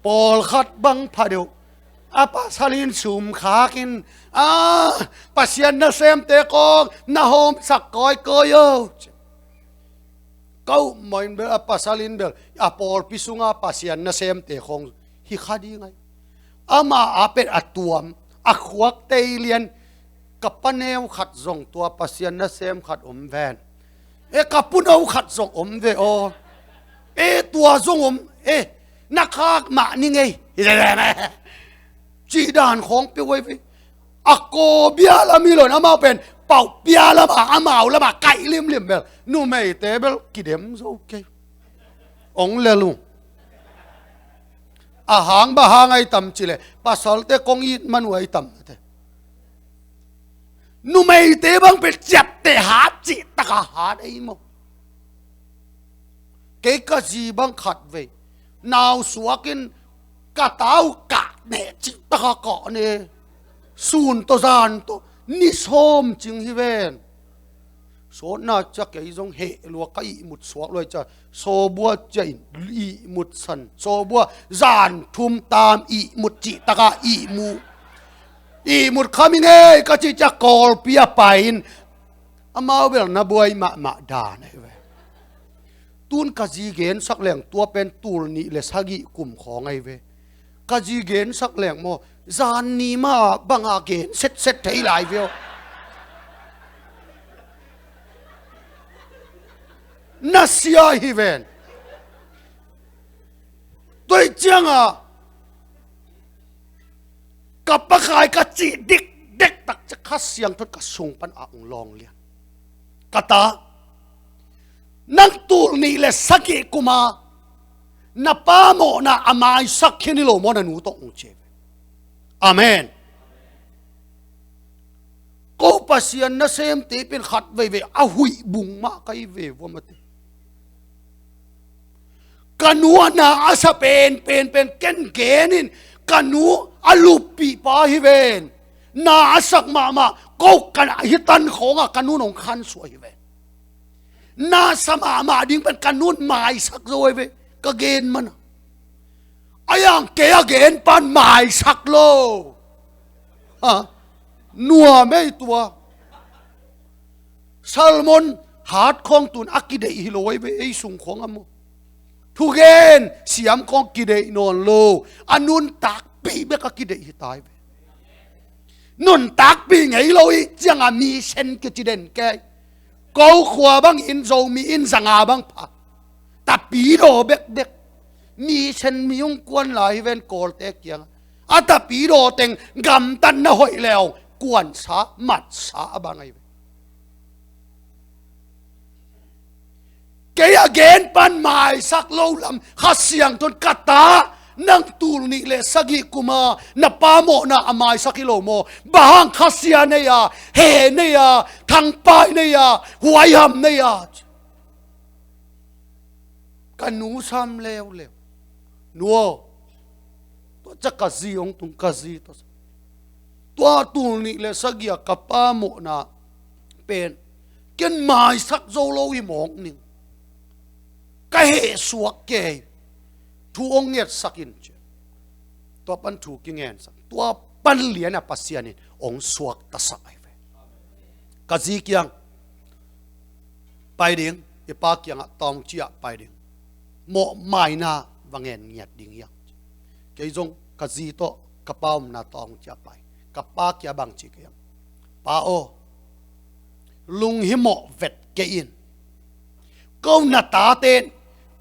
Pawlkhat bang pha deuh, a pasal in sum khak in, a, Pasian nasemte kawng na hawmsak kawikawi o. Ka upmawh in bel, a pasal in bel, a pawlpi sunga Pasian nasemte khawng hi kha ding ai. Ama a pen a tuam, a khuak tei lian, ka paneu khat zong tua Pasian nasem khat om ven. E, ka puno khat zong om ve aw. E, tua zong om, e, na khak mah ni ngei. Cih dan khawng peuh ai ve. A kaw bia lam hi lo in amau pen, pauh bia lamah, amau lamah kaih limlim bel. Numeite bel kidem zo kei. Ong lel ung. A hang bang hang ai tam cih leh, pasalte kong it man uh ai tam te. Numeite bang pen ciapteh hat cih taka hat ei maw. Kei ka zi bang khat vei, nau suak in ka ta uh kah neh cih taka kah ne. Sun tawh zan tawh ni sawm cing hi ven. Sawtna ciang kei zong heh lua, ka ihmut suak lua ciang, sawbua ciang in ihmut san, sawbua zan thum tam ihmut cih taka ihmut. Ihmut kham hi ngei ka cih ciang Kawlpi a pai in, amau bel na buai mahmah dan ai ve. Tun ka zi gensak leng tua pen tul nih le sagih kum khawng ai ve. Ka zi gensak leng maw, zan ni mah banga gen setset thei lai ve aw. Na sia hi ven. Tua cianga ka Pa khai ka cih dikdek tak ciang Kha Siangtho in ka sung pan a ong lawng lian. Ka ta, nang tul nih le sagih kuma na pa mawhna a maisak khin hi lo maw, na nu tawh, ong ci ve. Amen. Ko Pasian nasemte pen khat veivei a huih bung mah ka hi ve vua mate. Ka nu a na a sa pen pen pen ken gen in, ka nu a luppih pa hi ven. Na a sak mahmah, ko ka na hi tan khawnga ka nun ong khansuah hi ven. Na sa mahmah ding pen ka nun maisak zo hi ve, ka gen mana. A yang kei a gen pan maisak lo. Ha? Nuam ei tua. Salmon hat khawng tun a kideih hi lo ei ve, ei sung khawng a maw. Thugen siam khawng kideih nawn lo. A nuntakpih bek a kideih hi tai ve. Nuntakpih ngei lo ih cianga mi sen kici den kei. Ko khua bangin Zomi in zanga bang pha. Tapidaw bekbek. Mi sen mi ung kuan lai hi ven Kawlte kiang. A tapidaw teng gamtatna hoih leu kuansa matsa a bang ahi ve. Kei a gen pan maisak lo lam Kha Siangtho in ka ta, nang tul nih le sagih kuma na pa mawhna a maisak hi lo maw? Bang hang Kha Sia nei a, he nei a, thangpai nei a, huaiham nei a. Ka nu sam leuleu. Nu aw, tua ciang ka zi hong tung, ka zi tawh, tua tul nih le sagih a ka pa mawhna pen ken maisak zo lo hi mawk ning. Ka heh suak kei. Thu hong ngetsak in ci. Tua pan thu kingensak. Tua pan lian a Pasian in hong suaktasak ahi ve. Ka zi kiang pai ding, i pa kiangah tawng ciah pai ding. Mawhmaina va ngen ngiat ding hiang. Kei zong ka zi tawh ka pa omna tawng ciah pai. Ka pa kiang bang ci kei hiang. Pa aw, lunghimawh vet kei in. Ko na tate in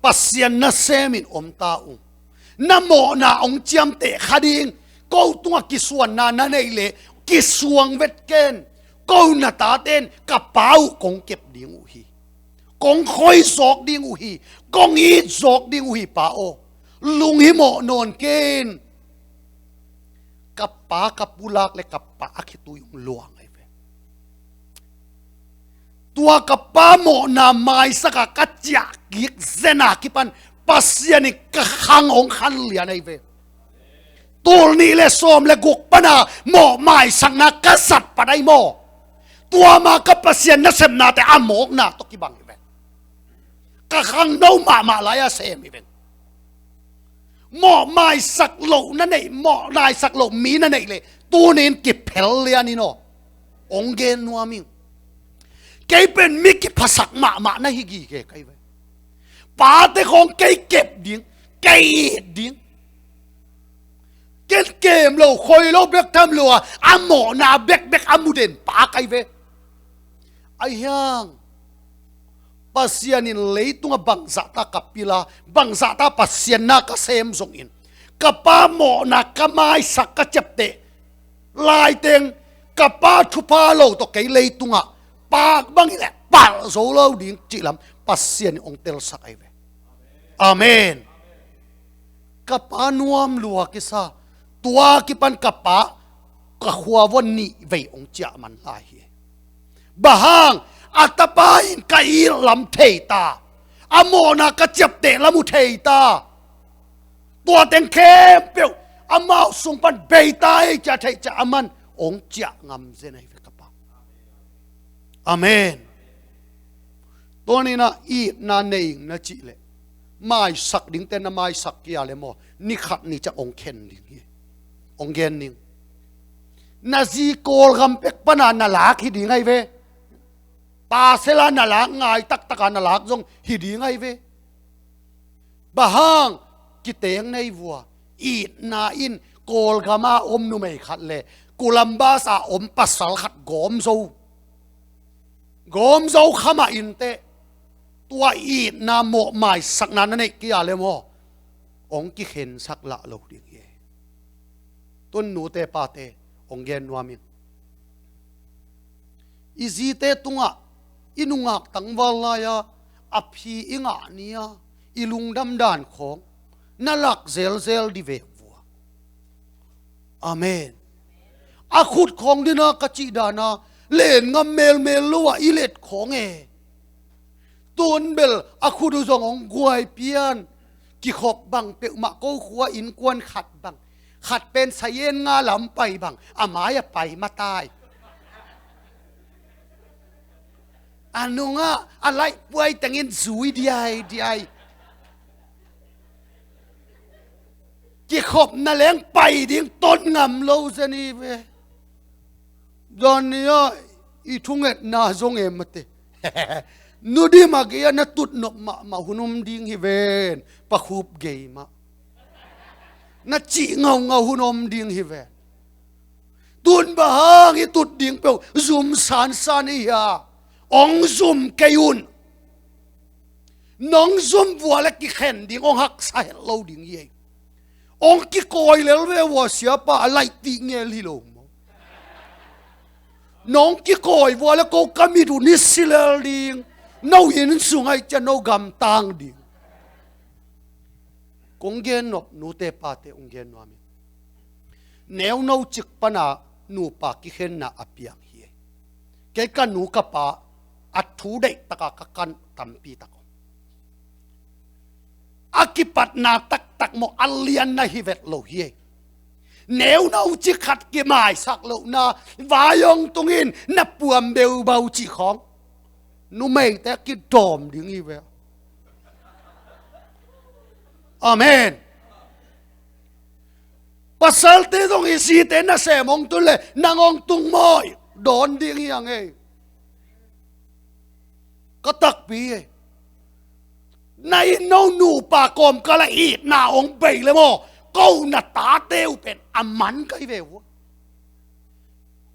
Pasian nasemin om ta ung. Na mawhna hong ciamteh kha ding. Ko tungah kisuanna na neih leh kisuang vet ken. Ko na tate in ka pa uh kong kep ding uh hi. Kong khoi zawk ding uh hi. Kong it zawk ding uh hi, pa aw. Lunghimawh nawn ken. Ka pa ka pulak le ka pa a khitui hong luang ahi ve. Tua ka pa mawhna maisak a ka ciah kik zen a kipan Pasian in ka khang hong khan lian ahi ve. Tul nih le sawm le guk pana mawh maisakna ka zat pat ahi maw? Tua ma ka Pasian nasepnate a mawkna tawh kibang hi ve. Ka khangno mahmah lai a sem hi ve. Mawh maisak loh na neih, mawh maisak loh mi na neih leh tuni in kiphel lian in aw. Hong gen nuam ing. Kei pen mi kiphasak mahmah na hi gige ka hi ve. Pate khawng kei kep ding, kei it ding. Ken kem lo, khoi lo bek tham lo a, a mawhna bekbek a mu den pa kai ve. Ahi hang Pasian in leitungah bangzahta ka pil a, bangzahta Pasian na ka sem zongin, ka pa mawhna ka maisak ka ciapteh laiteng, ka pa thupha lo tawh kei leitungah pak bangin le palh zo lo ding cih lam Pasian in hong telsak ahi ve. Amen. Ka pa nuam lua kisa, tua kipan ka pa ka khua vua nih vei hong ciah man lai hi. Bang hang, a tapa in ka it lam thei ta, a mawhna ka ciapteh lam uh thei ta. Tua teng khempeuh amau sung pan bei ta ei, ciah theih ciah a man hong ciah ngam zen ahi ve ka pa. Amen. Tua ni-in ah itna nei ing na cih leh, maisak dingte na maisak kei a leh maw, ni khat ni ciang hong khen ding hi. Hong gen ning. Na zi Kawlgam pek pana na lak hi ding ahi ve. Pasal a na lak ngai taktaka na lak zong hi ding ahi ve. Bang hang, kiteng nei vua, itna in Kawlgam a om numei khat le Columbus a om pasal khat gawm zo. Gawm zo kha mah inteh, tua itna mawh maisakna na neih kei a leh maw, hong kikhensak lah lo ding hi. Tun nute pate, hong gen nuam ing. I zite tungah, i nungak tangval lai-a, a phi i ngah ni-a, i lungdam dan khawng na lak zelzel dih ve vua. Amen. A khut khawng dina ka cih dana, len ngam melmel lo a i let khawng e. Tun bel a khut uh zong hong guai pian. Kikhop bang peuhmah ko khua innkuan khat bang. Khat pen sayen nga lam pai bang. A mai a pai matai. A nungah a laih puai tengin zui diai diai. Kikhopna leng pai ding ton ngam lo zen hi ve. Zan ni-a i thungetna zong e mate. Nu dim a gei-a na tutnop mahmah hun om ding hi ven. Pakhup gei mah. Na cih ngaungau hun om ding hi ven. Tun bang hang i tut ding peuh zum sansan i hia? Hong zum kei un. Nong zum vua le kikhen ding, hong haksa het lo ding hi ei. Hong kikawi lel ve vua siapa a laih tih ngel hi lo maw? Nong kikawi vua le ko ka mit uh ni si lel ding. No inn sung aih cian no gamtang ding. Kong gen nop nute pate hong gen nuam ing. Neuno cik pana nupa kikhenna a piang hi. Kei ka nu ka pa a thu deih taka ka kan tampi tak om. A kipatna taktak maw a lianna hi vet lo hi. Neuno cik khat kimaisak lohna vai hong tungin na puam beubau cih khawng numeite kidawm ding hi ve. Amen. Pasalte zong i zite nasem hong tun le nang hong tung mawi dawn ding hi a ngei. Ka takpi e. Na inn no nupa kawmkal a itna hong bei le maw, ko na tate uh pen a man kai ve ua.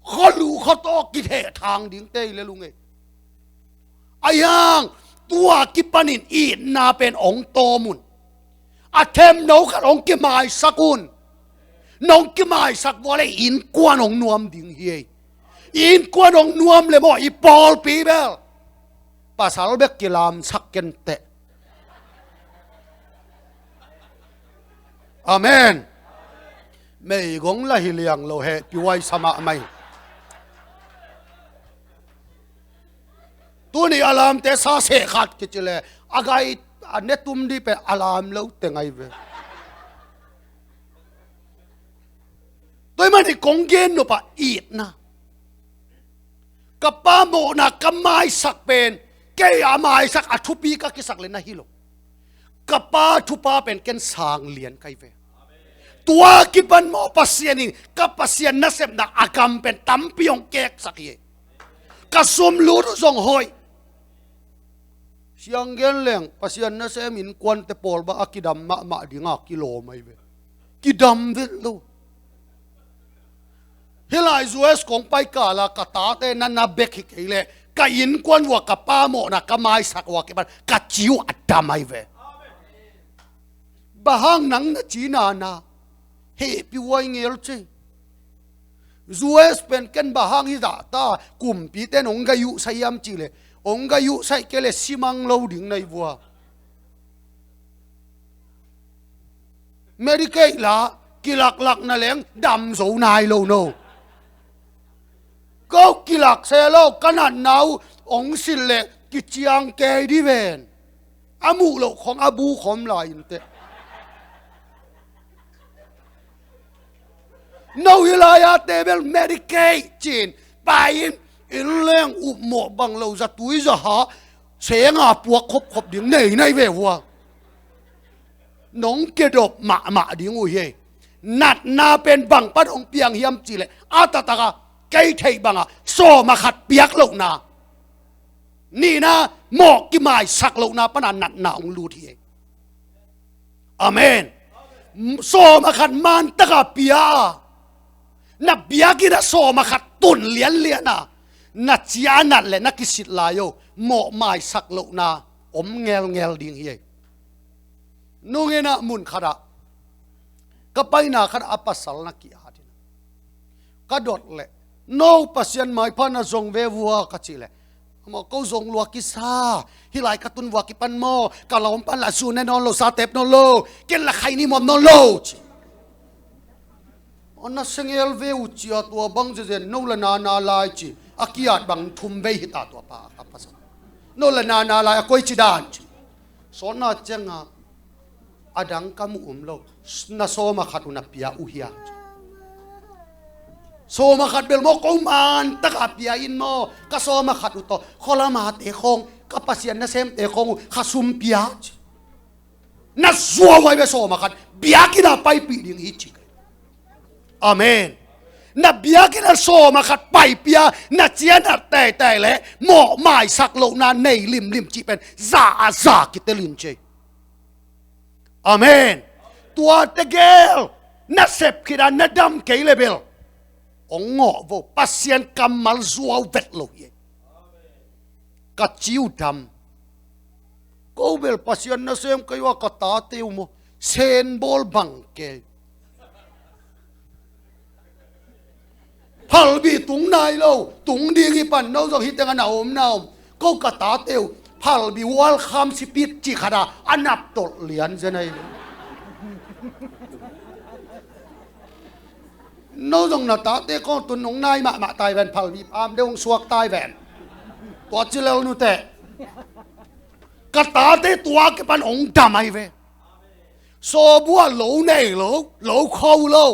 Khualu khuataw kitheh thang dingte hi le lung e. Ahi hang tua kipanin itna pen hong tawm un. A themno khat hong kimaisak un. Nong kimaisak vua le innkuan hong nuam ding hi ei. Innkuan hong nuam le maw i pawlpi bel pasal bek kilamsak kenteh. Amen. Meigong la hi liang lo he piuai samah mai. Tuni a lamte sa seh khat kici le a gai a netum di pe a lam lo te ngai ve. Tua ahih manin kong gen nop a itna. Ka pa mawhna ka maisak pen kei a maisak a thupi ka kisak le na hi lo. Ka pa thupha pen ken sang lian kai ve. Tua kipan maw Pasian in ka Pasian nasepna a gam pen tampi hong keksak hi. Ka sum lut uh zong hoih. Siang gen leng Pasian nasem innkuante pawl bang a kidam mahmah dinga kilawm ahi ve. Kidam vet lo. Hih lai U S kong pai kala ka tate na na bek hi kei leh ka innkuan uh a ka pa mawhna ka maisak uh a kipan ka ci uh a dam ahi ve. Bang hang nang na ci nana hehpih uh a i ngel ci. U S pen ken bang hang hi zahta kumpite in hong gai uh sa hiam cih leh hong gai uh sa hi kei leh simang lo ding na hi vua. Medicaid la kilaklak na leng dam zo nai lo no. Ko kilak se lo ka natna uh hong silh leh kiciang kei di ven. A muh loh khong a bu khom lai inteh. No hi lai-a table Medicaid cin pai in inn leng upmawh bang lo zatui zaha senga puak khopkhop ding nei nai ve hua. Nong kedop mahmah ding uh hi. Natna pen bang pan hong piang hiam cih leh a taktaka kei theih banga sawm a khat piak lohna nihna mawh kimaisak lohna pana natna hong lut hi. Amen. Sawm a khat mantaka pia a na biakinn ah sawm a khat tun lianlian a na cia nat le na kisit lai o mawh maisak lohna om ngelngel ding hi. Nungin ah mun khatah ka paina khatah a pasal na ki-at in ka dot leh no Pasian maipha na zong ve vua ka cih leh amah ko zong lua kisa hih lai ka tun vua kipan maw ka lawm pan la zu ne nawn lo sa tep nawn lo ken la khai ni mawm nawn lo ci. A na sengel ve uh cia tua bang zezen no la nana lai ci a ki-at bang thum vei hita tua pa a pasal no la nana lai a koi ci dan ci. Sawtna cianga a dang ka mu um lo na sawm a khat uh na pia uh hiam ci. Sawm a khat bel maw ko mantaka pia in maw ka sawm a khat uh tawh khualamate khawng ka Pasian nasemte khawng uh kha sum pia ci. Na zuau ai ve sawm a khat biakinn ah paipih ding hi ci. Amen. Na biakinn ah sawm a khat paipia na cianat teitei le mawh maisak lohna nei limlim cih pen za a za kitelin ci. Amen. Tua tegel na sep khit a na dam kei le bel ong ngawh vo Pasian kammal zuau vet lo hi. Ka ci uh dam. Ko bel Pasian nasem kei uh a ka tate uh maw senbawl bang kei. Phalbi tung nai lo tung ding hi pan no zong hi tengah na om na om ko ka tate uh phalbi welcome speech cih khat a a nap tolh lian zen ahi lo. No zong na tate kong tun nong nai mahmah tai ven phalbi pam deuh hong suak tai ven. Tua ci lel nuteh ka tate tua kipan hong dam ahi ve. Sawbua lo nei lo lo kho lo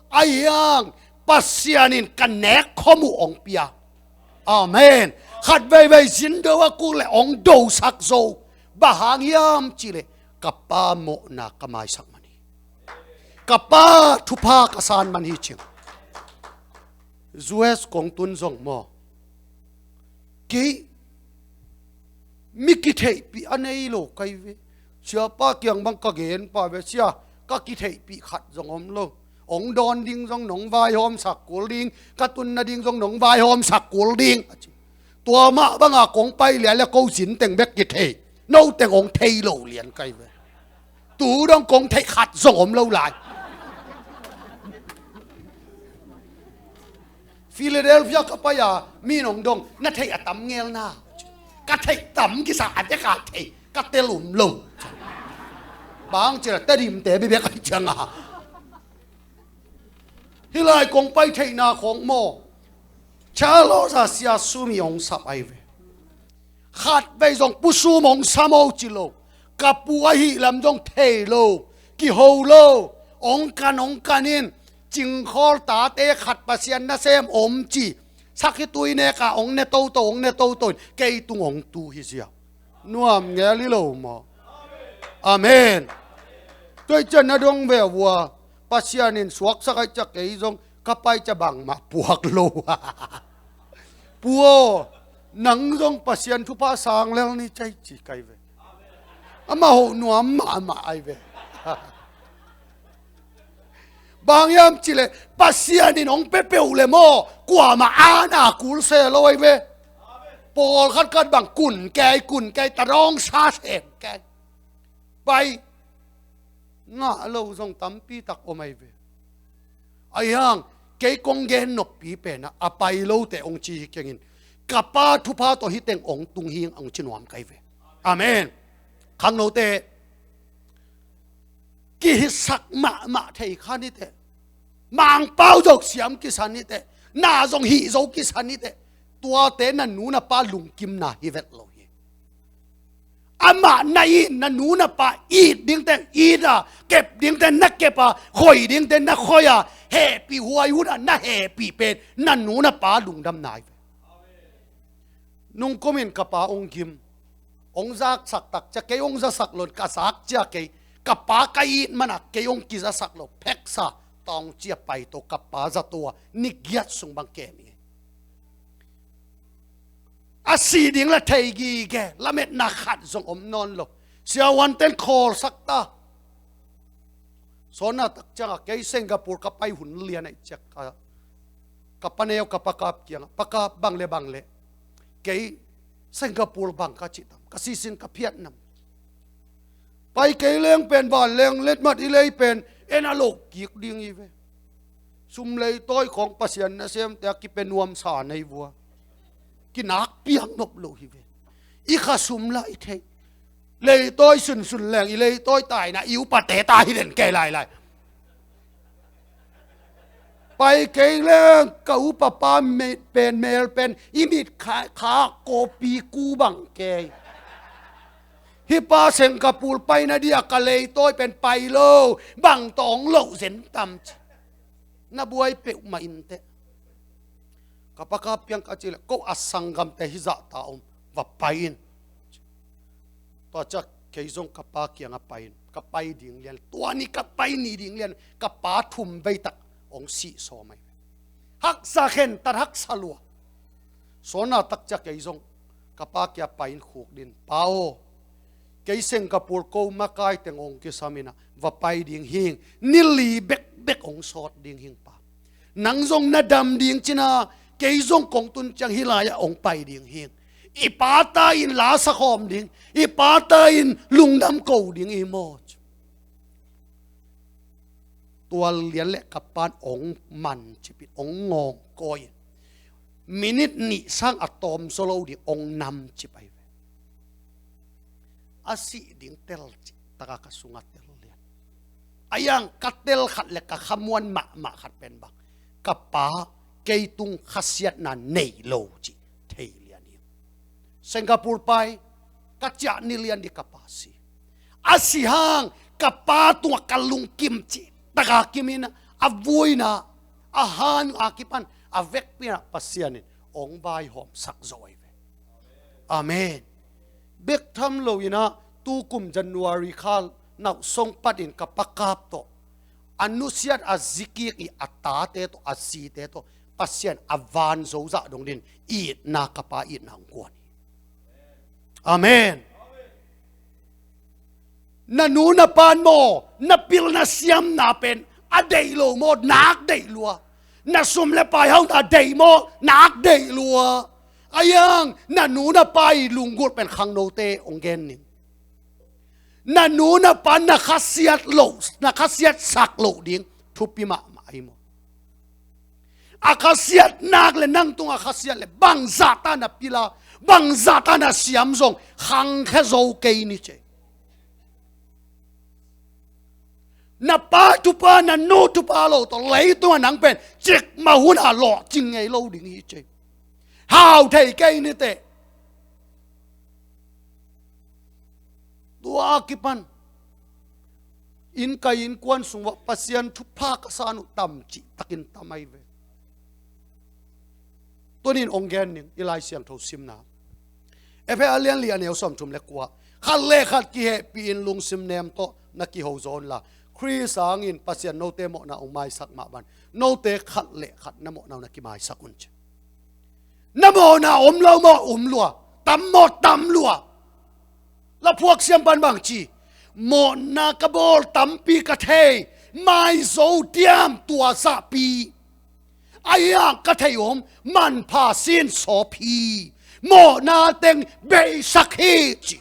a hiang Pasian in ka nek khom uh hong pia. Amen. Khat veivei zin do a kuk le hong dosak zo. Bang hang hiam cih leh ka pa mawhna ka maisak man hi. Ka pa thupha ka san man hi cing. U S kong tun zong maw kei mi kitheihpih a nei lo kai ve. Siapa kiang bang ka gen pa ve sia ka kitheihpih khat zong om lo. Ong dawn ding zong nong vaihawmsak kul ding ka tunna ding zong nong vaihawmsak kul ding a ci. Tua mah banga kong pai lian le ko zin teng bek kitheih no teng ong thei lo lian kai ve. Tu dong kong theih khat zong om lo lai. Philadelphia ka pai a mi nong dong na theih a tam ngelna ka theih tam kisa a deka theih ka tel um lo. Bang cila tadimte bibek a cianga hih lai kong pai theihna khong maw Charles a sia sumi hong sap ai ve. Khat vei zong pusum hong sam o ci lo. Ka pu ahi lam zong thei lo kiho lo. Hong kan hong kan in cingkhawl tate khat Pasian nasem om ci. Sakhi tui neka hong ne toto hong ne toto in kei tung hong tu hi zia. Nuam ngel hi lo maw? Amen. Tuai cian na dong ve vua Pasian in suaksak ai cia kei zong ka pai cia bangmah puak lo. Puo Nang zong Pasian thupha sang lel ni cei ci kai ve. Amah hoh nuam mahmah ai ve. Bang hiam cileh Pasian in hong pia peuh le maw, kuamah ana kul se lo ai ve. Pawlkhat khat bang kun kei kun kei ta dawng sa sem kei. Pai ngah lo zong tampi tak om ai ve. Ahi hang kei kong gen noppi penah a pai lote hong ci hi kengin ka pa thupha tawh hiteng hong tung hing hong ci nuam kai ve. Amen. Khangnote kihitsak mahmah thei kha niteh. Mangpau zo siam kisa niteh. Na zong hih zo kisa niteh. Tuate na nu na pa lungkimna hi vet lo hi. Amah na it na nu na pa it dingte it a, kep dingte na kep a, khoi dingte na khoi a, hehpih huai hun a na hehpih pen na nu na pa lungdam nai ve. Nungkumin ka pa hong gim, hong zaksak tak cia kei hong zasak lo in ka zak cia kei, ka pa ka it mana kei hong kizasak lo pheksa tawng cia paito ka pa zato a ni giat sung bang kem hi. A sih ding la thei gige, lametna khat zong om nawn lo. Siavuanten khawlsak ta. Sawnna tak ciangah kei Singapore ka pai hun lian aih ciak ka, ka paneu ka pakap kiangah pakap bang le bang le kei Singapore bang ka cih tam ka sisin ka phiat nam. Pai kei leng pen van leng letmat i lei pen en a lo kik ding i ve. Sum leitawi khawng Pasian nasemte a kipia nuamsa nei vua. Kinak piang nop lo hi ve. I kha sum la i theih. Leitawi sunsun leng i leitawi taina i upate ta hi den kei lailai. Pai kei leng ka upa pa pen mel pen i mit kha kopi ku bang kei. Hi pa Singapore paina dia ka leitawi pen pai lo bang tawng lo zen tam ci. Na buai peuhmah inteh. Ka pa ka piang ka cih leh ko a sanggamte hi zahta om va pai in. Tua ciah kei zong ka pa kiangah pai in ka pai ding lian tua ni ka pai ni ding lian ka pa thum veitak hong sih sawm ahi. Haksa khen tat haksa lua. Sawnna tak ciah kei zong ka pa kia pai in khuk din pa aw. Kei Singapore ko makai teng hong kisam inah va pai ding hing ni li bekbek hong sawt ding hing pa. Nang zong na dam ding cina kei zong kong tun ciang hi lai-ah hong pai ding hing. I pata in la sakhawm ding i pata in lungdam ko ding i maw. Tual lian le ka pan ong man cipit ong ngawng kawi. Minit nih sang a tawm zo lo ding ong nam cip ahi ve. A sih ding tel cih taka ka sunga tel lian. A yang ka tel khat le ka khamuan mahmah khat pen bang ka pa kei tung khasiatna nei lo cih thei lian hi. Singapore pai ka ciah ni lian di ka pa si. A si hang ka pa tungah ka lungkim cih taka kimin a vuina a han a kipan a vekpinah Pasian in ong vaihawmsak zo ahi ve. Amen. Bek tham lo inah tukum January kha nauhsong patin ka pakap tawh a nusiat a zikik i a tate tawh a site tawh Pasian a van zozah dong din itna ka pa itna hong kuan hi. Amen. Na nu na pan maw na pil na siamna pen a deih lo maw nak deih lua. Na sum le pai hauhna deih maw nak deih lua. A yang na nu na pai lunggulh pen khangnote hong gen ning. Na nu na pan na khasiat lo na khasiat sak lo ding thupi mahmah ahi maw. A khasiat nak le nang tung a khasiat le bangzahta na pila bangzahta na siam zong khangkhe zo kei ni ce. Na pa thupha na nu thupha lo tawh leitung a nang pen cikmah hun a lawhcing ngei lo ding hi ce. Hau thei kei niteh. Tua a kipan inn kai innkuan sung uah Pasian thupha ka san uh tam cihtakin tam ahi ve. Tunin ong gen ning i Lai Siangtho simna Efesa lian li a neu sawmthum le kua khat le khat kihehpih in lungsim nem tawh na kiho zaw unla Khrist hangin Pasian note mawhna ong maisak mah ban note khat le khat na mawhna uh na kimaisak un ci. Na mawhna om lo maw? Om lua. Tam maw? Tam lua. Laphuak siam pan bang ci? Mawhna ka bawl tampi ka thei, maizo diam tua zahpi. A hiang ka thei om, manpha sin sawp hi. Mawhna teng beisak hi ci.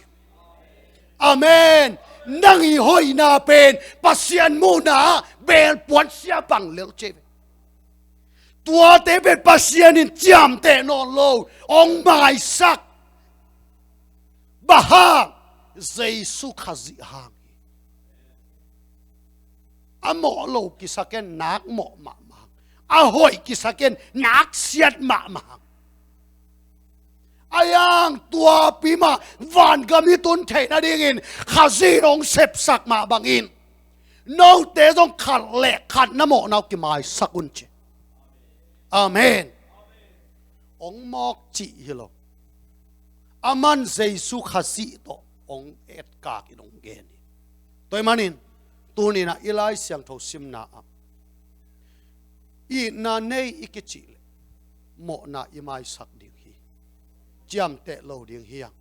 Amen. Nang i hoihna pen Pasian muhna ah belpuan sia bang lel ci. Tuate pen Pasian in ciamteh nawn lo, hong maisak. Bang hang? Jesu Khazih hang hi. A mawh lo kisakin nak mawh mahmah hang. A hoih kisakin nak siat mahmah hang. A hiang tuapi mah vangam i tun theih nadingin Khazih in hong sepsak mah bangin note zong khat le khat na mawhna uh kimaisak un ci. Amen. Hong mawk cih hi lo. Aman Jesu Khazih tawh hong etkak in hong gen hi. Tua ahih manin tuni-in ah i Lai Siangtho simna ah itna nei i kicih leh mawhna i maisak ding hi. Ciamteh lo ding hi hang.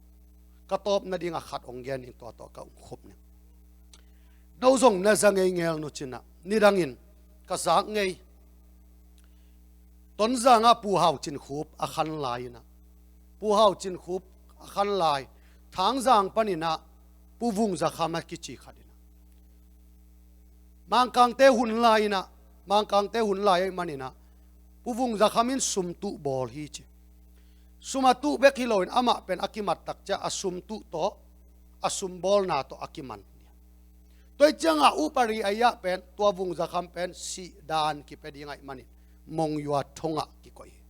Ka tawp nading a khat hong gen ning, tua tawh ka um khup ning. No zong na za ngei ngel nu cin ah, nidangin ka zak ngei. Tonzang ah Pu Hau Cin Khup a khan lai-in ah, Pu Hau Cin Khup a khan lai, Thangzang panin ah Pu Vung Za Kham a kici khat in ah, Mangkangte hun lai-in ah, Mangkangte hun lai ahih manin ah Pu Vung Za Kham in sum tuh bawl hi ci. Sum a tuh bek hi loin amah pen a kimat tak ciang a sum tuh tawh a sum bawlna tawh a kiman. Tua ahih ciangin upadi a hih pen tua Vung Za Kham pen sihdan kipia ding ahih manin Monywa thong ah kikoih hi.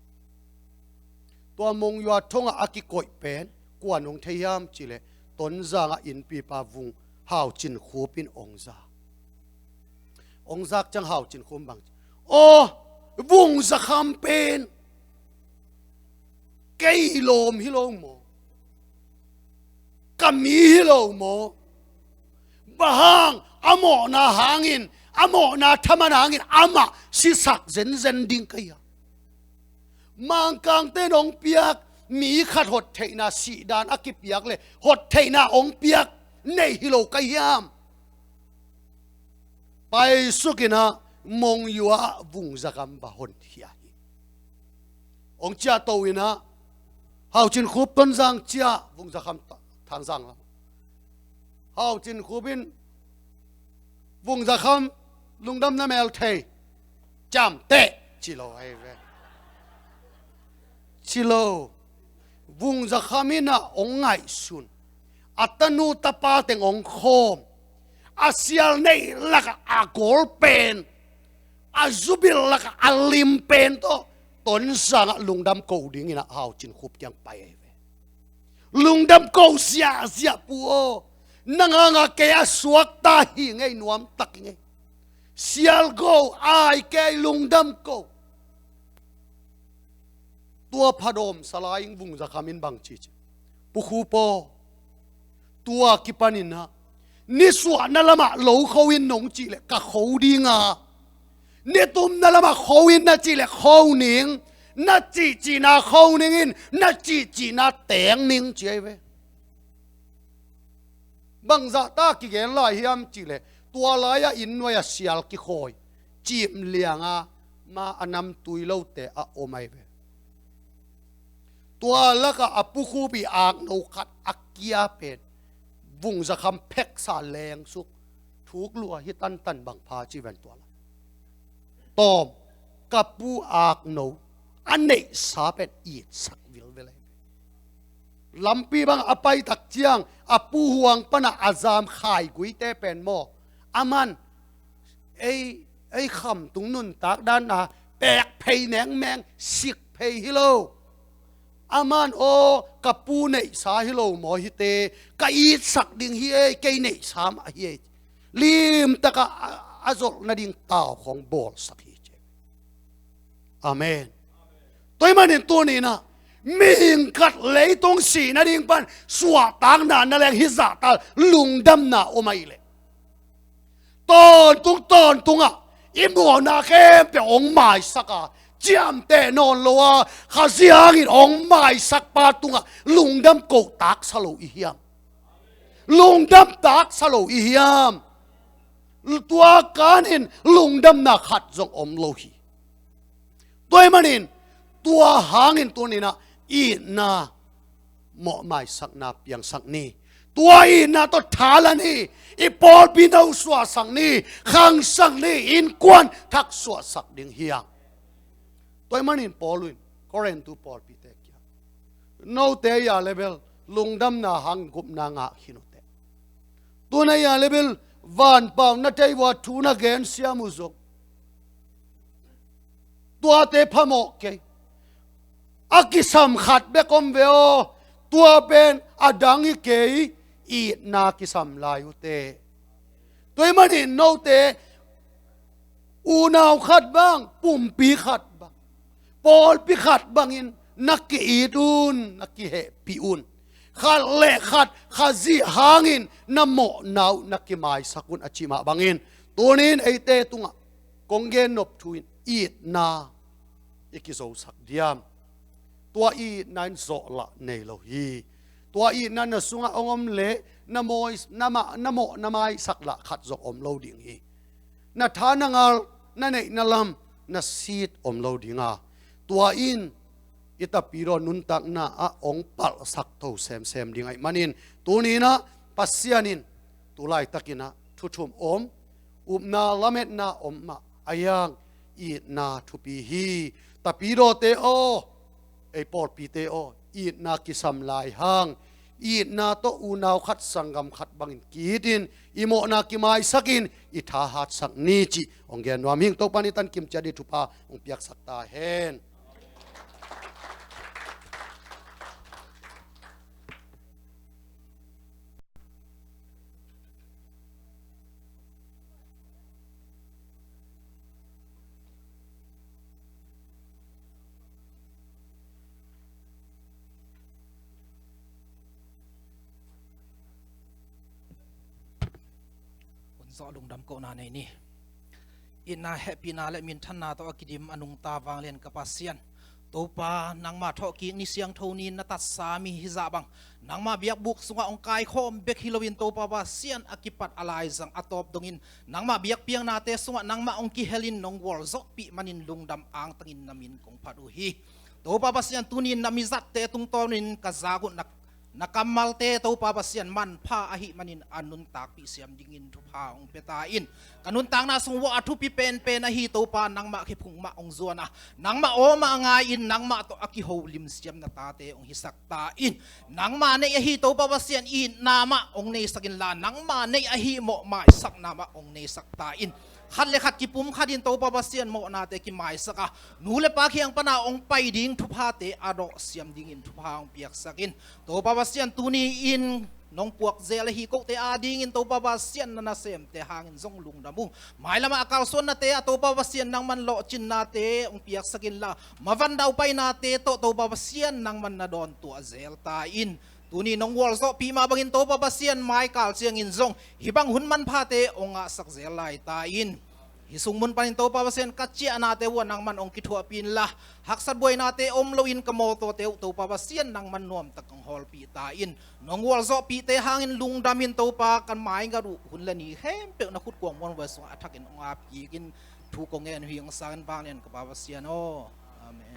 Tua Monywa thong ah a kikoih pen kua'n hong thei hiam cih leh Tonzang ah innpipa Vung Hau Cin Khup in hong za. Hong zak ciang Hau Cin Khup in bang ci? Aw, Vung Za Kham pen kei lawm hi lo maw? Ka mi hi lo maw? Bang hang? A mawhna hangin, a mawhna thaman hangin amah sisak zenzen ding ka hi a. Mangkangte'n hong piak mi khat hottheihna, sihdan a kipiak leh hottheihna hong piak neih hi lo ka hiam? Paisukin ah Monywa ah Vung Za Kham va hon khia hi. Hong ciahto in ah Hau Cin Khup Tonzang ciah, Vung Za Kham ta-, Thangzang lam. Hau Cin Khup in Vung Za Kham lungdam na mel thei, ciamteh ci lo ahi ve. Ci lo. Vung Za Kham in ah hong ngaihsun. A tanu tapa teng hong khawm. A sial neih lakah a gawl pen, a zubil lakah a lim pen tawh Tonzang ah lungdam ko dingin ah Hau Cin Khup kiang pai ahi ve. Lungdam ko ziahziah Pu aw. Nang hangah kei a suakta hi ing ei, nuamtak ing ei. Sial go, ai kei, lungdam ko. Tua phadawm sa lai-in Vung Za Kham in bang ci ci? Pu Khup aw, tua kipanin ah nisuahna lamah lo kho in nong cih leh ka kho ding a, nitumna lamah kho in na cih leh kho ning, na cihcihna kho ning in, na cihcihna teng ning ci ahi ve. Bangzahta kigen lai hiam cih leh tua lai-ah inn nuai-ah sial kikhawi, cim liang a, ma a namtui lote a om ahi ve. Tua lakah a Pu Khup ii akno khat a kia pen Vung Za Kham pheksa lengsuk, thuk lua hi tantan bang pha ci ven tua lak. Tawm, ka pu akno a neihsa pen itsak vilvel ahi ve. Lampi bang a pai tak ciang a Pu Huang pan a a zam khaiguite pen maw, aman ei, ei khamtung nuntak dan a pek phei mengmeng, sik phei hi lo. Aman aw, ka pu neihsa hi lo maw hite, ka itsak ding hi ei, kei neihsa mah hi ei. Limtak a, a, a zolh nading tau khawng bawlsak hi ci. Amen. Tua ahih manin tuni-in ah mihing khat leitung sih nading pan suahtakna na leng hih zahta lungdamna om ahih leh, tawntung tawntungah i mawhna khempeuh hong maisak a, ciamteh nawn lo a, Khazih hangin hong maisakpa tungah lungdam koh taksa lo i hiam? Lungdam taksa lo i hiam? Tua kanin lungdamna khat zong om lo hi. Tua ahih manin tua hangin tuni-in ah itna mawh maisakna piangsak ni. Tua itna tawh thahat ni. I pawlpi na suahsak ni. Khangsak ni. Innkuan thak suahsak ding hi hang. Tua ahih manin Paul in Korintu pawlpite kiang, note a level lungdamna hang gupna ngah khin uh teh. Tuna a level vanpau na thei uh a thu na gensiam uh zong, tuate phamawh kei. A kisam khat bek om ve aw. Tua pen a dang hi kei, itna kisam lai uh teh. Tua ahih manin note unau khat bang, pumpi khat bang, pawlpi khat bangin na ki-it un, na kihehpih un. Khat le khat Khazih hangin na mawhna uh na kimaisak un, a cih mah bangin tuni-in eite tungah kong gen nop thu in itna i kizosak diam? Tua itna in zawhlah nei lo hi. Tua itna na sungah hong om leh na mawi, na ma-, na mawh, na maisak lah khat zong om lo ding hi. Na tha na ngal, na neih na lam, na sit om lo ding a, tua in i Tapidaw nuntakna ah hong palhsak tho semsem ding ahih manin tuni-in ah Pasian in tu laitakin ah thu thum om, upna lametna om mah a, itna thupi hi. Tapidawte aw, ei pawlpite aw, itna kisam lai hang. Itna tawh unau khat, sanggam khat bangin ki-itin, i mawhna kimaisakin i thahatsak ni cih hong gen nuam ing. Topa in i tankim ciat ding thupha hong piaksak ta hen. Hun zawh lungdam kohna nei ni. Itna, hehpihna le minthanna tawh a kidim a nungta vanglian ka Pasian, Topa, nangmah thawhkik ni, siangtho ni-in na tatsa mi hizah bang, nangmah biakbuk sungah hong kaikhawm bek hi loin, Topa Pasian, a kipat a laizang a tawp dongin nangmah biakpiaknate sungah nangmah hong kihelin nong gualzawhpih manin lungdam angtangin na min kong phat uh hi. Topa Pasian, tuni-in na mizatte tungtawnin ka zak uh na na kammalte Topa Pasian manpha ahih manin a nuntakpih siam dingin thupha hong pia ta in. Ka nuntakna sung uah a thupi penpen ahi Topa, nangmah kiphung mah hong zuan a, nangmah aw mah ngai-in nangmah tawh a kiholim siam na tate hong hisak ta in. Nangmah neih ahi Topa Pasian, itna mah hong neisak inla, nangmah neih ahi mawh maisakna mah hong neisak ta in. Khat le khat kipumkhatin Topa Pasian mawhnate kimaisak a, nu le pa kiang pana hong pai ding thuphate a dawh siam dingin thupha hong piaksak in. Topa Pasian, tuni-in nong puak zel ahi kote adingin Topa Pasian, na nasemte hangin zong lungdam ung. Mailamah a kalsuannate ah Topa Pasian, nangman lawhcinnate hong piaksak inla, mavan daupainate tawh Topa Pasian, nangman na dawntuah zel ta in. Tuni nong gualzawhpih mah bangin Topa Pasian, maikal ciangin zong hih bang hun manphate hong ngahsak zel lai ta in. Hih sung mun panin Topa Pasian, ka ciahnate uah nangman hong kithuahpih inla, haksat buainate om loin ka mawtawte uh Topa Pasian, nangman nuamtak hong hawlpih ta in. Nong gualzawhpihte hangin lungdamin Topa, ka maizat uh hun le ni khempeuh na khut kuang muanhuai sungah a thakin hong apkikin thu kong ngen uh hi. Hong sangin vanglian ka Pa Pasian aw. Amen.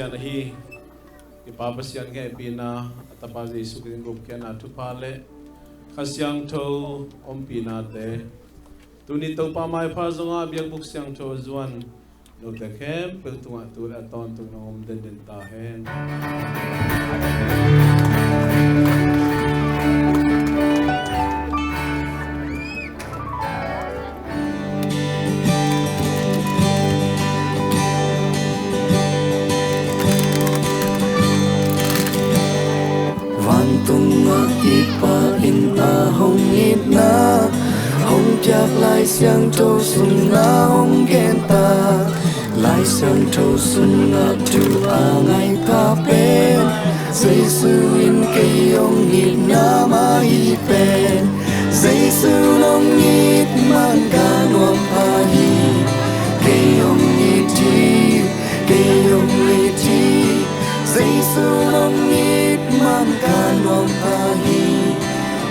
Pasian ahi, i Pa Pasian hehpihna, a Tapa Jesu Khrih gupkhiatna thupha le Kha Siangtho ompihnate, tuni Topa maipha zongah biakbuk siangtho zuan note khempeuh tungah tu le a tawntung nong om denden ta hen. Vantungah i Pa in a hong itna hong piak Lai Siangtho sungah hong genta. Lai Siangtho sungah thu a ngaipha pen Jesu in kei hong itna mah hi pen. Jesu nong it man ka nuam pha hi. Kei hong it hi, kei hong it hi. Jesu nong it man ka nuam pha hi.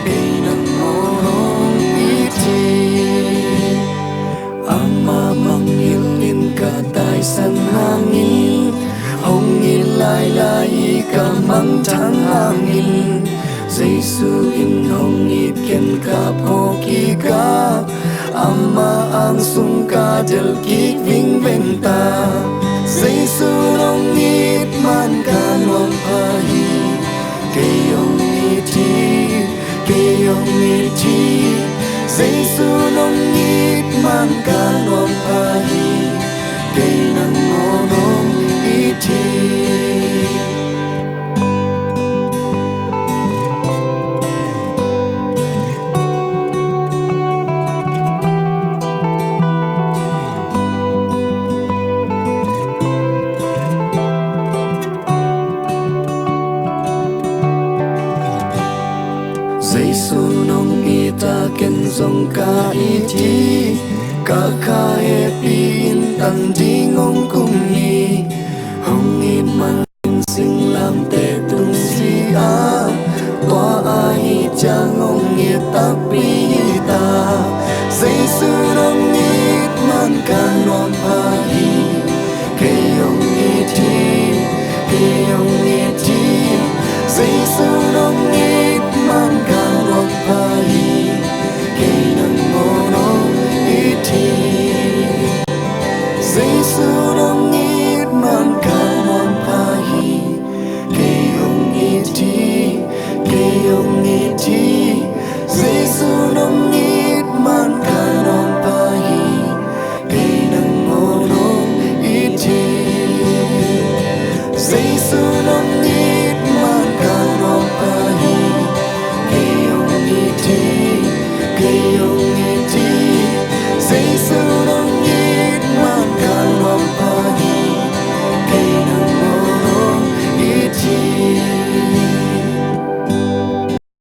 Kei nang hong it hi. Amah mangngilh in ka taisan hangin, hong it lailai hi ka mangthang hangin, Jesu in hong it ken ka phawk kik a, Amah ang sung ka delh kik vingveng ta. Jesu nong it man ka nuam pha hi. Kei hong it hi, kei hong it hi. Jesu nong it man ka nuam pha hi. Kei nang hong it hi. Jesu nong it a ken zong ka it hi. Ka kha hehpih in tan ding hong kum hi. Hong it man singlamteh tung si a, tua ahi ciang hong it takpi hi ta. Jesu nong it man ka nuam pha hi. Kei hong it hi, kei hong it hi. Jesu nong it man ka nuam pha hi. Kei nang hong it hi. Jesu nong it man ka nuam pha hi. Kei hong it hi, kei hong it hi. Jesu nong it man ka nuam pha hi. Kei nang hong it hi. Jesu nong it man ka nuam pha hi. Kei hong it hi, kei hong